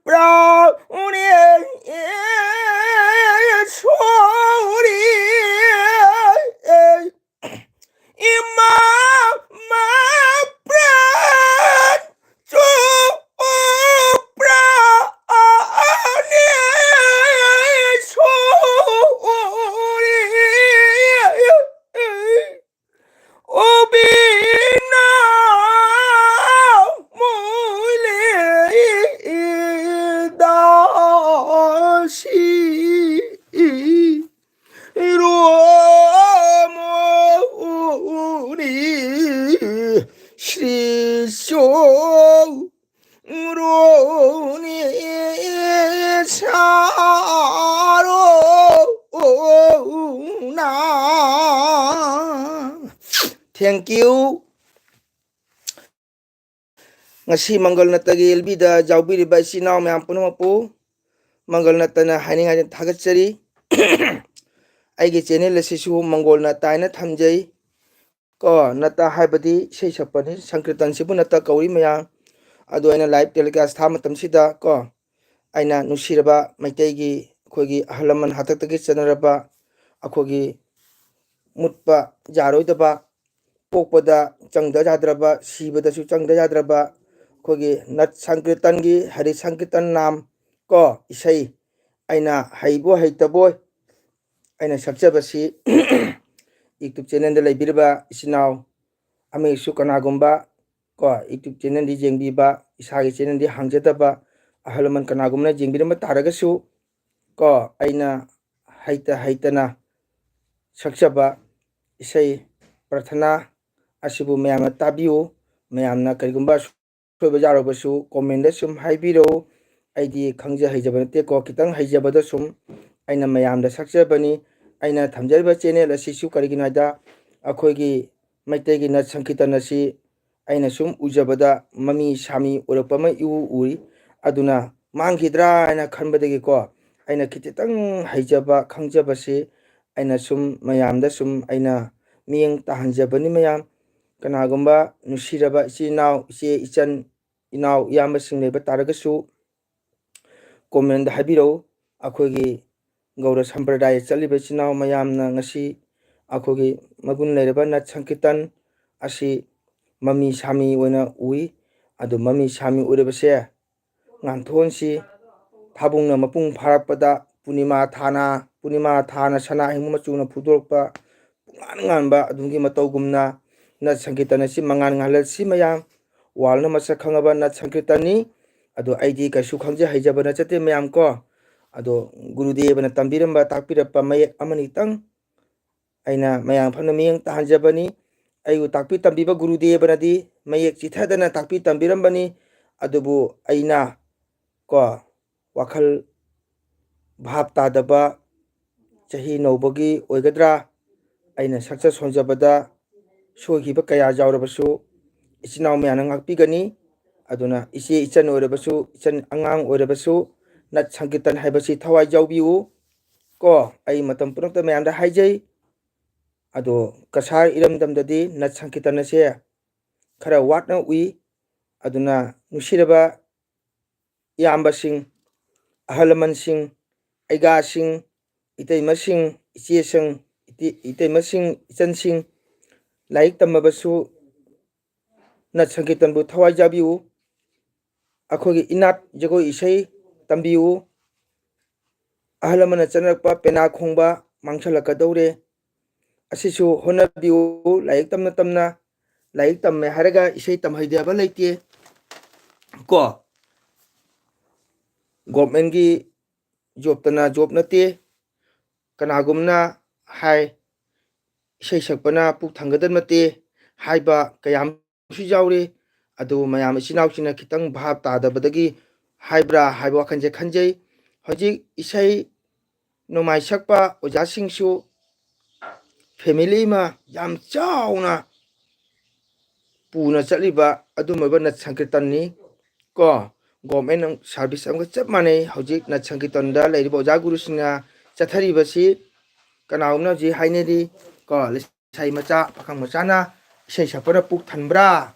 ꯄ꯭ꯔꯥꯎꯅꯦ ꯁꯣꯔꯤ꯫ ꯏꯃꯥ ꯃꯥ ꯄ꯭ꯔꯥꯟ ꯆꯣ ꯄ꯭ꯔꯥꯅꯦ ꯁꯣꯔꯤ꯫ ꯑꯣꯕꯤꯅꯥ ꯃꯣꯏꯂꯦ ꯗꯥꯁꯤ ꯔꯣꯃꯣꯅꯤ ꯁ꯭ꯔꯤ ꯆꯣ ꯔꯣ Thank you. ꯉꯁꯤ ꯃꯪꯒꯜ ꯅꯠꯇꯒꯤ ꯑꯦꯜ ꯕꯤꯗ ꯌꯥꯎꯕꯤꯔꯤꯕ ꯏꯆꯤꯟ ꯏꯅꯥꯎ ꯃꯌꯥꯝ ꯄꯨꯝꯅꯃꯛꯄꯨ ꯃꯪꯒꯜ ꯅꯠꯇꯅ ꯍꯥꯏꯅꯤꯡꯉꯥꯏ ꯊꯥꯒꯠꯆꯔꯤ꯫ ꯑꯩꯒꯤ ꯆꯦꯅꯦꯜ ꯑꯁꯤꯁꯨ ꯃꯪꯒꯣꯜ ꯅꯠꯇ ꯍꯥꯏꯅ ꯊꯝꯖꯩ꯫ ꯀꯣ, ꯅꯠꯇ ꯍꯥꯏꯕꯗꯤ ꯏꯁꯩ ꯁꯛꯄꯅꯤ, ꯁꯪꯀ꯭ꯔꯤꯇꯟꯁꯤꯕꯨ ꯅꯠꯇ ꯀꯧꯏ ꯃꯌꯥꯝ꯫ ꯑꯗꯨ ꯑꯩꯅ ꯂꯥꯏꯚ ꯇꯦꯂꯤꯀꯥꯁ ꯊꯥꯕ ꯃꯇꯝꯁꯤꯗ ꯀꯣ, ꯑꯩꯅ ꯅꯨꯡꯁꯤꯔꯕ ꯃꯩꯇꯩꯒꯤ ꯑꯩꯈꯣꯏꯒꯤ ꯑꯍꯜ ꯂꯃꯟ ꯍꯥꯛꯇꯛꯇꯒꯤ ꯆꯠꯅꯔꯕ ꯑꯩꯈꯣꯏꯒꯤ ꯃꯨꯠꯄ ꯌꯥꯔꯣꯏꯗꯕ, ꯄꯣꯛꯄꯗ ꯆꯪꯗ ꯌꯥꯗ꯭ꯔꯕ, ꯁꯤꯕꯗꯁꯨ ꯆꯪꯗ ꯌꯥꯗ꯭ꯔꯕ ꯑꯩꯈꯣꯏꯒꯤ ꯅꯠ ꯁꯪꯀ꯭ꯔꯤꯇꯟꯒꯤ ꯍꯔꯤ ꯁꯪꯀ꯭ꯔꯤꯇꯟ ꯅꯥꯝ ꯀꯣ, ꯏꯁꯩ ꯑꯩꯅ ꯍꯩꯕꯣꯏ ꯍꯩꯇꯕꯣꯏ ꯑꯩꯅ ꯁꯛꯆꯕꯁꯤ YouTube ꯆꯦꯅꯦꯜꯗ ꯂꯩꯕꯤꯔꯤꯕ ꯏꯆꯤꯟ ꯏꯅꯥꯎ ꯑꯃꯒꯤꯁꯨ ꯀꯅꯥꯒꯨꯝꯕ ꯀꯣ, YouTube ꯆꯦꯅꯦꯜꯗꯤ ꯌꯦꯡꯕꯤꯕ, ꯏꯁꯥꯒꯤ ꯆꯦꯅꯦꯜꯗꯤ ꯍꯥꯡꯖꯗꯕ ꯑꯍꯜ ꯂꯃꯟ ꯀꯅꯥꯒꯨꯝꯕꯅ ꯌꯦꯡꯕꯤꯔꯝꯕ ꯇꯥꯔꯒꯁꯨ ꯀꯣ, ꯑꯩꯅ ꯍꯩꯇ ꯍꯩꯇꯅ ꯁꯛꯆꯕ ꯏꯁꯩ ꯄ꯭ꯔꯊꯅꯥ ꯑꯁꯤꯕꯨ ꯃꯌꯥꯝꯅ ꯇꯥꯕꯤꯌꯨ꯫ ꯃꯌꯥꯝꯅ ꯀꯔꯤꯒꯨꯝꯕ ꯑꯁꯣꯏꯕ ꯌꯥꯎꯔꯕꯁꯨ ꯀꯣꯃꯦꯟꯗ ꯁꯨꯝ ꯍꯥꯏꯕꯤꯔꯛꯎ꯫ ꯑꯩꯗꯤ ꯈꯪꯖ ꯍꯩꯖꯕ ꯅꯠꯇꯦꯀꯣ, ꯈꯤꯇꯪ ꯍꯩꯖꯕꯗ ꯁꯨꯝ ꯑꯩꯅ ꯃꯌꯥꯝꯗ ꯁꯛꯆꯕꯅꯤ꯫ ꯑꯩꯅ ꯊꯝꯖꯔꯤꯕ ꯆꯦꯅꯦꯜ ꯑꯁꯤꯁꯨ ꯀꯔꯤꯒꯤꯅꯣ ꯍꯥꯏꯗ, ꯑꯩꯈꯣꯏꯒꯤ ꯃꯩꯇꯩꯒꯤ ꯅꯠ ꯁꯪꯀꯤꯔꯇꯟ ꯑꯁꯤ ꯑꯩꯅ ꯁꯨꯝ ꯎꯖꯕꯗ ꯃꯃꯤ ꯁꯥꯃꯤ ꯑꯣꯏꯔꯛꯄ ꯑꯃ ꯏꯎ ꯎꯏ꯫ ꯑꯗꯨꯅ ꯃꯥꯡꯈꯤꯗ꯭ꯔꯥ ꯍꯥꯏꯅ ꯈꯟꯕꯗꯒꯤꯀꯣ, ꯑꯩꯅ ꯈꯤꯖꯤꯇꯪ ꯍꯩꯖꯕ ꯈꯪꯖꯕꯁꯤ ꯑꯩꯅ ꯁꯨꯝ ꯃꯌꯥꯝꯗ ꯁꯨꯝ ꯑꯩꯅ ꯃꯤꯠꯌꯦꯡ ꯇꯥꯍꯟꯖꯕꯅꯤ꯫ ꯃꯌꯥꯝ ꯀꯅꯥꯒꯨꯝꯕ ꯅꯨꯡꯁꯤꯔꯕ ꯏꯆꯤꯜ ꯏꯅꯥꯎ, ꯏꯆꯦ ꯏꯆꯟ, ꯏꯅꯥꯎ ꯏꯌꯥꯝꯕꯁꯤꯡ ꯂꯩꯕ ꯇꯥꯔꯒꯁꯨ ꯀꯣꯃꯦꯟꯗ ꯍꯥꯏꯕꯤꯔꯛꯎ꯫ ꯑꯩꯈꯣꯏꯒꯤ ꯒꯧꯔ ꯁꯝꯄ꯭ꯔꯗꯥꯌ ꯆꯠꯂꯤꯕ ꯏꯆꯤꯜ ꯏꯅꯥꯎ ꯃꯌꯥꯝꯅ ꯉꯁꯤ ꯑꯩꯈꯣꯏꯒꯤ ꯃꯒꯨꯟ ꯂꯩꯔꯕ ꯅꯠ ꯁꯪꯀꯤꯔꯇꯟ ꯑꯁꯤ ꯃꯃꯤ ꯁꯥꯃꯤ ꯑꯣꯏꯅ ꯎꯏ꯫ ꯑꯗꯨ ꯃꯃꯤ ꯁꯥꯃꯤ ꯑꯣꯏꯔꯕꯁꯦ ꯉꯥꯟꯊꯣꯛꯍꯟꯁꯤ꯫ ꯊꯥꯕꯨꯡꯅ ꯃꯄꯨꯡ ꯐꯥꯔꯛꯄꯗ ꯄꯨꯔꯅꯤꯃꯥ ꯊꯥꯅ, ꯄꯨꯔꯅꯤꯃꯥ ꯊꯥꯅ ꯁꯅꯥ ꯑꯍꯤꯡꯕ ꯃꯆꯨꯅ ꯐꯨꯗꯣꯔꯛꯄ ꯄꯨꯡꯉꯥꯟ ꯉꯥꯟꯕ ꯑꯗꯨꯒꯤ ꯃꯇꯧꯒꯨꯝꯅ ꯅꯠ ꯁꯪꯀꯤꯔꯇꯟ ꯑꯁꯤ ꯃꯉꯥꯟ ꯉꯥꯜꯍꯜꯂꯁꯤ ꯃꯌꯥꯝ꯫ ꯋꯥꯔꯜꯅ ꯃꯁꯛ ꯈꯪꯉꯕ ꯅꯠ ꯁꯪꯀꯤꯔꯇꯟꯅꯤ꯫ ꯑꯗꯣ ꯑꯩꯗꯤ ꯀꯩꯁꯨ ꯈꯪꯖ ꯍꯩꯖꯕ ꯅꯠꯆꯗꯦ ꯃꯌꯥꯝ ꯀꯣ꯫ ꯑꯗꯣ ꯒꯨꯔꯨꯗꯦꯕꯅ ꯇꯝꯕꯤꯔꯝꯕ, ꯇꯥꯛꯄꯤꯔꯛꯄ ꯃꯌꯦꯛ ꯑꯃꯅꯤꯇꯪ ꯑꯩꯅ ꯃꯌꯥꯝ ꯐꯝꯅ ꯃꯤꯠꯌꯦꯡ ꯇꯥꯍꯟꯖꯕꯅꯤ꯫ ꯑꯩꯕꯨ ꯇꯥꯛꯄꯤ ꯇꯝꯕꯤꯕ ꯒꯨꯔꯨꯗꯦꯕꯅꯗꯤ ꯃꯌꯦꯛ ꯆꯤꯊꯗꯅ ꯇꯥꯛꯄꯤ ꯇꯝꯕꯤꯔꯝꯕꯅꯤ꯫ ꯑꯗꯨꯕꯨ ꯑꯩꯅ ꯀꯣ, ꯋꯥꯈꯜ ꯚꯥꯞ ꯇꯥꯗꯕ, ꯆꯍꯤ ꯅꯧꯕꯒꯤ ꯑꯣꯏꯒꯗ꯭ꯔꯥ, ꯑꯩꯅ ꯁꯛꯆ ꯁꯣꯟꯖꯕꯗ ꯁꯣꯏꯈꯤꯕ ꯀꯌꯥ ꯌꯥꯎꯔꯕꯁꯨ ꯏꯆꯤꯟ ꯏꯅꯥꯎ ꯃꯌꯥꯝꯅ ꯉꯥꯛꯄꯤꯒꯅꯤ꯫ ꯑꯗꯨꯅ ꯏꯆꯦ ꯏꯆꯟ ꯑꯣꯏꯔꯕꯁꯨ, ꯏꯆꯟ ꯑꯉꯥꯡ ꯑꯣꯏꯔꯕꯁꯨ, ꯅꯠ ꯁꯪꯀꯤꯔꯇꯟ ꯍꯥꯏꯕꯁꯤ ꯊꯋꯥꯏ ꯌꯥꯎꯕꯤꯌꯨ꯫ ꯀꯣ, ꯑꯩ ꯃꯇꯝ ꯄꯨꯝꯅꯃꯛꯇ ꯃꯌꯥꯝꯗ ꯍꯥꯏꯖꯩ꯫ ꯑꯗꯣ ꯀꯁꯥꯔ ꯏꯔꯝꯗꯝꯗꯗꯤ ꯅꯠ ꯁꯪꯀꯤꯔꯇꯟ ꯑꯁꯦ ꯈꯔ ꯋꯥꯠꯅ ꯎꯏ꯫ ꯑꯗꯨꯅ ꯅꯨꯡꯁꯤꯔꯕ ꯏꯌꯥꯝꯕꯁꯤꯡ, ꯑꯍꯜ ꯂꯃꯟꯁꯤꯡ, ꯑꯩꯒꯥꯁꯤꯡ, ꯏꯇꯩꯃꯁꯤꯡ, ꯏꯆꯦꯁꯤꯡ, ꯏꯇꯦ-, ꯏꯇꯩꯃꯁꯤꯡ, ꯏꯆꯟꯁꯤꯡ, ꯂꯥꯏꯔꯤꯛ ꯇꯝꯃꯕꯁꯨ ꯅꯠ ꯁꯪꯀꯤꯔꯇꯟꯕꯨ ꯊꯋꯥꯏ ꯌꯥꯎꯕꯤꯌꯨ꯫ ꯑꯩꯈꯣꯏꯒꯤ ꯏꯅꯥꯠ ꯖꯒꯣꯏ ꯏꯁꯩ ꯇꯝꯕꯤꯌꯨ꯫ ꯑꯍꯜ ꯂꯃꯟꯅ ꯆꯠꯅꯔꯛꯄ ꯄꯦꯅꯥ ꯈꯣꯡꯕ ꯃꯥꯡꯁꯤꯜꯂꯛꯀꯗꯧꯔꯦ꯫ ꯑꯁꯤꯁꯨ ꯍꯣꯠꯅꯕꯤꯌꯨ꯫ ꯂꯥꯏꯔꯤꯛ ꯇꯝꯅ ꯇꯝꯅ, ꯂꯥꯏꯔꯤꯛ ꯇꯝꯃꯦ ꯍꯥꯏꯔꯒ ꯏꯁꯩ ꯇꯝꯍꯩꯗꯕ ꯂꯩꯇꯦ ꯀꯣ꯫ ꯒꯣꯔꯃꯦꯟꯒꯤ ꯖꯣꯕꯇꯅ ꯖꯣꯕ ꯅꯠꯇꯦ꯫ ꯀꯅꯥꯒꯨꯝꯅ ꯍꯥꯏ, ꯏꯁꯩ ꯁꯛꯄꯅ ꯄꯨꯛ ꯊꯟꯒꯗꯕ ꯅꯠꯇꯦ ꯍꯥꯏꯕ ꯀꯌꯥ ꯑꯃꯁꯨ ꯌꯥꯎꯔꯤ꯫ ꯑꯗꯨꯕꯨ ꯃꯌꯥꯝ ꯏꯆꯤꯟ ꯏꯅꯥꯎꯁꯤꯡꯅ ꯈꯤꯇꯪ ꯚꯥꯞ ꯇꯥꯗꯕꯗꯒꯤ ꯍꯥꯏꯕ꯭ꯔꯥ ꯍꯥꯏꯕ ꯋꯥꯈꯜꯁꯦ ꯈꯟꯖꯩ꯫ ꯍꯧꯖꯤꯛ ꯏꯁꯩ ꯅꯣꯡꯃꯥꯏ ꯁꯛꯄ ꯑꯣꯖꯥꯁꯤꯡꯁꯨ ꯐꯦꯃꯤꯂꯤ ꯑꯃ ꯌꯥꯝ ꯆꯥꯎꯅ ꯄꯨꯅ ꯆꯠꯂꯤꯕ ꯑꯗꯨꯝꯕ ꯅꯠ ꯁꯪꯀꯤꯔꯇꯟꯅꯤ ꯀꯣ꯫ ꯒꯣꯔꯃꯦꯟ ꯁꯥꯔꯚꯤꯁ ꯑꯃꯒ ꯆꯞ ꯃꯥꯟꯅꯩ꯫ ꯍꯧꯖꯤꯛ ꯅꯠ ꯁꯪꯀꯤꯔꯇꯟꯗ ꯂꯩꯔꯤꯕ ꯑꯣꯖꯥ ꯒꯨꯔꯨꯁꯤꯡꯅ ꯆꯠꯊꯔꯤꯕꯁꯤ ꯀꯅꯥꯒꯨꯝꯅ ꯍꯧꯖꯤꯛ ꯍꯥꯏꯅꯔꯤ ꯀꯣ, ꯂꯩꯁꯥꯕꯤ ꯃꯆꯥ, ꯄꯥꯈꯪ ꯃꯆꯥꯅ ꯏꯁꯩ ꯁꯛꯄꯅ ꯄꯨꯛ ꯊꯟꯕ꯭ꯔꯥ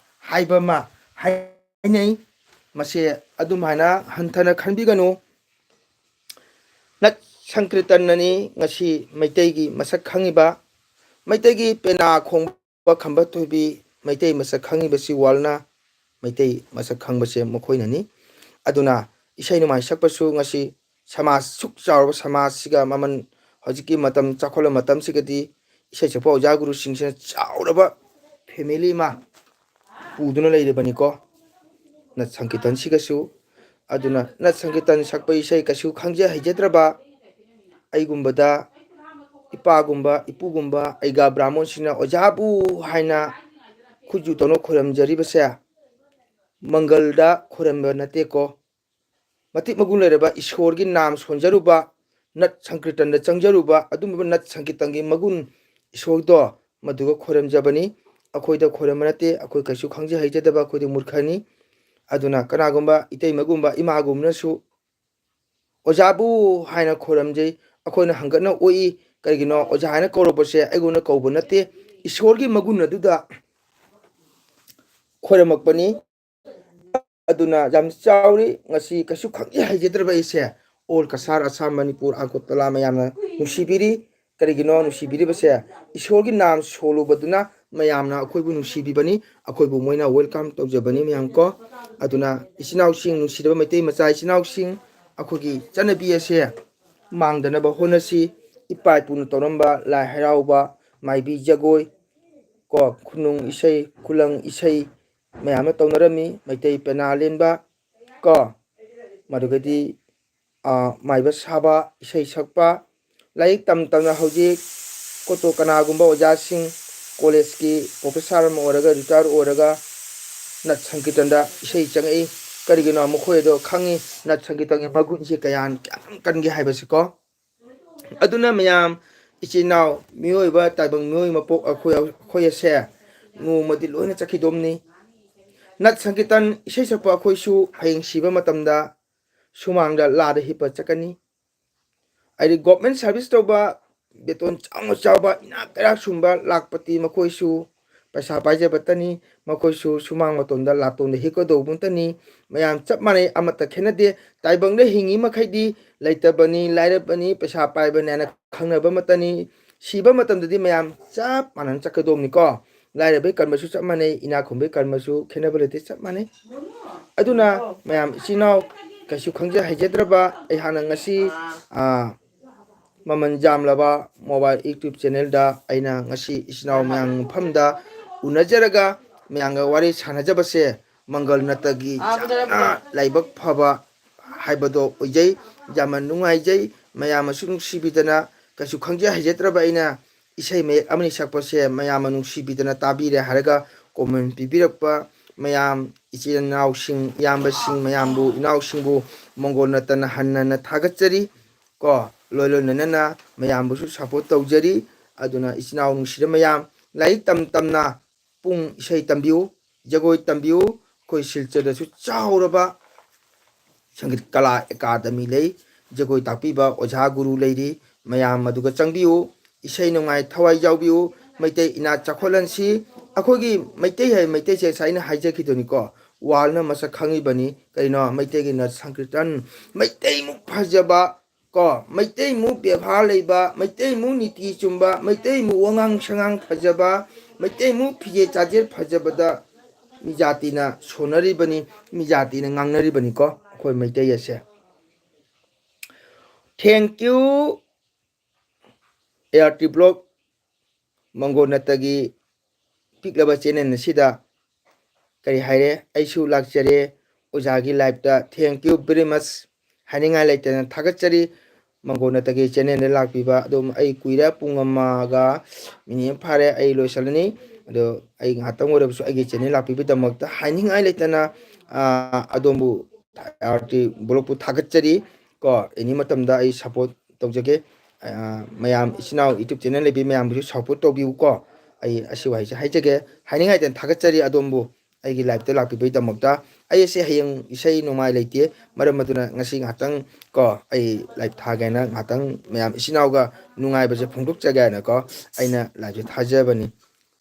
ꯍꯥꯏꯕ ꯑꯃ ꯍꯥꯏꯅꯩ꯫ ꯃꯁꯦ ꯑꯗꯨꯝ ꯍꯥꯏꯅ ꯍꯟꯊꯅ ꯈꯟꯕꯤꯒꯅꯨ꯫ ꯅꯠ ꯁꯪꯀꯤꯔꯇꯟꯅꯅꯤ ꯉꯁꯤ ꯃꯩꯇꯩꯒꯤ ꯃꯁꯛ ꯈꯪꯉꯤꯕ, ꯃꯩꯇꯩꯒꯤ ꯄꯦꯅꯥ ꯈꯣꯡꯕ ꯈꯝꯕ ꯊꯣꯏꯕꯤ ꯃꯩꯇꯩ ꯃꯁꯛ ꯈꯪꯉꯤꯕꯁꯤ ꯋꯥꯔꯜꯅ ꯃꯩꯇꯩ ꯃꯁꯛ ꯈꯪꯕꯁꯦ ꯃꯈꯣꯏꯅꯅꯤ꯫ ꯑꯗꯨꯅ ꯏꯁꯩ ꯅꯣꯡꯃꯥꯏ ꯁꯛꯄꯁꯨ ꯉꯁꯤ ꯁꯃꯥꯖ, ꯁꯨꯛ ꯆꯥꯎꯔꯕ ꯁꯃꯥꯖꯁꯤꯒ ꯃꯃꯜ ꯍꯧꯖꯤꯛꯀꯤ ꯃꯇꯝ ꯆꯥꯎꯈꯠꯂꯕ ꯃꯇꯝꯁꯤꯒꯗꯤ ꯏꯁꯩ ꯁꯛꯄ ꯑꯣꯖꯥ ꯒꯨꯔꯨꯁꯤꯡꯁꯤꯅ ꯆꯥꯎꯔꯕ ꯐꯦꯃꯤꯂꯤ ꯑꯃ ꯄꯨꯗꯨꯅ ꯂꯩꯔꯤꯕꯅꯤꯀꯣ ꯅꯠ ꯁꯪꯀꯤꯔꯇꯟꯁꯤꯒꯁꯨ꯫ ꯑꯗꯨꯅ ꯅꯠ ꯁꯪꯀꯤꯔꯇꯟ ꯁꯛꯄ ꯏꯁꯩ ꯀꯩꯁꯨ ꯈꯪꯖ ꯍꯩꯖꯗ꯭ꯔꯕ ꯑꯩꯒꯨꯝꯕꯗ, ꯏꯄꯥꯒꯨꯝꯕ, ꯏꯄꯨꯒꯨꯝꯕ, ꯑꯩꯒ ꯕ꯭ꯔꯥꯍꯃꯣꯟꯁꯤꯡꯅ ꯑꯣꯖꯥꯕꯨ ꯍꯥꯏꯅ ꯈꯨꯠꯁꯨ ꯇꯧꯅ ꯈꯣꯏꯔꯝꯖꯔꯤꯕꯁꯦ ꯃꯪꯒꯜꯗ ꯈꯣꯏꯔꯝꯕ ꯅꯠꯇꯦꯀꯣ꯫ ꯃꯇꯤꯛ ꯃꯒꯨꯟ ꯂꯩꯔꯕ ꯏꯁꯣꯔꯒꯤ ꯅꯥꯝ ꯁꯣꯟꯖꯔꯨꯕ, ꯅꯠ ꯁꯪꯀꯤꯔꯇꯟꯗ ꯆꯪꯖꯔꯨꯕ, ꯑꯗꯨꯝꯕ ꯅꯠ ꯁꯪꯀꯤꯔꯇꯟꯒꯤ ꯃꯒꯨꯟ ꯏꯁꯣꯔꯗꯣ ꯃꯗꯨꯒ ꯈꯣꯏꯔꯝꯖꯕꯅꯤ꯫ ꯑꯩꯈꯣꯏꯗ ꯈꯣꯏꯔꯝꯕ ꯅꯠꯇꯦ꯫ ꯑꯩꯈꯣꯏ ꯀꯩꯁꯨ ꯈꯪꯖ ꯍꯩꯖꯗꯕ, ꯑꯩꯈꯣꯏꯗꯤ ꯃꯨꯔꯈꯅꯤ꯫ ꯑꯗꯨꯅ ꯀꯅꯥꯒꯨꯝꯕ ꯏꯇꯩꯃꯒꯨꯝꯕ ꯏꯃꯥꯒꯨꯝꯕꯅꯁꯨ "ꯑꯣꯖꯥꯕꯨ" ꯍꯥꯏꯅ ꯈꯣꯏꯔꯝꯖꯩ꯫ ꯑꯩꯈꯣꯏꯅ ꯍꯪꯒꯠꯅ ꯑꯣꯛꯏ꯫ ꯀꯔꯤꯒꯤꯅꯣ? ꯑꯣꯖꯥ ꯍꯥꯏꯅ ꯀꯧꯔꯛꯄꯁꯦ ꯑꯩꯉꯣꯟꯗ ꯀꯧꯕ ꯅꯠꯇꯦ, ꯏꯁꯣꯔꯒꯤ ꯃꯒꯨꯟ ꯑꯗꯨꯗ ꯈꯣꯏꯔꯝꯃꯛꯄꯅꯤ꯫ ꯑꯗꯨꯅ ꯌꯥꯝ ꯆꯥꯎꯔꯤ꯫ ꯉꯁꯤ ꯀꯩꯁꯨ ꯈꯪꯖ ꯍꯩꯖꯗ꯭ꯔꯕ ꯑꯩꯁꯦ ꯑꯣꯜ ꯀꯁꯥꯔ, ꯑꯁꯥꯝ, ꯃꯅꯤꯄꯨꯔ, ꯑꯒꯔꯇꯂꯥ ꯃꯌꯥꯝꯅ ꯅꯨꯡꯁꯤꯕꯤꯔꯤ꯫ ꯀꯔꯤꯒꯤꯅꯣ ꯅꯨꯡꯁꯤꯕꯤꯔꯤꯕꯁꯦ? ꯏꯁꯣꯔꯒꯤ ꯅꯥꯝ ꯁꯣꯜꯂꯨꯕꯗꯨꯅ ꯃꯌꯥꯝꯅ ꯑꯩꯈꯣꯏꯕꯨ ꯅꯨꯡꯁꯤꯕꯤꯕꯅꯤ, ꯑꯩꯈꯣꯏꯕꯨ ꯃꯣꯏꯅ welcome ꯇꯧꯖꯕꯅꯤ ꯃꯌꯥꯝ ꯀꯣ꯫ ꯑꯗꯨꯅ ꯏꯆꯤꯟ ꯏꯅꯥꯎꯁꯤꯡ, ꯅꯨꯡꯁꯤꯔꯕ ꯃꯩꯇꯩ ꯃꯆꯥ ꯏꯆꯤꯟ ꯏꯅꯥꯎꯁꯤꯡ, ꯑꯩꯈꯣꯏꯒꯤ ꯆꯠꯅꯕꯤ ꯑꯁꯦ ꯃꯥꯡꯗꯅꯕ ꯍꯣꯠꯅꯁꯤ꯫ ꯏꯄꯥ ꯏꯄꯨꯅ ꯇꯧꯔꯝꯕ ꯂꯥꯏ ꯍꯔꯥꯎꯕ, ꯃꯥꯏꯕꯤ ꯖꯒꯣꯏ ꯀꯣ, ꯈꯨꯅꯨꯡ ꯏꯁꯩ, ꯈꯨꯂꯪ ꯏꯁꯩ ꯃꯌꯥꯝ ꯑꯃ ꯇꯧꯅꯔꯝꯃꯤ꯫ ꯃꯩꯇꯩ ꯄꯦꯅꯥ ꯂꯦꯟꯕ ꯀꯣ, ꯃꯗꯨꯒꯗꯤ, ꯑ, ꯃꯥꯏꯕ ꯁꯥꯕ, ꯏꯁꯩ ꯁꯛꯄ, ꯂꯥꯏꯔꯤꯛ ꯇꯝ ꯇꯝꯅ ꯍꯧꯖꯤꯛ ꯀꯣꯇꯣ ꯀꯅꯥꯒꯨꯝꯕ ꯑꯣꯖꯥꯁꯤꯡ, ꯀꯣꯂꯦꯖꯀꯤ ꯄ꯭ꯔꯣꯐꯦꯁꯥꯔ ꯑꯃ ꯑꯣꯏꯔꯒ, ꯔꯤꯇꯥꯌꯔ ꯑꯣꯏꯔꯒ ꯅꯠ ꯁꯪꯀꯤꯔꯇꯟꯗ ꯏꯁꯩ ꯆꯪꯉꯛꯏ꯫ ꯀꯔꯤꯒꯤꯅꯣ? ꯃꯈꯣꯏ ꯑꯗꯣ ꯈꯪꯉꯤ ꯅꯠ ꯁꯪꯀꯤꯔꯇꯟꯒꯤ ꯃꯒꯨꯟꯁꯦ ꯀꯌꯥꯝ, ꯀꯌꯥꯝ ꯀꯟꯒꯦ ꯍꯥꯏꯕꯁꯤꯀꯣ꯫ ꯑꯗꯨꯅ ꯃꯌꯥꯝ, ꯏꯆꯤꯟ ꯏꯅꯥꯎ, ꯃꯤꯑꯣꯏꯕ ꯇꯥꯏꯕꯪ ꯃꯤꯑꯣꯏ ꯃꯄꯣꯛ ꯑꯩꯈꯣꯏ, ꯑꯩꯈꯣꯏ ꯑꯁꯦ ꯅꯣꯡꯃꯗꯤ ꯂꯣꯏꯅ ꯆꯠꯈꯤꯗꯧꯅꯤ꯫ ꯅꯠ ꯁꯪꯀꯤꯔꯇꯟ ꯏꯁꯩ ꯁꯛꯄ ꯑꯩꯈꯣꯏꯁꯨ ꯍꯌꯦꯡ ꯁꯤꯕ ꯃꯇꯝꯗ ꯁꯨꯃꯥꯡꯗ ꯂꯥꯗ ꯍꯤꯞꯄ ꯆꯠꯀꯅꯤ꯫ ꯍꯥꯏꯗꯤ government service ꯇꯧꯕ, ꯕꯦꯇꯣꯟ ꯆꯥꯎꯅ ꯆꯥꯎꯕ, ꯏꯅꯥꯛ ꯀꯩꯔꯥꯛ ꯁꯨꯝꯕ ꯂꯥꯛꯄꯇꯤ ꯃꯈꯣꯏꯁꯨ ꯄꯩꯁꯥ ꯄꯥꯏꯖꯕꯇꯅꯤ, ꯃꯈꯣꯏꯁꯨ ꯁꯨꯃꯥꯡ ꯃꯇꯣꯟꯗ ꯂꯥꯇꯣꯟꯗ ꯍꯤꯞꯀꯗꯧꯕꯇꯅꯤ꯫ ꯃꯌꯥꯝ ꯆꯞ ꯃꯥꯟꯅꯩ, ꯑꯃꯠꯇ ꯈꯦꯠꯅꯗꯦ꯫ ꯇꯥꯏꯕꯪꯗ ꯍꯤꯡꯉꯤ ꯃꯈꯩꯗꯤ ꯂꯩꯇꯕꯅꯤ, ꯂꯥꯏꯔꯕꯅꯤ, ꯄꯩꯁꯥ ꯄꯥꯏꯕꯅꯤ ꯍꯥꯏꯅ ꯈꯪꯅꯕ ꯑꯃꯠꯇꯅꯤ꯫ ꯁꯤꯕ ꯃꯇꯝꯗꯗꯤ ꯃꯌꯥꯝ ꯆꯞ ꯃꯥꯟꯅꯅ ꯆꯠꯀꯗꯧꯕꯅꯤꯀꯣ꯫ ꯂꯥꯏꯔꯕꯩ ꯀꯔꯃꯁꯨ ꯆꯞ ꯃꯥꯟꯅꯩ, ꯏꯅꯥꯛ ꯈꯨꯟꯕꯩ ꯀꯔꯃꯁꯨ ꯈꯦꯠꯅꯕ ꯂꯩꯇꯦ, ꯆꯞ ꯃꯥꯟꯅꯩ꯫ ꯑꯗꯨꯅ ꯃꯌꯥꯝ ꯏꯆꯤꯟ ꯏꯅꯥꯎ ꯀꯩꯁꯨ ꯈꯪꯖ ꯍꯩꯖꯗ꯭ꯔꯕ ꯑꯩꯍꯥꯛꯅ ꯉꯁꯤ, ꯑꯥ, ꯃꯃꯜ ꯌꯥꯝꯂꯕ mobile YouTube channelꯗ ꯑꯩꯅ ꯉꯁꯤ ꯏꯆꯤꯟ ꯏꯅꯥꯎ ꯃꯌꯥꯝ ꯃꯐꯝꯗ ꯎꯅꯖꯔꯒ ꯃꯌꯥꯝꯒ ꯋꯥꯔꯤ ꯁꯥꯟꯅꯖꯕꯁꯦ ꯃꯪꯒꯜ ꯅꯠꯇꯒꯤ ꯌꯥꯝꯅ ꯂꯥꯏꯕꯛ ꯐꯕ ꯍꯥꯏꯕꯗꯣ ꯑꯣꯏꯖꯩ꯫ ꯌꯥꯝꯅ ꯅꯨꯡꯉꯥꯏꯖꯩ꯫ ꯃꯌꯥꯝꯅꯁꯨ ꯅꯨꯡꯁꯤꯕꯤꯗꯅ, ꯀꯩꯁꯨ ꯈꯪꯖ ꯍꯩꯖꯗ꯭ꯔꯕ ꯑꯩꯅ ꯏꯁꯩ ꯃꯌꯦꯛ ꯑꯃꯅꯤ ꯁꯛꯄꯁꯦ ꯃꯌꯥꯝꯅ ꯅꯨꯡꯁꯤꯕꯤꯗꯅ ꯇꯥꯕꯤꯔꯦ ꯍꯥꯏꯔꯒ comment ꯄꯤꯕꯤꯔꯛꯄ ꯃꯌꯥꯝ, ꯏꯆꯤꯟ ꯏꯅꯥꯎꯁꯤꯡ, ꯏꯌꯥꯝꯕꯁꯤꯡ, ꯃꯌꯥꯝꯕꯨ, ꯏꯅꯥꯎꯁꯤꯡꯕꯨ ꯃꯪꯒꯣꯜ ꯅꯠꯇꯅ ꯍꯟꯅ ꯍꯟꯅ ꯊꯥꯒꯠꯆꯔꯤ꯫ ꯀꯣ, ꯂꯣꯏ ꯂꯣꯏꯅꯅ ꯃꯌꯥꯝꯕꯨꯁꯨ support ꯇꯧꯖꯔꯤ꯫ ꯑꯗꯨꯅ ꯏꯆꯤꯟ ꯏꯅꯥꯎ ꯅꯨꯡꯁꯤꯔ ꯃꯌꯥꯝ, ꯂꯥꯏꯔꯤꯛ ꯇꯝ ꯇꯝꯅ ꯄꯨꯡ ꯏꯁꯩ ꯇꯝꯕꯤꯌꯨ, ꯖꯒꯣꯏ ꯇꯝꯕꯤꯌꯨ꯫ ꯑꯩꯈꯣꯏ ꯁꯤꯜꯆꯔꯗꯁꯨ ꯆꯥꯎꯔꯕ ꯁꯪꯒꯤꯠ ꯀꯂꯥ ꯑꯦꯀꯥꯗꯃꯤ ꯂꯩ, ꯖꯒꯣꯏ ꯇꯥꯛꯄꯤꯕ ꯑꯣꯖꯥ ꯒꯨꯔꯨ ꯂꯩꯔꯤ꯫ ꯃꯌꯥꯝ ꯑꯗꯨꯒ ꯆꯪꯕꯤꯌꯨ, ꯏꯁꯩ ꯅꯨꯡꯉꯥꯏ ꯊꯋꯥꯏ ꯌꯥꯎꯕꯤꯌꯨ꯫ ꯃꯩꯇꯩ ꯏꯅꯥꯠ ꯆꯥꯎꯈꯠꯍꯟꯁꯤ꯫ ꯑꯩꯈꯣꯏꯒꯤ ꯃꯩꯇꯩ ꯍꯥꯏ, ꯃꯩꯇꯩꯁꯦ ꯉꯁꯥꯏ ꯑꯩꯅ ꯍꯥꯏꯖꯈꯤꯗꯨꯅꯤꯀꯣ, ꯋꯥꯔꯜꯅ ꯃꯁꯛ ꯈꯪꯉꯤꯕꯅꯤ꯫ ꯀꯩꯅꯣ, ꯃꯩꯇꯩꯒꯤ ꯅꯠ ꯁꯪꯀꯤꯔꯇꯟ, ꯃꯩꯇꯩꯃꯨꯛ ꯐꯖꯕ ꯀꯣ, ꯃꯩꯇꯩꯃꯨꯛ ꯕꯦꯕꯥꯔ ꯂꯩꯕ, ꯃꯩꯇꯩꯃꯨꯛ ꯅꯤꯇꯤ ꯆꯨꯝꯕ, ꯃꯩꯇꯩꯃꯨꯛ ꯋꯥꯉꯥꯡ ꯁꯉꯥꯡ ꯐꯖꯕ, ꯃꯩꯇꯩꯃꯨꯛ ꯐꯤꯖꯦꯠ ꯆꯥꯖꯦꯠ ꯐꯖꯕꯗ ꯃꯤ ꯖꯥꯇꯤꯅ ꯁꯣꯟꯅꯔꯤꯕꯅꯤ, ꯃꯤ ꯖꯥꯇꯤꯅ ꯉꯥꯡꯅꯔꯤꯕꯅꯤꯀꯣ ꯑꯩꯈꯣꯏ ꯃꯩꯇꯩ ꯑꯁꯦ꯫ Thank you, A R T Vlog, ꯃꯪꯒꯣꯟꯅꯠꯇꯒꯤ ꯄꯤꯛꯂꯕ ꯆꯦꯅꯦꯜ ꯑꯁꯤꯗ ꯀꯔꯤ ꯍꯥꯏꯔꯦ, ꯑꯩꯁꯨ ꯂꯥꯛꯆꯔꯦ ꯑꯣꯖꯥꯒꯤ ꯂꯥꯏꯐꯇ꯫ Thank you very much, ꯍꯥꯏꯅꯤꯡꯉꯥꯏ ꯂꯩꯇꯅ ꯊꯥꯒꯠꯆꯔꯤ꯫ ꯃꯪꯒꯣꯟꯅꯠꯇꯒꯤ ꯆꯦꯅꯦꯜꯗ ꯂꯥꯛꯄꯤꯕ ꯑꯗꯨꯝ ꯑꯩ ꯀꯨꯏꯔꯦ, ꯄꯨꯡ ꯑꯃꯒ ꯃꯤꯅꯤꯠ ꯑꯃ ꯐꯥꯔꯦ ꯑꯩ ꯂꯣꯏꯁꯤꯜꯂꯅꯤ꯫ ꯑꯗꯣ ꯑꯩ ꯉꯥꯏꯍꯥꯛꯇꯪ ꯑꯣꯏꯔꯕꯁꯨ ꯑꯩꯒꯤ ꯆꯦꯅꯦꯜ ꯂꯥꯛꯄꯤꯕꯒꯤꯗꯃꯛꯇ ꯍꯥꯏꯅꯤꯡꯉꯥꯏ ꯂꯩꯇꯅ, ꯑꯥ, ꯑꯗꯣꯝꯕꯨ, A R T Vlogꯄꯨ ꯊꯥꯒꯠꯆꯔꯤ꯫ ꯀꯣ, ꯑꯦꯅꯤ ꯃꯇꯝꯗ ꯑꯩ ꯁꯞꯄꯣꯔꯠ ꯇꯧꯖꯒꯦ꯫ ꯑꯥ, ꯃꯌꯥꯝ ꯏꯆꯤꯟ ꯏꯅꯥꯎ YouTube ꯆꯦꯅꯦꯜ ꯂꯩꯕꯤ ꯃꯌꯥꯝꯕꯨꯁꯨ ꯁꯞꯄꯣꯔꯠ ꯇꯧꯕꯤꯌꯨꯀꯣ꯫ ꯑꯩ ꯑꯁꯤ ꯋꯥꯍꯩꯁꯦ ꯍꯥꯏꯖꯒꯦ꯫ ꯍꯥꯏꯅꯤꯡꯉꯥꯏꯇꯅ ꯊꯥꯒꯠꯆꯔꯤ ꯑꯗꯣꯝꯕꯨ ꯑꯩꯒꯤ ꯂꯥꯏꯐꯇ ꯂꯥꯛꯄꯤꯕꯒꯤꯗꯃꯛꯇ꯫ ꯑꯩ ꯑꯁꯤ ꯍꯌꯦꯡ ꯏꯁꯩ ꯅꯣꯡꯃꯥꯏ ꯂꯩꯇꯦ, ꯃꯔꯝ ꯑꯗꯨꯅ ꯉꯁꯤ ꯉꯥꯏꯍꯥꯛꯇꯪ ꯀꯣ, ꯑꯩ ꯂꯥꯏꯐ ꯊꯥꯒꯦꯅ ꯉꯥꯏꯍꯥꯛꯇꯪ ꯃꯌꯥꯝ ꯏꯆꯤꯟ ꯏꯅꯥꯎꯒ ꯅꯨꯡꯉꯥꯏꯕꯁꯦ ꯐꯣꯡꯗꯣꯛꯆꯒꯦ ꯍꯥꯏꯅꯀꯣ ꯑꯩꯅ ꯂꯥꯏꯐꯁꯦ ꯊꯥꯖꯕꯅꯤ꯫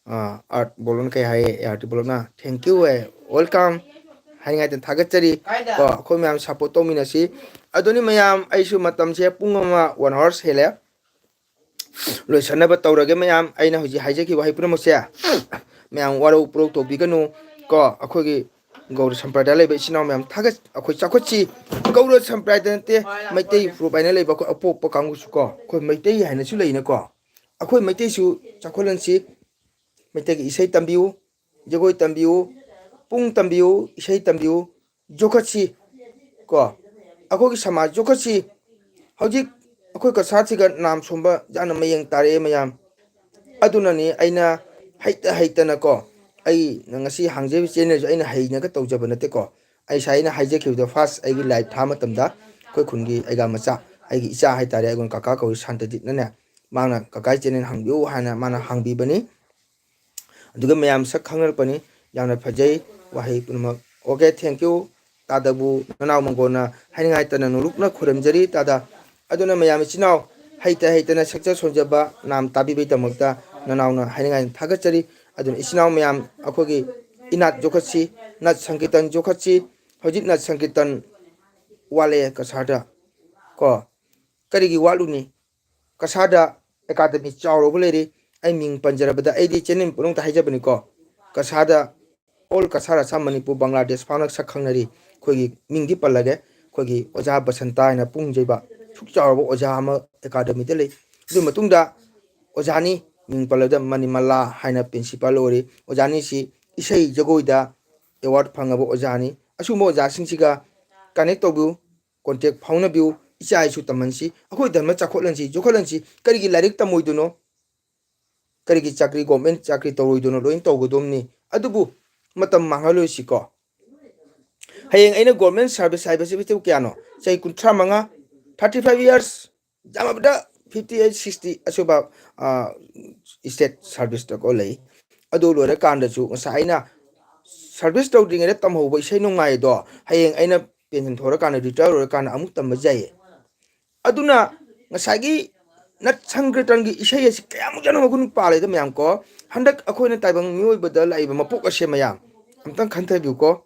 ꯑꯥ, ꯑꯥꯔꯠ ꯕꯣꯂꯣꯟ ꯀꯩ ꯍꯥꯏꯌꯦ? ꯑꯥꯔꯠ ꯕꯣꯂꯣꯟꯅ, "Thank you, ꯑꯦ, welcome" ꯍꯥꯏꯅꯤꯡꯉꯥꯏꯇꯅ ꯊꯥꯒꯠꯆꯔꯤ꯫ ꯀꯥꯏꯗ? ꯀꯣ, ꯑꯩꯈꯣꯏ ꯃꯌꯥꯝ ꯁꯞꯄꯣꯔꯠ ꯇꯧꯃꯤꯟꯅꯁꯤ꯫ ꯑꯗꯨꯅꯤ ꯃꯌꯥꯝ, ꯑꯩꯁꯨ ꯃꯇꯝꯁꯦ ꯄꯨꯡ ꯑꯃ, one hours ꯍꯦꯜꯂꯦ꯫ ꯂꯣꯏꯁꯟꯅꯕ ꯇꯧꯔꯒꯦ ꯃꯌꯥꯝ꯫ ꯑꯩꯅ ꯍꯧꯖꯤꯛ ꯍꯥꯏꯖꯈꯤꯕ ꯋꯥꯍꯩ ꯄꯨꯝꯅꯃꯛꯁꯦ ꯃꯌꯥꯝ ꯋꯥꯔꯧ ꯄꯨꯔꯧ ꯇꯧꯕꯤꯒꯅꯨ꯫ ꯀꯣ, ꯑꯩꯈꯣꯏꯒꯤ ꯒꯧꯔ ꯁꯝꯄ꯭ꯔꯗꯥꯌ ꯂꯩꯕ ꯏꯆꯤꯟ ꯏꯅꯥꯎ ꯃꯌꯥꯝ ꯊꯥꯒꯠ-, ꯑꯩꯈꯣꯏ ꯆꯥꯎꯈꯠꯁꯤ꯫ ꯒꯧꯔ ꯁꯝꯄ꯭ꯔꯗꯥꯌ ꯅꯠꯇꯦ, ꯃꯩꯇꯩ ꯐꯨꯔꯨꯞ ꯍꯥꯏꯅ ꯂꯩꯕ ꯑꯩꯈꯣꯏ ꯑꯄꯣꯛꯄ ꯀꯥꯡꯕꯨꯁꯨ ꯀꯣ, ꯑꯩꯈꯣꯏ ꯃꯩꯇꯩ ꯍꯥꯏꯅꯁꯨ ꯂꯩꯅꯀꯣ꯫ ꯑꯩꯈꯣꯏ ꯃꯩꯇꯩꯁꯨ ꯆꯥꯎꯈꯠꯍꯟꯁꯤ꯫ ꯃꯩꯇꯩꯒꯤ ꯏꯁꯩ ꯇꯝꯕꯤꯌꯨ, ꯖꯒꯣꯏ ꯇꯝꯕꯤꯌꯨ, ꯄꯨꯡ ꯇꯝꯕꯤꯌꯨ, ꯏꯁꯩ ꯇꯝꯕꯤꯌꯨ, ꯌꯣꯛꯈꯠꯁꯤ꯫ ꯀꯣ, ꯑꯩꯈꯣꯏꯒꯤ ꯁꯃꯥꯖ ꯌꯣꯛꯈꯠꯁꯤ꯫ ꯍꯧꯖꯤꯛ ꯑꯩꯈꯣꯏ ꯀꯁꯥꯔꯁꯤꯒ ꯅꯥꯝ ꯁꯣꯝꯕ ꯌꯥꯝꯅ ꯃꯌꯦꯡ ꯇꯥꯔꯛꯑꯦ ꯃꯌꯥꯝ꯫ ꯑꯗꯨꯅꯅꯤ ꯑꯩꯅ ꯍꯩꯇ ꯍꯩꯇꯅꯀꯣ, ꯑꯩ ꯉꯁꯤ ꯍꯥꯡꯖꯔꯤꯕ ꯆꯦꯅꯦꯜꯁꯨ ꯑꯩꯅ ꯍꯩꯅꯒ ꯇꯧꯖꯕ ꯅꯠꯇꯦꯀꯣ꯫ ꯑꯩ ꯉꯁꯥꯏ ꯑꯩꯅ ꯍꯥꯏꯖꯈꯤꯕꯗꯣ, ꯐꯥꯔꯁ ꯑꯩꯒꯤ ꯂꯥꯏꯐ ꯊꯥ ꯃꯇꯝꯗ ꯑꯩꯈꯣꯏ ꯈꯨꯟꯒꯤ ꯑꯩꯒ ꯃꯆꯥ, ꯑꯩꯒꯤ ꯏꯆꯥ ꯍꯥꯏꯇꯥꯔꯦ, ꯑꯩꯉꯣꯟꯗ ꯀꯀꯥ ꯀꯧꯏ, ꯁꯥꯟꯇꯖꯤꯠꯅꯅꯦ, ꯃꯥꯅ "ꯀꯀꯥꯒꯤ ꯆꯦꯅꯦꯜ ꯍꯥꯡꯕꯤꯌꯨ" ꯍꯥꯏꯅ ꯃꯥꯅ ꯍꯥꯡꯕꯤꯕꯅꯤ꯫ ꯑꯗꯨꯒ ꯃꯌꯥꯝ ꯁꯛ ꯈꯪꯅꯔꯛꯄꯅꯤ꯫ ꯌꯥꯝꯅ ꯐꯖꯩ ꯋꯥꯍꯩ ꯄꯨꯝꯅꯃꯛ꯫ Okay, thank you꯫ ꯇꯥꯗꯕꯨ ꯅꯅꯥꯎ ꯃꯪꯒꯣꯟꯅ ꯍꯥꯏꯅꯤꯡꯉꯥꯏ ꯇꯅ ꯅꯣꯂꯨꯛꯅ ꯈꯨꯔꯨꯝꯖꯔꯤ ꯇꯥꯗ꯫ ꯑꯗꯨꯅ ꯃꯌꯥꯝ ꯏꯆꯤꯟ ꯏꯅꯥꯎ ꯍꯩꯇ ꯍꯩꯇꯅ ꯁꯛꯆ ꯁꯣꯟꯖꯕ ꯅꯥꯝ ꯇꯥꯕꯤꯕꯒꯤꯗꯃꯛꯇ ꯅꯅꯥꯎꯅ ꯍꯥꯏꯅꯤꯡꯉꯥꯏ ꯊꯥꯒꯠꯆꯔꯤ꯫ ꯑꯗꯨꯅ ꯏꯆꯤꯟ ꯏꯅꯥꯎ ꯃꯌꯥꯝ ꯑꯩꯈꯣꯏꯒꯤ ꯏꯅꯥꯠ ꯌꯣꯛꯈꯠꯁꯤ, ꯅꯥꯠ ꯁꯪꯀꯤꯔꯇꯟ ꯌꯣꯛꯈꯠꯁꯤ꯫ ꯍꯧꯖꯤꯛ ꯅꯥꯠ ꯁꯪꯀꯤꯔꯇꯟ ꯋꯥꯠꯂꯦ ꯀꯁꯥꯔꯗ ꯀꯣ꯫ ꯀꯔꯤꯒꯤ ꯋꯥꯠꯂꯨꯅꯤ? ꯀꯁꯥꯔꯗ ꯑꯦꯀꯥꯗꯃꯤ ꯆꯥꯎꯔꯕ ꯂꯩꯔꯤ꯫ ꯑꯩ ꯃꯤꯡ ꯄꯟꯖꯔꯕꯗ ꯑꯩꯗꯤ ꯆꯦꯟꯅꯤꯡ ꯄꯨꯝꯅꯃꯛꯇ ꯍꯥꯏꯖꯕꯅꯤꯀꯣ꯫ ꯀꯁꯥꯔꯗ all ꯀꯁꯥꯔ ꯑꯁꯥꯝ ꯃꯅꯤꯄꯨꯔ ꯕꯪꯒ꯭ꯂꯥꯗꯦꯁ ꯐꯥꯎꯅ ꯁꯛ ꯈꯪꯅꯔꯤ꯫ ꯑꯩꯈꯣꯏꯒꯤ ꯃꯤꯡꯗꯤ ꯄꯜꯂꯒꯦ꯫ ꯑꯩꯈꯣꯏꯒꯤ ꯑꯣꯖꯥ ꯕꯁꯟꯇ ꯍꯥꯏꯅ ꯄꯨꯡꯖꯩꯕ ꯁꯨꯛ ꯆꯥꯎꯔꯕ ꯑꯣꯖꯥ ꯑꯃ ꯑꯦꯀꯥꯗꯃꯤꯗ ꯂꯩ꯫ ꯑꯗꯨꯒꯤ ꯃꯇꯨꯡꯗ ꯑꯣꯖꯥꯅꯤ ꯃꯤꯡ ꯄꯜꯂꯕꯗ ꯃꯅꯤꯃꯂꯥ ꯍꯥꯏꯅ ꯄ꯭ꯔꯤꯟꯁꯤꯄꯥꯜ ꯑꯣꯏꯔꯤ꯫ ꯑꯣꯖꯥꯅꯤꯁꯤ ꯏꯁꯩ ꯖꯒꯣꯏꯗ ꯑꯦꯋꯥꯔꯗ ꯐꯪꯉꯕ ꯑꯣꯖꯥꯅꯤ꯫ ꯑꯁꯤꯒꯨꯝꯕ ꯑꯣꯖꯥꯁꯤꯡꯁꯤꯒ ꯀꯅꯦꯛ ꯇꯧꯕꯤꯌꯨ, ꯀꯣꯟꯇꯦꯛ ꯐꯥꯎꯅꯕꯤꯌꯨ꯫ ꯏꯆꯥ ꯏꯁꯨ ꯇꯝꯍꯟꯁꯤ, ꯑꯩꯈꯣꯏ ꯙꯔꯃ ꯆꯥꯎꯈꯠꯍꯟꯁꯤ, ꯌꯣꯛꯈꯠꯍꯟꯁꯤ꯫ ꯀꯔꯤꯒꯤ ꯂꯥꯏꯔꯤꯛ ꯇꯝꯃꯣꯏꯗꯣꯏꯅꯣ? ꯀꯔꯤꯒꯤ ꯆꯥꯀ꯭ꯔꯤ, ꯒꯣꯔꯃꯦꯟ ꯆꯥꯀ꯭ꯔꯤ ꯇꯧꯔꯣꯏꯗꯣꯏꯅꯣ? ꯂꯣꯏꯅ ꯇꯧꯒꯗꯧꯕꯅꯤ꯫ ꯑꯗꯨꯕꯨ ꯃꯇꯝ ꯃꯥꯡꯍꯜꯂꯣꯏꯁꯤꯀꯣ꯫ ꯍꯌꯦꯡ ꯑꯩꯅ ꯒꯣꯔꯃꯦꯟ ꯁꯥꯔꯚꯤꯁ ꯍꯥꯏꯕꯁꯤ ꯆꯍꯤ ꯀꯌꯥꯅꯣ? ꯆꯍꯤ ꯀꯨꯟꯊ꯭ꯔꯥ ꯃꯉꯥ, thirty five years, ꯌꯥꯝꯃꯕꯗ fifty eight, sixty ꯑꯁꯨꯕ ꯏꯁꯇꯦꯠ ꯁꯥꯔꯚꯤꯁꯇꯀꯣ ꯂꯩ꯫ ꯑꯗꯨ ꯂꯣꯏꯔꯀꯥꯟꯗꯁꯨ ꯉꯁꯥꯏ ꯑꯩꯅ ꯁꯥꯔꯚꯤꯁ ꯇꯧꯗ꯭ꯔꯤꯉꯩꯗ ꯇꯝꯍꯧꯕ ꯏꯁꯩ ꯅꯣꯡꯃꯥꯏꯗꯣ ꯍꯌꯦꯡ ꯑꯩꯅ ꯄꯦꯟꯁꯟ ꯊꯣꯔꯀꯥꯟꯗ, ꯔꯤꯇꯥꯌꯔ ꯑꯣꯏꯔꯀꯥꯟꯗ ꯑꯃꯨꯛ ꯇꯝꯕ ꯌꯥꯏꯌꯦ꯫ ꯑꯗꯨꯅ ꯉꯁꯥꯏꯒꯤ ꯅꯠ ꯁꯪꯀ꯭ꯔꯤꯇꯟꯒꯤ ꯏꯁꯩ ꯑꯁꯤ ꯀꯌꯥꯃꯨꯛ ꯌꯥꯝꯅ ꯃꯒꯨꯟ ꯄꯥꯜꯂꯦꯗ ꯃꯌꯥꯝ ꯀꯣ꯫ ꯍꯟꯗꯛ ꯑꯩꯈꯣꯏꯅ ꯇꯥꯏꯕꯪ ꯃꯤꯑꯣꯏꯕꯗ ꯂꯥꯛꯏꯕ ꯃꯄꯣꯛ ꯑꯁꯦ ꯃꯌꯥꯝ ꯑꯝꯇꯪ ꯈꯟꯊꯕꯤꯌꯨꯀꯣ꯫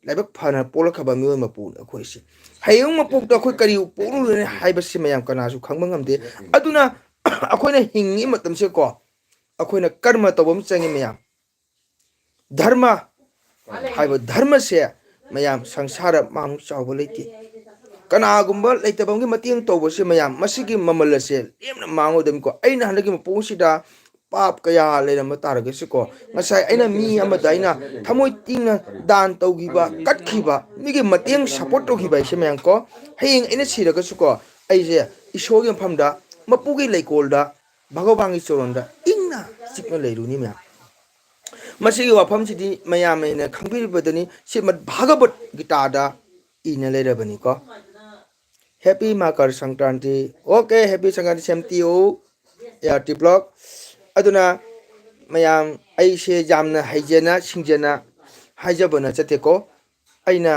ꯂꯥꯏꯕꯛ ꯐꯅ ꯄꯣꯛꯂꯛꯈ꯭ꯔꯕ ꯃꯤꯑꯣꯏ ꯃꯄꯣꯛꯅꯤ ꯑꯩꯈꯣꯏꯁꯦ꯫ ꯍꯌꯦꯡ ꯃꯄꯣꯛꯇ ꯑꯩꯈꯣꯏ ꯀꯔꯤ ꯄꯣꯛꯂꯨꯔꯦ ꯍꯥꯏꯕꯁꯤ ꯃꯌꯥꯝ ꯀꯅꯥꯁꯨ ꯈꯪꯕ ꯉꯝꯗꯦ꯫ ꯑꯗꯨꯅ ꯑꯩꯈꯣꯏꯅ ꯍꯤꯡꯉꯤ ꯃꯇꯝꯁꯦꯀꯣ, ꯑꯩꯈꯣꯏꯅ ꯀꯔꯃ ꯇꯧꯕ ꯑꯃ ꯆꯪꯉꯤ ꯃꯌꯥꯝ꯫ ꯙꯔꯃ ꯍꯥꯏꯕ ꯙꯔꯃꯁꯦ ꯃꯌꯥꯝ ꯁꯪꯁꯥꯔ ꯃꯥꯃꯨꯛ ꯆꯥꯎꯕ ꯂꯩꯇꯦ꯫ ꯀꯅꯥꯒꯨꯝꯕ ꯂꯩꯇꯕ ꯑꯃꯒꯤ ꯃꯇꯦꯡ ꯇꯧꯕꯁꯦ ꯃꯌꯥꯝ ꯃꯁꯤꯒꯤ ꯃꯃꯜ ꯑꯁꯦ ꯂꯦꯝꯅ ꯃꯥꯡꯉꯣꯏꯗꯕꯅꯤꯀꯣ꯫ ꯑꯩꯅ ꯍꯟꯗꯛꯀꯤ ꯃꯄꯣꯛꯁꯤꯗ ꯄꯥꯞ ꯀꯌꯥ ꯂꯩꯔꯝꯕ ꯇꯥꯔꯒꯁꯨꯀꯣ, ꯉꯁꯥꯏ ꯑꯩꯅ ꯃꯤ ꯑꯃꯗ ꯑꯩꯅ ꯊꯃꯣꯏ ꯇꯤꯡꯅ ꯗꯥꯟ ꯇꯧꯈꯤꯕ, ꯀꯠꯈꯤꯕ, ꯃꯤꯒꯤ ꯃꯇꯦꯡ ꯁꯞꯄꯣꯔꯠ ꯇꯧꯈꯤꯕ ꯍꯥꯏꯁꯦ ꯃꯌꯥꯝ ꯀꯣ, ꯍꯌꯦꯡ ꯑꯩꯅ ꯁꯤꯔꯒꯁꯨꯀꯣ, ꯑꯩꯁꯦ ꯏꯁꯣꯔꯒꯤ ꯃꯐꯝꯗ, ꯃꯄꯨꯒꯤ ꯂꯩꯀꯣꯜꯗ, ꯚꯒꯋꯥꯟꯒꯤ ꯆꯔꯣꯟꯗ ꯏꯪꯅ ꯆꯤꯛꯅ ꯂꯩꯔꯨꯅꯤ ꯃꯌꯥꯝ꯫ ꯃꯁꯤꯒꯤ ꯋꯥꯐꯝꯁꯤꯗꯤ ꯃꯌꯥꯝꯅ ꯍꯦꯟꯅ ꯈꯪꯕꯤꯔꯤꯕꯗꯨꯅꯤ꯫ ꯁ꯭ꯔꯤꯃꯗ ꯚꯥꯒꯕꯠ ꯒꯤꯇꯥꯗ ꯏꯅ ꯂꯩꯔꯕꯅꯤꯀꯣ꯫ Happy Makar Sankranti꯫ Okay, happy Sankranti, same to you, ART Vlog꯫ ꯑꯗꯨꯅ ꯃꯌꯥꯝ ꯑꯩꯁꯦ ꯌꯥꯝꯅ ꯍꯩꯖꯅ ꯁꯤꯡꯖꯅ ꯍꯥꯏꯖꯕ ꯅꯠꯆꯗꯦꯀꯣ꯫ ꯑꯩꯅ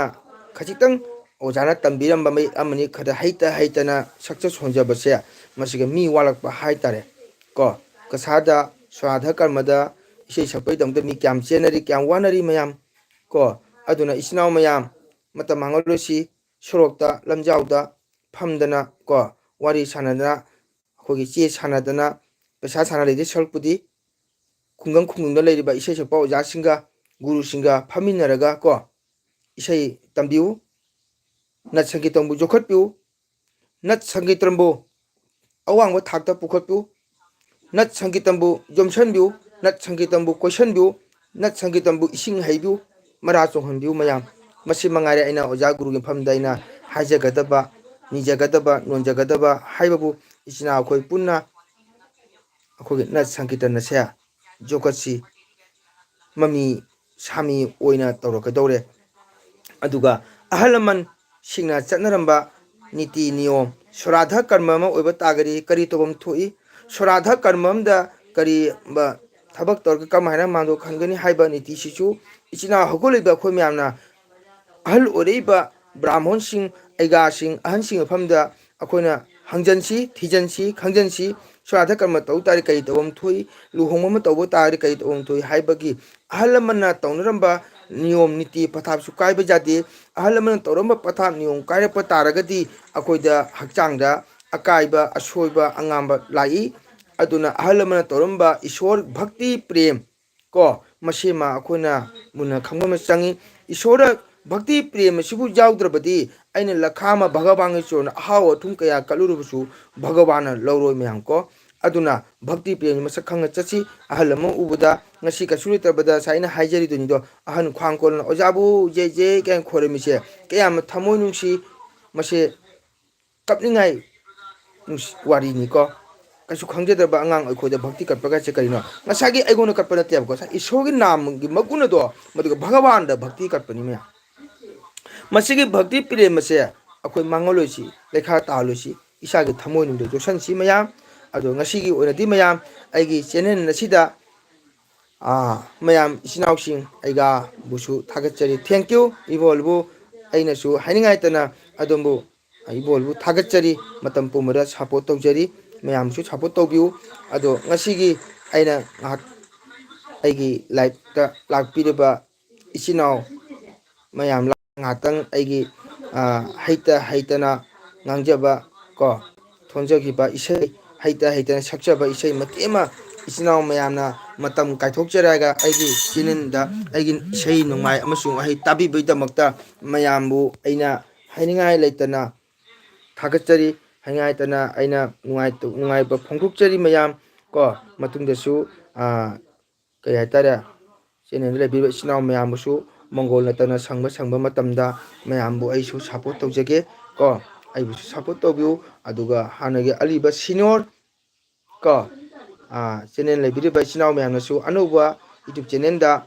ꯈꯖꯤꯛꯇꯪ ꯑꯣꯖꯥꯅ ꯇꯝꯕꯤꯔꯝꯕ ꯃꯌꯦꯛ ꯑꯃꯅꯤ, ꯈꯔ ꯍꯩꯇ ꯍꯩꯇꯅ ꯁꯛꯆ ꯁꯣꯟꯖꯕꯁꯦ, ꯃꯁꯤꯒ ꯃꯤ ꯋꯥꯠꯂꯛꯄ ꯍꯥꯏꯇꯥꯔꯦ ꯀꯣ꯫ ꯀꯁꯥꯗ ꯁ꯭ꯔꯥꯗ ꯀꯔꯃꯗ ꯏꯁꯩ ꯁꯛꯄꯒꯤꯗꯃꯛꯇ ꯃꯤ ꯀꯌꯥꯝ ꯆꯦꯟꯅꯔꯤ, ꯀꯌꯥꯝ ꯋꯥꯅꯔꯤ ꯃꯌꯥꯝ ꯀꯣ꯫ ꯑꯗꯨꯅ ꯏꯆꯤꯟ ꯏꯅꯥꯎ ꯃꯌꯥꯝ ꯃꯇꯝ ꯃꯥꯡꯍꯜꯂꯣꯏꯁꯤ, ꯁꯣꯔꯣꯛꯇ ꯂꯝꯖꯥꯎꯗ ꯐꯝꯗꯅ ꯀꯣ, ꯋꯥꯔꯤ ꯁꯥꯟꯅꯗꯅ, ꯑꯩꯈꯣꯏꯒꯤ ꯆꯦ ꯁꯥꯟꯅꯗꯅ, ꯄꯩꯁꯥ ꯁꯥꯟꯅ ꯂꯩꯗꯣꯏ ꯁꯔꯨꯛꯄꯨꯗꯤ ꯈꯨꯡꯒꯪ ꯈꯨꯡꯒꯪꯗ ꯂꯩꯔꯤꯕ ꯏꯁꯩ ꯁꯛꯄ ꯑꯣꯖꯥꯁꯤꯡꯒ ꯒꯨꯔꯨꯁꯤꯡꯒ ꯐꯝꯃꯤꯟꯅꯔꯒ ꯀꯣ, ꯏꯁꯩ ꯇꯝꯕꯤꯌꯨ, ꯅꯠ ꯁꯪꯒꯤꯇꯝꯕꯨ ꯌꯣꯛꯈꯠꯄꯤꯌꯨ, ꯅꯠ ꯁꯪꯒꯤꯇꯝꯕꯨ ꯑꯋꯥꯡꯕ ꯊꯥꯛꯇ ꯄꯨꯈꯠꯄꯤꯌꯨ, ꯅꯠ ꯁꯪꯒꯤꯇꯝꯕꯨ ꯌꯣꯝꯁꯤꯟꯕꯤꯌꯨ, ꯅꯠ ꯁꯪꯒꯤꯇꯝꯕꯨ ꯀꯣꯏꯁꯤꯟꯕꯤꯌꯨ, ꯅꯠ ꯁꯪꯒꯤꯇꯝꯕꯨ ꯏꯁꯤꯡ ꯍꯩꯕꯤꯌꯨ, ꯃꯔꯥ ꯆꯣꯡꯍꯟꯕꯤꯌꯨ ꯃꯌꯥꯝ꯫ ꯃꯁꯤ ꯃꯉꯥꯏꯔꯦ ꯑꯩꯅ ꯑꯣꯖꯥ ꯒꯨꯔꯨꯒꯤ ꯃꯐꯝꯗ ꯑꯩꯅ ꯍꯥꯏꯖꯒꯗꯕ, ꯅꯤꯖꯒꯗꯕ, ꯅꯣꯟꯖꯒꯗꯕ ꯍꯥꯏꯕꯕꯨ, ꯏꯆꯤꯟ ꯏꯅꯥꯎ ꯑꯩꯈꯣꯏ ꯄꯨꯟꯅ ꯑꯩꯈꯣꯏꯒꯤ ꯅꯠ ꯁꯪꯀꯤꯔꯇꯟ ꯑꯁꯦ ꯌꯣꯛꯈꯠꯁꯤ, ꯃꯃꯤ ꯁꯥꯃꯤ ꯑꯣꯏꯅ ꯇꯧꯔꯛꯀꯗꯧꯔꯦ꯫ ꯑꯗꯨꯒ ꯑꯍꯜ ꯂꯃꯟꯁꯤꯡꯅ ꯆꯠꯅꯔꯝꯕ ꯅꯤꯇꯤ ꯅꯤꯌꯣꯝ, ꯁꯣꯔꯥꯙ ꯀꯔꯃ ꯑꯃ ꯑꯣꯏꯕ ꯇꯥꯔꯒꯗꯤ ꯀꯔꯤ ꯇꯧꯐꯝ ꯊꯣꯛꯏ? ꯁꯣꯔꯥꯙ ꯀꯔꯃ ꯑꯃꯗ ꯀꯔꯤꯒꯨꯝꯕ ꯊꯕꯛ ꯇꯧꯔꯒ ꯀꯔꯝꯍꯥꯏꯅ ꯃꯥꯡꯗꯣꯛ ꯈꯟꯒꯅꯤ ꯍꯥꯏꯕ ꯅꯤꯇꯤꯁꯤꯁꯨ ꯏꯆꯤꯟ ꯏꯅꯥꯎ ꯍꯧꯒꯠꯂꯤꯕ ꯑꯩꯈꯣꯏ ꯃꯌꯥꯝꯅ, ꯑꯍꯜ ꯑꯣꯏꯔꯛꯏꯕ ꯕ꯭ꯔꯥꯍꯃꯣꯟꯁꯤꯡ, ꯑꯩꯒꯥꯁꯤꯡ, ꯑꯍꯟꯁꯤꯡ ꯃꯐꯝꯗ ꯑꯩꯈꯣꯏꯅ ꯍꯪꯖꯟꯁꯤ, ꯊꯤꯖꯟꯁꯤ, ꯈꯪꯖꯟꯁꯤ꯫ ꯁꯣꯔꯥꯙ ꯀꯔꯃ ꯇꯧ ꯇꯥꯔꯗꯤ ꯀꯔꯤ ꯇꯧꯐꯝ ꯊꯣꯛꯏ? ꯂꯨꯍꯣꯡꯕ ꯑꯃ ꯇꯧꯕ ꯇꯥꯔꯗꯤ ꯀꯔꯤ ꯇꯧꯐꯝ ꯊꯣꯛꯏ ꯍꯥꯏꯕꯒꯤ ꯑꯍꯜ ꯂꯃꯟꯅ ꯇꯧꯅꯔꯝꯕ ꯅꯤꯌꯣꯝ ꯅꯤꯇꯤ ꯄꯊꯥꯞꯁꯨ ꯀꯥꯏꯕ ꯌꯥꯗꯦ꯫ ꯑꯍꯜ ꯂꯃꯟꯅ ꯇꯧꯔꯝꯕ ꯄꯊꯥꯞ ꯅꯤꯌꯣꯝ ꯀꯥꯏꯔꯛꯄ ꯇꯥꯔꯒꯗꯤ ꯑꯩꯈꯣꯏꯗ ꯍꯛꯆꯥꯡꯗ ꯑꯀꯥꯏꯕ, ꯑꯁꯣꯏꯕ, ꯑꯉꯥꯝꯕ ꯂꯥꯛꯏ꯫ ꯑꯗꯨꯅ ꯑꯍꯜ ꯂꯃꯟꯅ ꯇꯧꯔꯝꯕ ꯏꯁꯣꯔ ꯚꯛꯇꯤ ꯄ꯭ꯔꯦꯝ ꯀꯣ, ꯃꯁꯤꯃ ꯑꯩꯈꯣꯏꯅ ꯃꯨꯟꯅ ꯈꯪꯕ ꯑꯃ ꯆꯪꯉꯤ꯫ ꯏꯁꯣꯔꯗ ꯚꯛꯇꯤ ꯄ꯭ꯔꯦꯝ ꯑꯁꯤꯕꯨ ꯌꯥꯎꯗ꯭ꯔꯕꯗꯤ ꯑꯩꯅ ꯂꯈꯥ ꯑꯃ ꯚꯒꯕꯥꯟꯒꯤ ꯆꯣꯟꯅ ꯑꯍꯥꯎ ꯑꯊꯨꯝ ꯀꯌꯥ ꯀꯠꯂꯨꯔꯕꯁꯨ ꯚꯒꯕꯥꯟꯅ ꯂꯧꯔꯣꯏ ꯃꯌꯥꯝ ꯀꯣ꯫ ꯑꯗꯨꯅ ꯚꯛꯇꯤ ꯄ꯭ꯔꯦꯝꯁꯤ ꯃꯁꯛ ꯈꯪꯅ ꯆꯠꯁꯤ꯫ ꯑꯍꯜ ꯑꯃ ꯎꯕꯗ ꯉꯁꯤ ꯀꯩꯁꯨ ꯂꯩꯇ꯭ꯔꯕꯗ ꯉꯁꯥꯏ ꯑꯩꯅ ꯍꯥꯏꯖꯔꯤꯗꯨꯅꯤꯗꯣ, ꯑꯍꯟ ꯈ꯭ꯋꯥꯡ ꯀꯣꯟꯅ "ꯑꯣꯖꯥꯕꯨ ꯖꯦ ꯖꯦ" ꯀꯥꯏꯅ ꯈꯣꯏꯔꯝꯃꯤꯁꯦ ꯀꯌꯥꯝ ꯊꯃꯣꯏ ꯅꯨꯡꯁꯤ꯫ ꯃꯁꯦ ꯀꯞꯅꯤꯡꯉꯥꯏ ꯅꯨꯡꯁꯤ-, ꯋꯥꯔꯤꯅꯤꯀꯣ꯫ ꯀꯩꯁꯨ ꯈꯪꯖꯗꯕ ꯑꯉꯥꯡ ꯑꯩꯈꯣꯏꯗ ꯚꯛꯇꯤ ꯀꯠꯄꯒꯥꯏꯁꯦ ꯀꯔꯤꯅꯣ? ꯉꯁꯥꯏꯒꯤ ꯑꯩꯉꯣꯟꯗ ꯀꯠꯄ ꯅꯠꯇꯦꯕꯀꯣ, ꯉꯁꯥꯏ ꯏꯁꯣꯔꯒꯤ ꯅꯥꯝꯒꯤ ꯃꯒꯨꯟ ꯑꯗꯣ, ꯃꯗꯨꯒ ꯚꯒꯋꯥꯟꯗ ꯚꯛꯇꯤ ꯀꯠꯄꯅꯤ ꯃꯌꯥꯝ꯫ ꯃꯁꯤꯒꯤ ꯚꯛꯇꯤ ꯄ꯭ꯔꯦꯝ ꯑꯁꯦ ꯑꯩꯈꯣꯏ ꯃꯥꯡꯍꯜꯂꯣꯏꯁꯤ, ꯂꯩꯈꯥ ꯇꯥꯍꯜꯂꯣꯏꯁꯤ, ꯏꯁꯥꯒꯤ ꯊꯃꯣꯏꯅꯨꯡꯗ ꯌꯣꯛꯁꯟꯁꯤ ꯃꯌꯥꯝ꯫ ꯑꯗꯣ ꯉꯁꯤꯒꯤ ꯑꯣꯏꯅꯗꯤ ꯃꯌꯥꯝ, ꯑꯩꯒꯤ ꯆꯦꯅꯦꯜ ꯑꯁꯤꯗ ꯑꯥ, ꯃꯌꯥꯝ ꯏꯆꯤꯟ ꯏꯅꯥꯎꯁꯤꯡ ꯑꯩꯒꯕꯨꯁꯨ ꯊꯥꯒꯠꯆꯔꯤ꯫ Thank you, ꯏꯕꯣꯜꯕꯨ꯫ ꯑꯩꯅꯁꯨ ꯍꯥꯏꯅꯤꯡꯉꯥꯏꯇꯅ ꯑꯗꯣꯝꯕꯨ, ꯏꯕꯣꯜꯕꯨ ꯊꯥꯒꯠꯆꯔꯤ꯫ ꯃꯇꯝ ꯄꯨꯝꯕꯗ support ꯇꯧꯖꯔꯤ꯫ ꯃꯌꯥꯝꯁꯨ support ꯇꯧꯕꯤꯌꯨ꯫ ꯑꯗꯣ ꯉꯁꯤꯒꯤ ꯑꯩꯅ ꯉꯥꯏꯍꯥꯛ ꯑꯩꯒꯤ live ꯇ ꯂꯥꯛꯄꯤꯔꯤꯕ ꯏꯆꯤꯟ ꯏꯅꯥꯎ ꯃꯌꯥꯝ ꯉꯥꯏꯍꯥꯛꯇꯪ ꯑꯩꯒꯤ, ꯑ, ꯍꯩꯇ ꯍꯩꯇꯅ ꯉꯥꯡꯖꯕ ꯀꯣ, ꯊꯣꯟꯖꯈꯤꯕ ꯏꯁꯩ, ꯍꯩꯇ ꯍꯩꯇꯅ ꯁꯛꯆꯕ ꯏꯁꯩ ꯃꯇꯦꯛ ꯑꯃ ꯏꯆꯤꯟ ꯏꯅꯥꯎ ꯃꯌꯥꯝꯅ ꯃꯇꯝ ꯀꯥꯏꯊꯣꯛꯆꯔꯒ ꯑꯩꯒꯤ channel ꯗ ꯑꯩꯒꯤ ꯏꯁꯩ ꯅꯣꯡꯃꯥꯏ ꯑꯃꯁꯨꯡ ꯋꯥꯍꯩ ꯇꯥꯕꯤꯕꯒꯤꯗꯃꯛꯇ ꯃꯌꯥꯝꯕꯨ ꯑꯩꯅ ꯍꯥꯏꯅꯤꯡꯉꯥꯏ ꯂꯩꯇꯅ ꯊꯥꯒꯠꯆꯔꯤ꯫ ꯍꯥꯏꯅꯤꯡꯉꯥꯏ ꯂꯩꯇꯅ ꯑꯩꯅ ꯅꯨꯡꯉꯥꯏ-, ꯅꯨꯡꯉꯥꯏꯕ ꯐꯣꯡꯗꯣꯛꯆꯔꯤ ꯃꯌꯥꯝ ꯀꯣ꯫ ꯃꯇꯨꯡꯗꯁꯨ, ꯑ, ꯀꯩ ꯍꯥꯏꯇꯥꯔꯦ, channel ꯗ ꯂꯩꯕꯤꯔꯤꯕ ꯏꯆꯤꯟ ꯏꯅꯥꯎ ꯃꯌꯥꯝꯕꯨꯁꯨ ꯃꯪꯒꯣꯜ ꯅꯠꯇꯅ ꯁꯪꯕ ꯁꯪꯕ ꯃꯇꯝꯗ ꯃꯌꯥꯝꯕꯨ ꯑꯩꯁꯨ support ꯇꯧꯖꯒꯦ ꯀꯣ꯫ ꯑꯩꯕꯨꯁꯨ support ꯇꯧꯕꯤꯌꯨ꯫ ꯑꯗꯨꯒ ꯍꯥꯟꯅꯒꯤ ꯑꯔꯤꯕ senior ꯀꯣ, ꯑꯥ, channel ꯂꯩꯕꯤꯔꯤꯕ ꯏꯆꯤꯟ ꯏꯅꯥꯎ ꯃꯌꯥꯝꯅꯁꯨ ꯑꯅꯧꯕ YouTube channel ꯗ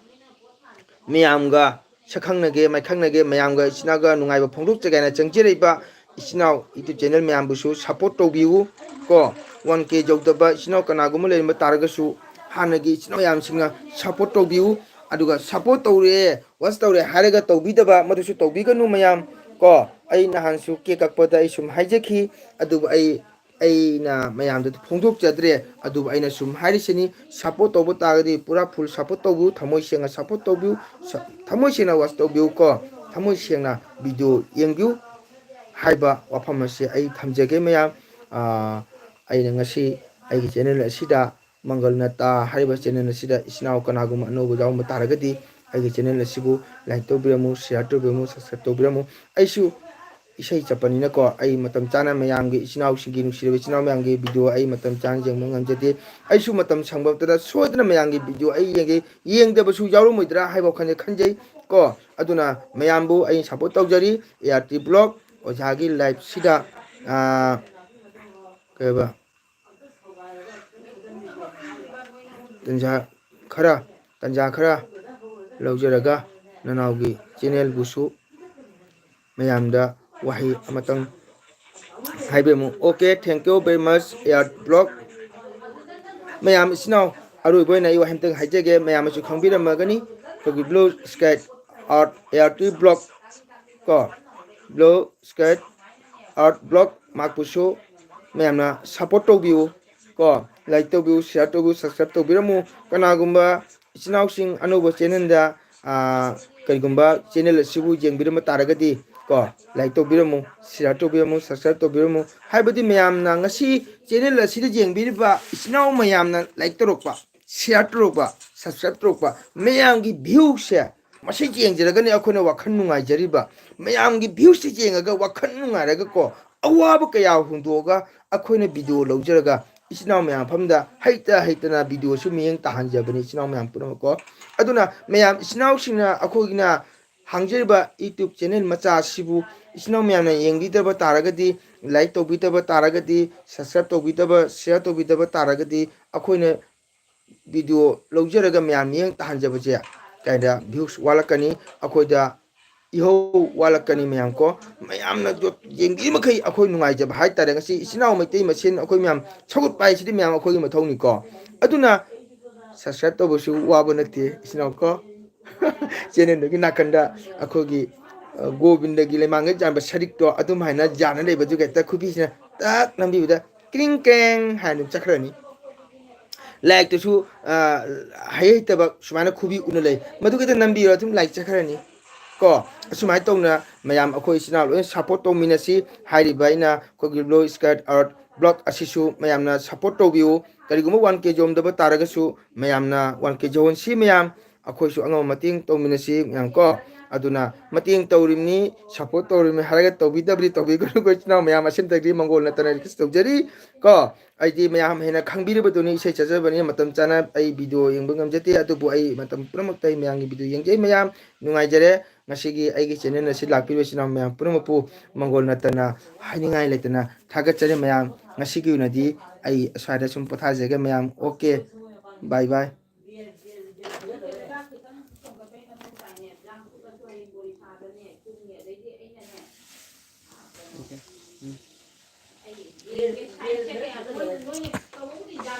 ꯃꯌꯥꯝꯒ ꯁꯛꯈꯪꯅꯒꯦ, ꯃꯥꯏꯈꯪꯅꯒꯦ, ꯃꯌꯥꯝꯒ ꯏꯆꯤꯟ ꯏꯅꯥꯎꯒ ꯅꯨꯡꯉꯥꯏꯕ ꯐꯣꯡꯗꯣꯛꯆꯒꯦ ꯍꯥꯏꯅ ꯆꯪꯖꯔꯛꯏꯕ ꯏꯆꯤꯟ ꯏꯅꯥꯎ YouTube channel ꯃꯌꯥꯝꯕꯨꯁꯨ support ꯇꯧꯕꯤꯌꯨ ꯀꯣ꯫ One K ꯌꯧꯗꯕ ꯏꯆꯤꯟ ꯏꯅꯥꯎ ꯀꯅꯥꯒꯨꯝꯕ ꯂꯩꯔꯝꯕ ꯇꯥꯔꯒꯁꯨ ꯍꯥꯟꯅꯒꯤ ꯏꯆꯤꯟ ꯏꯅꯥꯎ ꯃꯌꯥꯝꯁꯤꯡꯅ support ꯇꯧꯕꯤꯌꯨ꯫ ꯑꯗꯨꯒ support ꯇꯧꯔꯦ, watch ꯇꯧꯔꯦ ꯍꯥꯏꯔꯒ ꯇꯧꯕꯤꯗꯕ ꯃꯗꯨꯁꯨ ꯇꯧꯕꯤꯒꯅꯨ ꯃꯌꯥꯝ ꯀꯣ꯫ ꯑꯩ ꯅꯍꯥꯟꯁꯨ cake ꯀꯛꯄꯗ ꯑꯩ ꯁꯨꯝ ꯍꯥꯏꯖꯈꯤ, ꯑꯗꯨꯕꯨ ꯑꯩ, ꯑꯩꯅ ꯃꯌꯥꯝꯗ ꯐꯣꯡꯗꯣꯛꯆꯗ꯭ꯔꯦ꯫ ꯑꯗꯨꯕꯨ ꯑꯩꯅ ꯁꯨꯝ ꯍꯥꯏꯔꯤꯁꯤꯅꯤ, support ꯇꯧꯕ ꯇꯥꯔꯒꯗꯤ ꯄꯨꯔꯥ full support ꯇꯧꯕꯤꯌꯨ, ꯊꯃꯣꯏ ꯁꯦꯡꯅ support ꯇꯧꯕꯤꯌꯨ, ꯁ-, ꯊꯃꯣꯏ ꯁꯦꯡꯅ watch ꯇꯧꯕꯤꯌꯨ ꯀꯣ, ꯊꯃꯣꯏ ꯁꯦꯡꯅ video ꯌꯦꯡꯕꯤꯌꯨ ꯍꯥꯏꯕ ꯋꯥꯐꯝ ꯑꯁꯤ ꯑꯩ ꯊꯝꯖꯒꯦ ꯃꯌꯥꯝ꯫ ꯑꯥ, ꯑꯩꯅ ꯉꯁꯤ ꯑꯩꯒꯤ channel ꯑꯁꯤꯗ ꯃꯪꯒꯜ ꯅꯇꯥ ꯍꯥꯏꯔꯤꯕ channel ꯑꯁꯤꯗ ꯏꯆꯤꯟ ꯏꯅꯥꯎ ꯀꯅꯥꯒꯨꯝꯕ ꯑꯅꯧꯕ ꯌꯥꯎꯔꯝꯕ ꯇꯥꯔꯒꯗꯤ ꯑꯩꯒꯤ channel ꯑꯁꯤꯕꯨ like ꯇꯧꯕꯤꯔꯝꯃꯨ, share ꯇꯧꯕꯤꯔꯝꯃꯨ, subscribe ꯇꯧꯕꯤꯔꯝꯃꯨ꯫ ꯑꯩꯁꯨ ꯏꯁꯩ ꯆꯠꯄꯅꯤꯅꯀꯣ, ꯑꯩ ꯃꯇꯝ ꯆꯥꯅ ꯃꯌꯥꯝꯒꯤ ꯏꯆꯤꯟ ꯏꯅꯥꯎꯁꯤꯡꯒꯤ, ꯅꯨꯡꯁꯤꯔꯕ ꯏꯆꯤꯟ ꯏꯅꯥꯎ ꯃꯌꯥꯝꯒꯤ video ꯑꯩ ꯃꯇꯝ ꯆꯥꯅ ꯌꯦꯡꯕ ꯉꯝꯖꯗꯦ꯫ ꯑꯩꯁꯨ ꯃꯇꯝ ꯁꯪꯕ ꯃꯇꯝꯗ ꯁꯣꯏꯗꯅ ꯃꯌꯥꯝꯒꯤ video ꯑꯩ ꯌꯦꯡꯒꯦ, ꯌꯦꯡꯗꯕꯁꯨ ꯌꯥꯎꯔꯝꯃꯣꯏꯗ꯭ꯔꯥ ꯍꯥꯏꯕ ꯋꯥꯈꯜꯁꯦ ꯈꯟꯖꯩ ꯀꯣ꯫ ꯑꯗꯨꯅ ꯃꯌꯥꯝꯕꯨ ꯑꯩ support ꯇꯧꯖꯔꯤ꯫ ART vlog ꯑꯣꯖꯥꯒꯤ live ꯁꯤꯗ, ꯑꯥ, ꯀꯩꯕ, ꯇꯟꯖꯥ ꯈꯔ, ꯇꯟꯖꯥ ꯈꯔ ꯂꯧꯖꯔꯒ ꯅꯅꯥꯎꯒꯤ channel ꯕꯨꯁꯨ ꯃꯌꯥꯝꯗ ꯋꯥꯍꯩ ꯑꯃꯇꯪ ꯍꯥꯏꯕꯤꯔꯝꯃꯨ꯫ Okay, thank you very much, ART vlog꯫ ꯃꯌꯥꯝ ꯏꯆꯤꯟ ꯏꯅꯥꯎ ꯑꯔꯣꯏꯕ ꯑꯣꯏꯅ ꯑꯩ ꯋꯥꯍꯩ ꯑꯃꯇꯪ ꯍꯥꯏꯖꯒꯦ, ꯃꯌꯥꯝꯅꯁꯨ ꯈꯪꯕꯤꯔꯝꯃꯒꯅꯤ, ꯑꯩꯈꯣꯏꯒꯤ Blue Sky Art A R T Block ꯀꯣ, Blue Sky Art Block ꯃꯍꯥꯛꯄꯨꯁꯨ ꯃꯌꯥꯝꯅ support ꯇꯧꯕꯤꯌꯨ ꯀꯣ, like ꯇꯧꯕꯤꯌꯨ, share ꯇꯧꯕꯤꯌꯨ, subscribe ꯇꯧꯕꯤꯔꯝꯃꯨ꯫ ꯀꯅꯥꯒꯨꯝꯕ ꯏꯆꯤꯟ ꯏꯅꯥꯎꯁꯤꯡ ꯑꯅꯧꯕ channelꯗ, ꯑꯥ, ꯀꯔꯤꯒꯨꯝꯕ channel ꯑꯁꯤꯕꯨ ꯌꯦꯡꯕꯤꯔꯝꯕ ꯇꯥꯔꯒꯗꯤ ꯀꯣ, like ꯇꯧꯕꯤꯔꯝꯃꯨ, share ꯇꯧꯕꯤꯔꯝꯃꯨ, subscribe ꯇꯧꯕꯤꯔꯝꯃꯨ꯫ ꯍꯥꯏꯕꯗꯤ ꯃꯌꯥꯝꯅ ꯉꯁꯤ channel ꯑꯁꯤꯗ ꯌꯦꯡꯕꯤꯔꯤꯕ ꯏꯆꯤꯟ ꯏꯅꯥꯎ ꯃꯌꯥꯝꯅ like ꯇꯧꯔꯛꯄ, share ꯇꯧꯔꯛꯄ, subscribe ꯇꯧꯔꯛꯄ ꯃꯌꯥꯝꯒꯤ viewꯁꯦ, ꯃꯁꯤ ꯌꯦꯡꯖꯔꯒꯅꯤ ꯑꯩꯈꯣꯏꯅ ꯋꯥꯈꯜ ꯅꯨꯡꯉꯥꯏꯖꯔꯤꯕ꯫ ꯃꯌꯥꯝꯒꯤ viewꯁꯦ ꯌꯦꯡꯉꯒ ꯋꯥꯈꯜ ꯅꯨꯡꯉꯥꯏꯔꯒꯀꯣ, ꯑꯋꯥꯕ ꯀꯌꯥ ꯍꯨꯟꯗꯣꯛꯑꯒ ꯑꯩꯈꯣꯏꯅ video ꯂꯧꯖꯔꯒ ꯏꯆꯤꯟ ꯏꯅꯥꯎ ꯃꯌꯥꯝ ꯃꯐꯝꯗ ꯍꯩꯇ ꯍꯩꯇꯅ videoꯁꯨ ꯃꯤꯠꯌꯦꯡ ꯇꯥꯍꯟꯖꯕꯅꯤ ꯏꯆꯤꯟ ꯏꯅꯥꯎ ꯃꯌꯥꯝ ꯄꯨꯝꯅꯃꯛꯀꯣ꯫ ꯑꯗꯨꯅ ꯃꯌꯥꯝ ꯏꯆꯤꯟ ꯏꯅꯥꯎꯁꯤꯡꯅ ꯑꯩꯈꯣꯏꯒꯤꯅ ꯍꯥꯡꯖꯔꯤꯕ YouTube channel ꯃꯆꯥ ꯑꯁꯤꯕꯨ ꯏꯆꯤꯟ ꯏꯅꯥꯎ ꯃꯌꯥꯝꯅ ꯌꯦꯡꯕꯤꯗꯕ ꯇꯥꯔꯒꯗꯤ, like ꯇꯧꯕꯤꯗꯕ ꯇꯥꯔꯒꯗꯤ, subscribe ꯇꯧꯕꯤꯗꯕ, share ꯇꯧꯕꯤꯗꯕ ꯇꯥꯔꯒꯗꯤ ꯑꯩꯈꯣꯏꯅ video ꯂꯧꯖꯔꯒ ꯃꯌꯥꯝ ꯃꯤꯠꯌꯦꯡ ꯇꯥꯍꯟꯖꯕꯁꯦ ꯀꯩꯗ views ꯋꯥꯠꯂꯛꯀꯅꯤ, ꯑꯩꯈꯣꯏꯗ ꯏꯍꯧ ꯋꯥꯠꯂꯛꯀꯅꯤ ꯃꯌꯥꯝ ꯀꯣ꯫ ꯃꯌꯥꯝꯅ ꯌꯣ-, ꯌꯦꯡꯕꯤꯔꯤ ꯃꯈꯩ ꯑꯩꯈꯣꯏ ꯅꯨꯡꯉꯥꯏꯖꯕ ꯍꯥꯏꯇꯥꯔꯦ꯫ ꯉꯁꯤ ꯏꯆꯤꯟ ꯏꯅꯥꯎ ꯃꯩꯇꯩ ꯃꯁꯦꯟ ꯑꯩꯈꯣꯏ ꯃꯌꯥꯝ ꯁꯧꯒꯠꯄ ꯍꯥꯏꯁꯤꯗꯤ ꯃꯌꯥꯝ ꯑꯩꯈꯣꯏꯒꯤ ꯃꯊꯧꯅꯤꯀꯣ꯫ ꯑꯗꯨꯅ subscribe ꯇꯧꯕꯁꯨ ꯋꯥꯕ ꯅꯠꯇꯦ ꯏꯆꯤꯟ ꯏꯅꯥꯎ ꯀꯣ꯫ Channelꯗꯨꯒꯤ ꯅꯥꯀꯟꯗ ꯑꯩꯈꯣꯏꯒꯤ, ꯑ, ꯒꯣꯕꯤꯟꯗꯒꯤ ꯂꯩꯃꯥꯡꯒꯩ ꯆꯥꯟꯕ ꯁꯔꯤꯛꯇꯣ ꯑꯗꯨꯝ ꯍꯥꯏꯅ ꯌꯥꯅ ꯂꯩꯕꯗꯨꯒ ꯍꯦꯛꯇ ꯈꯨꯕꯤꯁꯤꯅ ꯇꯛ ꯅꯝꯕꯤꯕꯗ ꯀ꯭ꯔꯤꯡ ꯀ꯭ꯔꯦꯡ ꯍꯥꯏꯅ ꯑꯗꯨꯝ ꯆꯠꯈ꯭ꯔꯅꯤ꯫ Likeꯇꯨꯁꯨ, ꯑ, ꯍꯩ ꯍꯩꯇꯕ ꯁꯨꯃꯥꯏꯅ ꯈꯨꯕꯤ ꯎꯅ ꯂꯩ, ꯃꯗꯨ ꯈꯛꯇ ꯅꯝꯕꯤꯔꯣ, ꯑꯗꯨꯝ like ꯆꯠꯈ꯭ꯔꯅꯤ ꯀꯣ꯫ ꯑꯁꯨꯃꯥꯏꯅ ꯇꯧꯅ ꯃꯌꯥꯝ ꯑꯩꯈꯣꯏ ꯏꯆꯤꯟ ꯏꯅꯥꯎ ꯂꯣꯏꯅ support ꯇꯧꯃꯤꯟꯅꯁꯤ꯫ ꯍꯥꯏꯔꯤꯕ ꯑꯩꯅ ꯑꯩꯈꯣꯏꯒꯤ Blue Sky Art Block ꯑꯁꯤꯁꯨ ꯃꯌꯥꯝꯅ support ꯇꯧꯕꯤꯌꯨ꯫ ꯀꯔꯤꯒꯨꯝꯕ one K ꯌꯧꯔꯝꯗꯕ ꯇꯥꯔꯒꯁꯨ ꯃꯌꯥꯝꯅ one K ꯌꯧꯍꯟꯁꯤ꯫ ꯃꯌꯥꯝ ꯑꯩꯈꯣꯏꯁꯨ ꯑꯉꯝꯕ ꯃꯇꯦꯡ ꯇꯧꯃꯤꯟꯅꯁꯤ ꯃꯌꯥꯝ ꯀꯣ꯫ ꯑꯗꯨꯅ ꯃꯇꯦꯡ ꯇꯧꯔꯤꯕꯅꯤ, support ꯇꯧꯔꯤꯕꯅꯤ ꯍꯥꯏꯔꯒ ꯇꯧꯕꯤꯗꯕꯗꯤ ꯇꯧꯕꯤꯒꯅꯨꯀꯣ ꯏꯆꯤꯟ ꯏꯅꯥꯎ ꯃꯌꯥꯝ, ꯑꯁꯦꯡꯕꯗꯒꯤ ꯃꯪꯒꯣꯜ ꯅꯠꯇꯅ request ꯇꯧꯖꯔꯤ ꯀꯣ꯫ ꯑꯩꯗꯤ ꯃꯌꯥꯝ ꯍꯦꯟꯅ ꯈꯪꯕꯤꯔꯤꯕꯗꯨꯅꯤ, ꯏꯁꯩ ꯆꯠꯆꯕꯅꯤꯅ ꯃꯇꯝ ꯆꯥꯅ ꯑꯩ video ꯌꯦꯡꯕ ꯉꯝꯖꯗꯦ, ꯑꯗꯨꯕꯨ ꯑꯩ ꯃꯇꯝ ꯄꯨꯝꯅꯃꯛꯇ ꯑꯩ ꯃꯌꯥꯝꯒꯤ video ꯌꯦꯡꯖꯩ꯫ ꯃꯌꯥꯝ ꯅꯨꯡꯉꯥꯏꯖꯔꯦ꯫ ꯉꯁꯤꯒꯤ ꯑꯩꯒꯤ channel ꯑꯁꯤ ꯂꯥꯛꯄꯤꯔꯤꯕ ꯏꯆꯤꯟ ꯏꯅꯥꯎ ꯃꯌꯥꯝ ꯄꯨꯝꯅꯃꯛꯄꯨ ꯃꯪꯒꯣꯜ ꯅꯠꯇꯅ ꯍꯥꯏꯅꯤꯡꯉꯥꯏ ꯂꯩꯇꯅ ꯊꯥꯒꯠꯆꯔꯤ꯫ ꯃꯌꯥꯝ ꯉꯁꯤꯒꯤ ꯑꯣꯏꯅꯗꯤ ꯑꯩ ꯑꯁ꯭ꯋꯥꯏꯗ ꯁꯨꯝ ꯄꯣꯊꯥꯖꯒꯦ ꯃꯌꯥꯝ꯫ Okay, bye bye꯫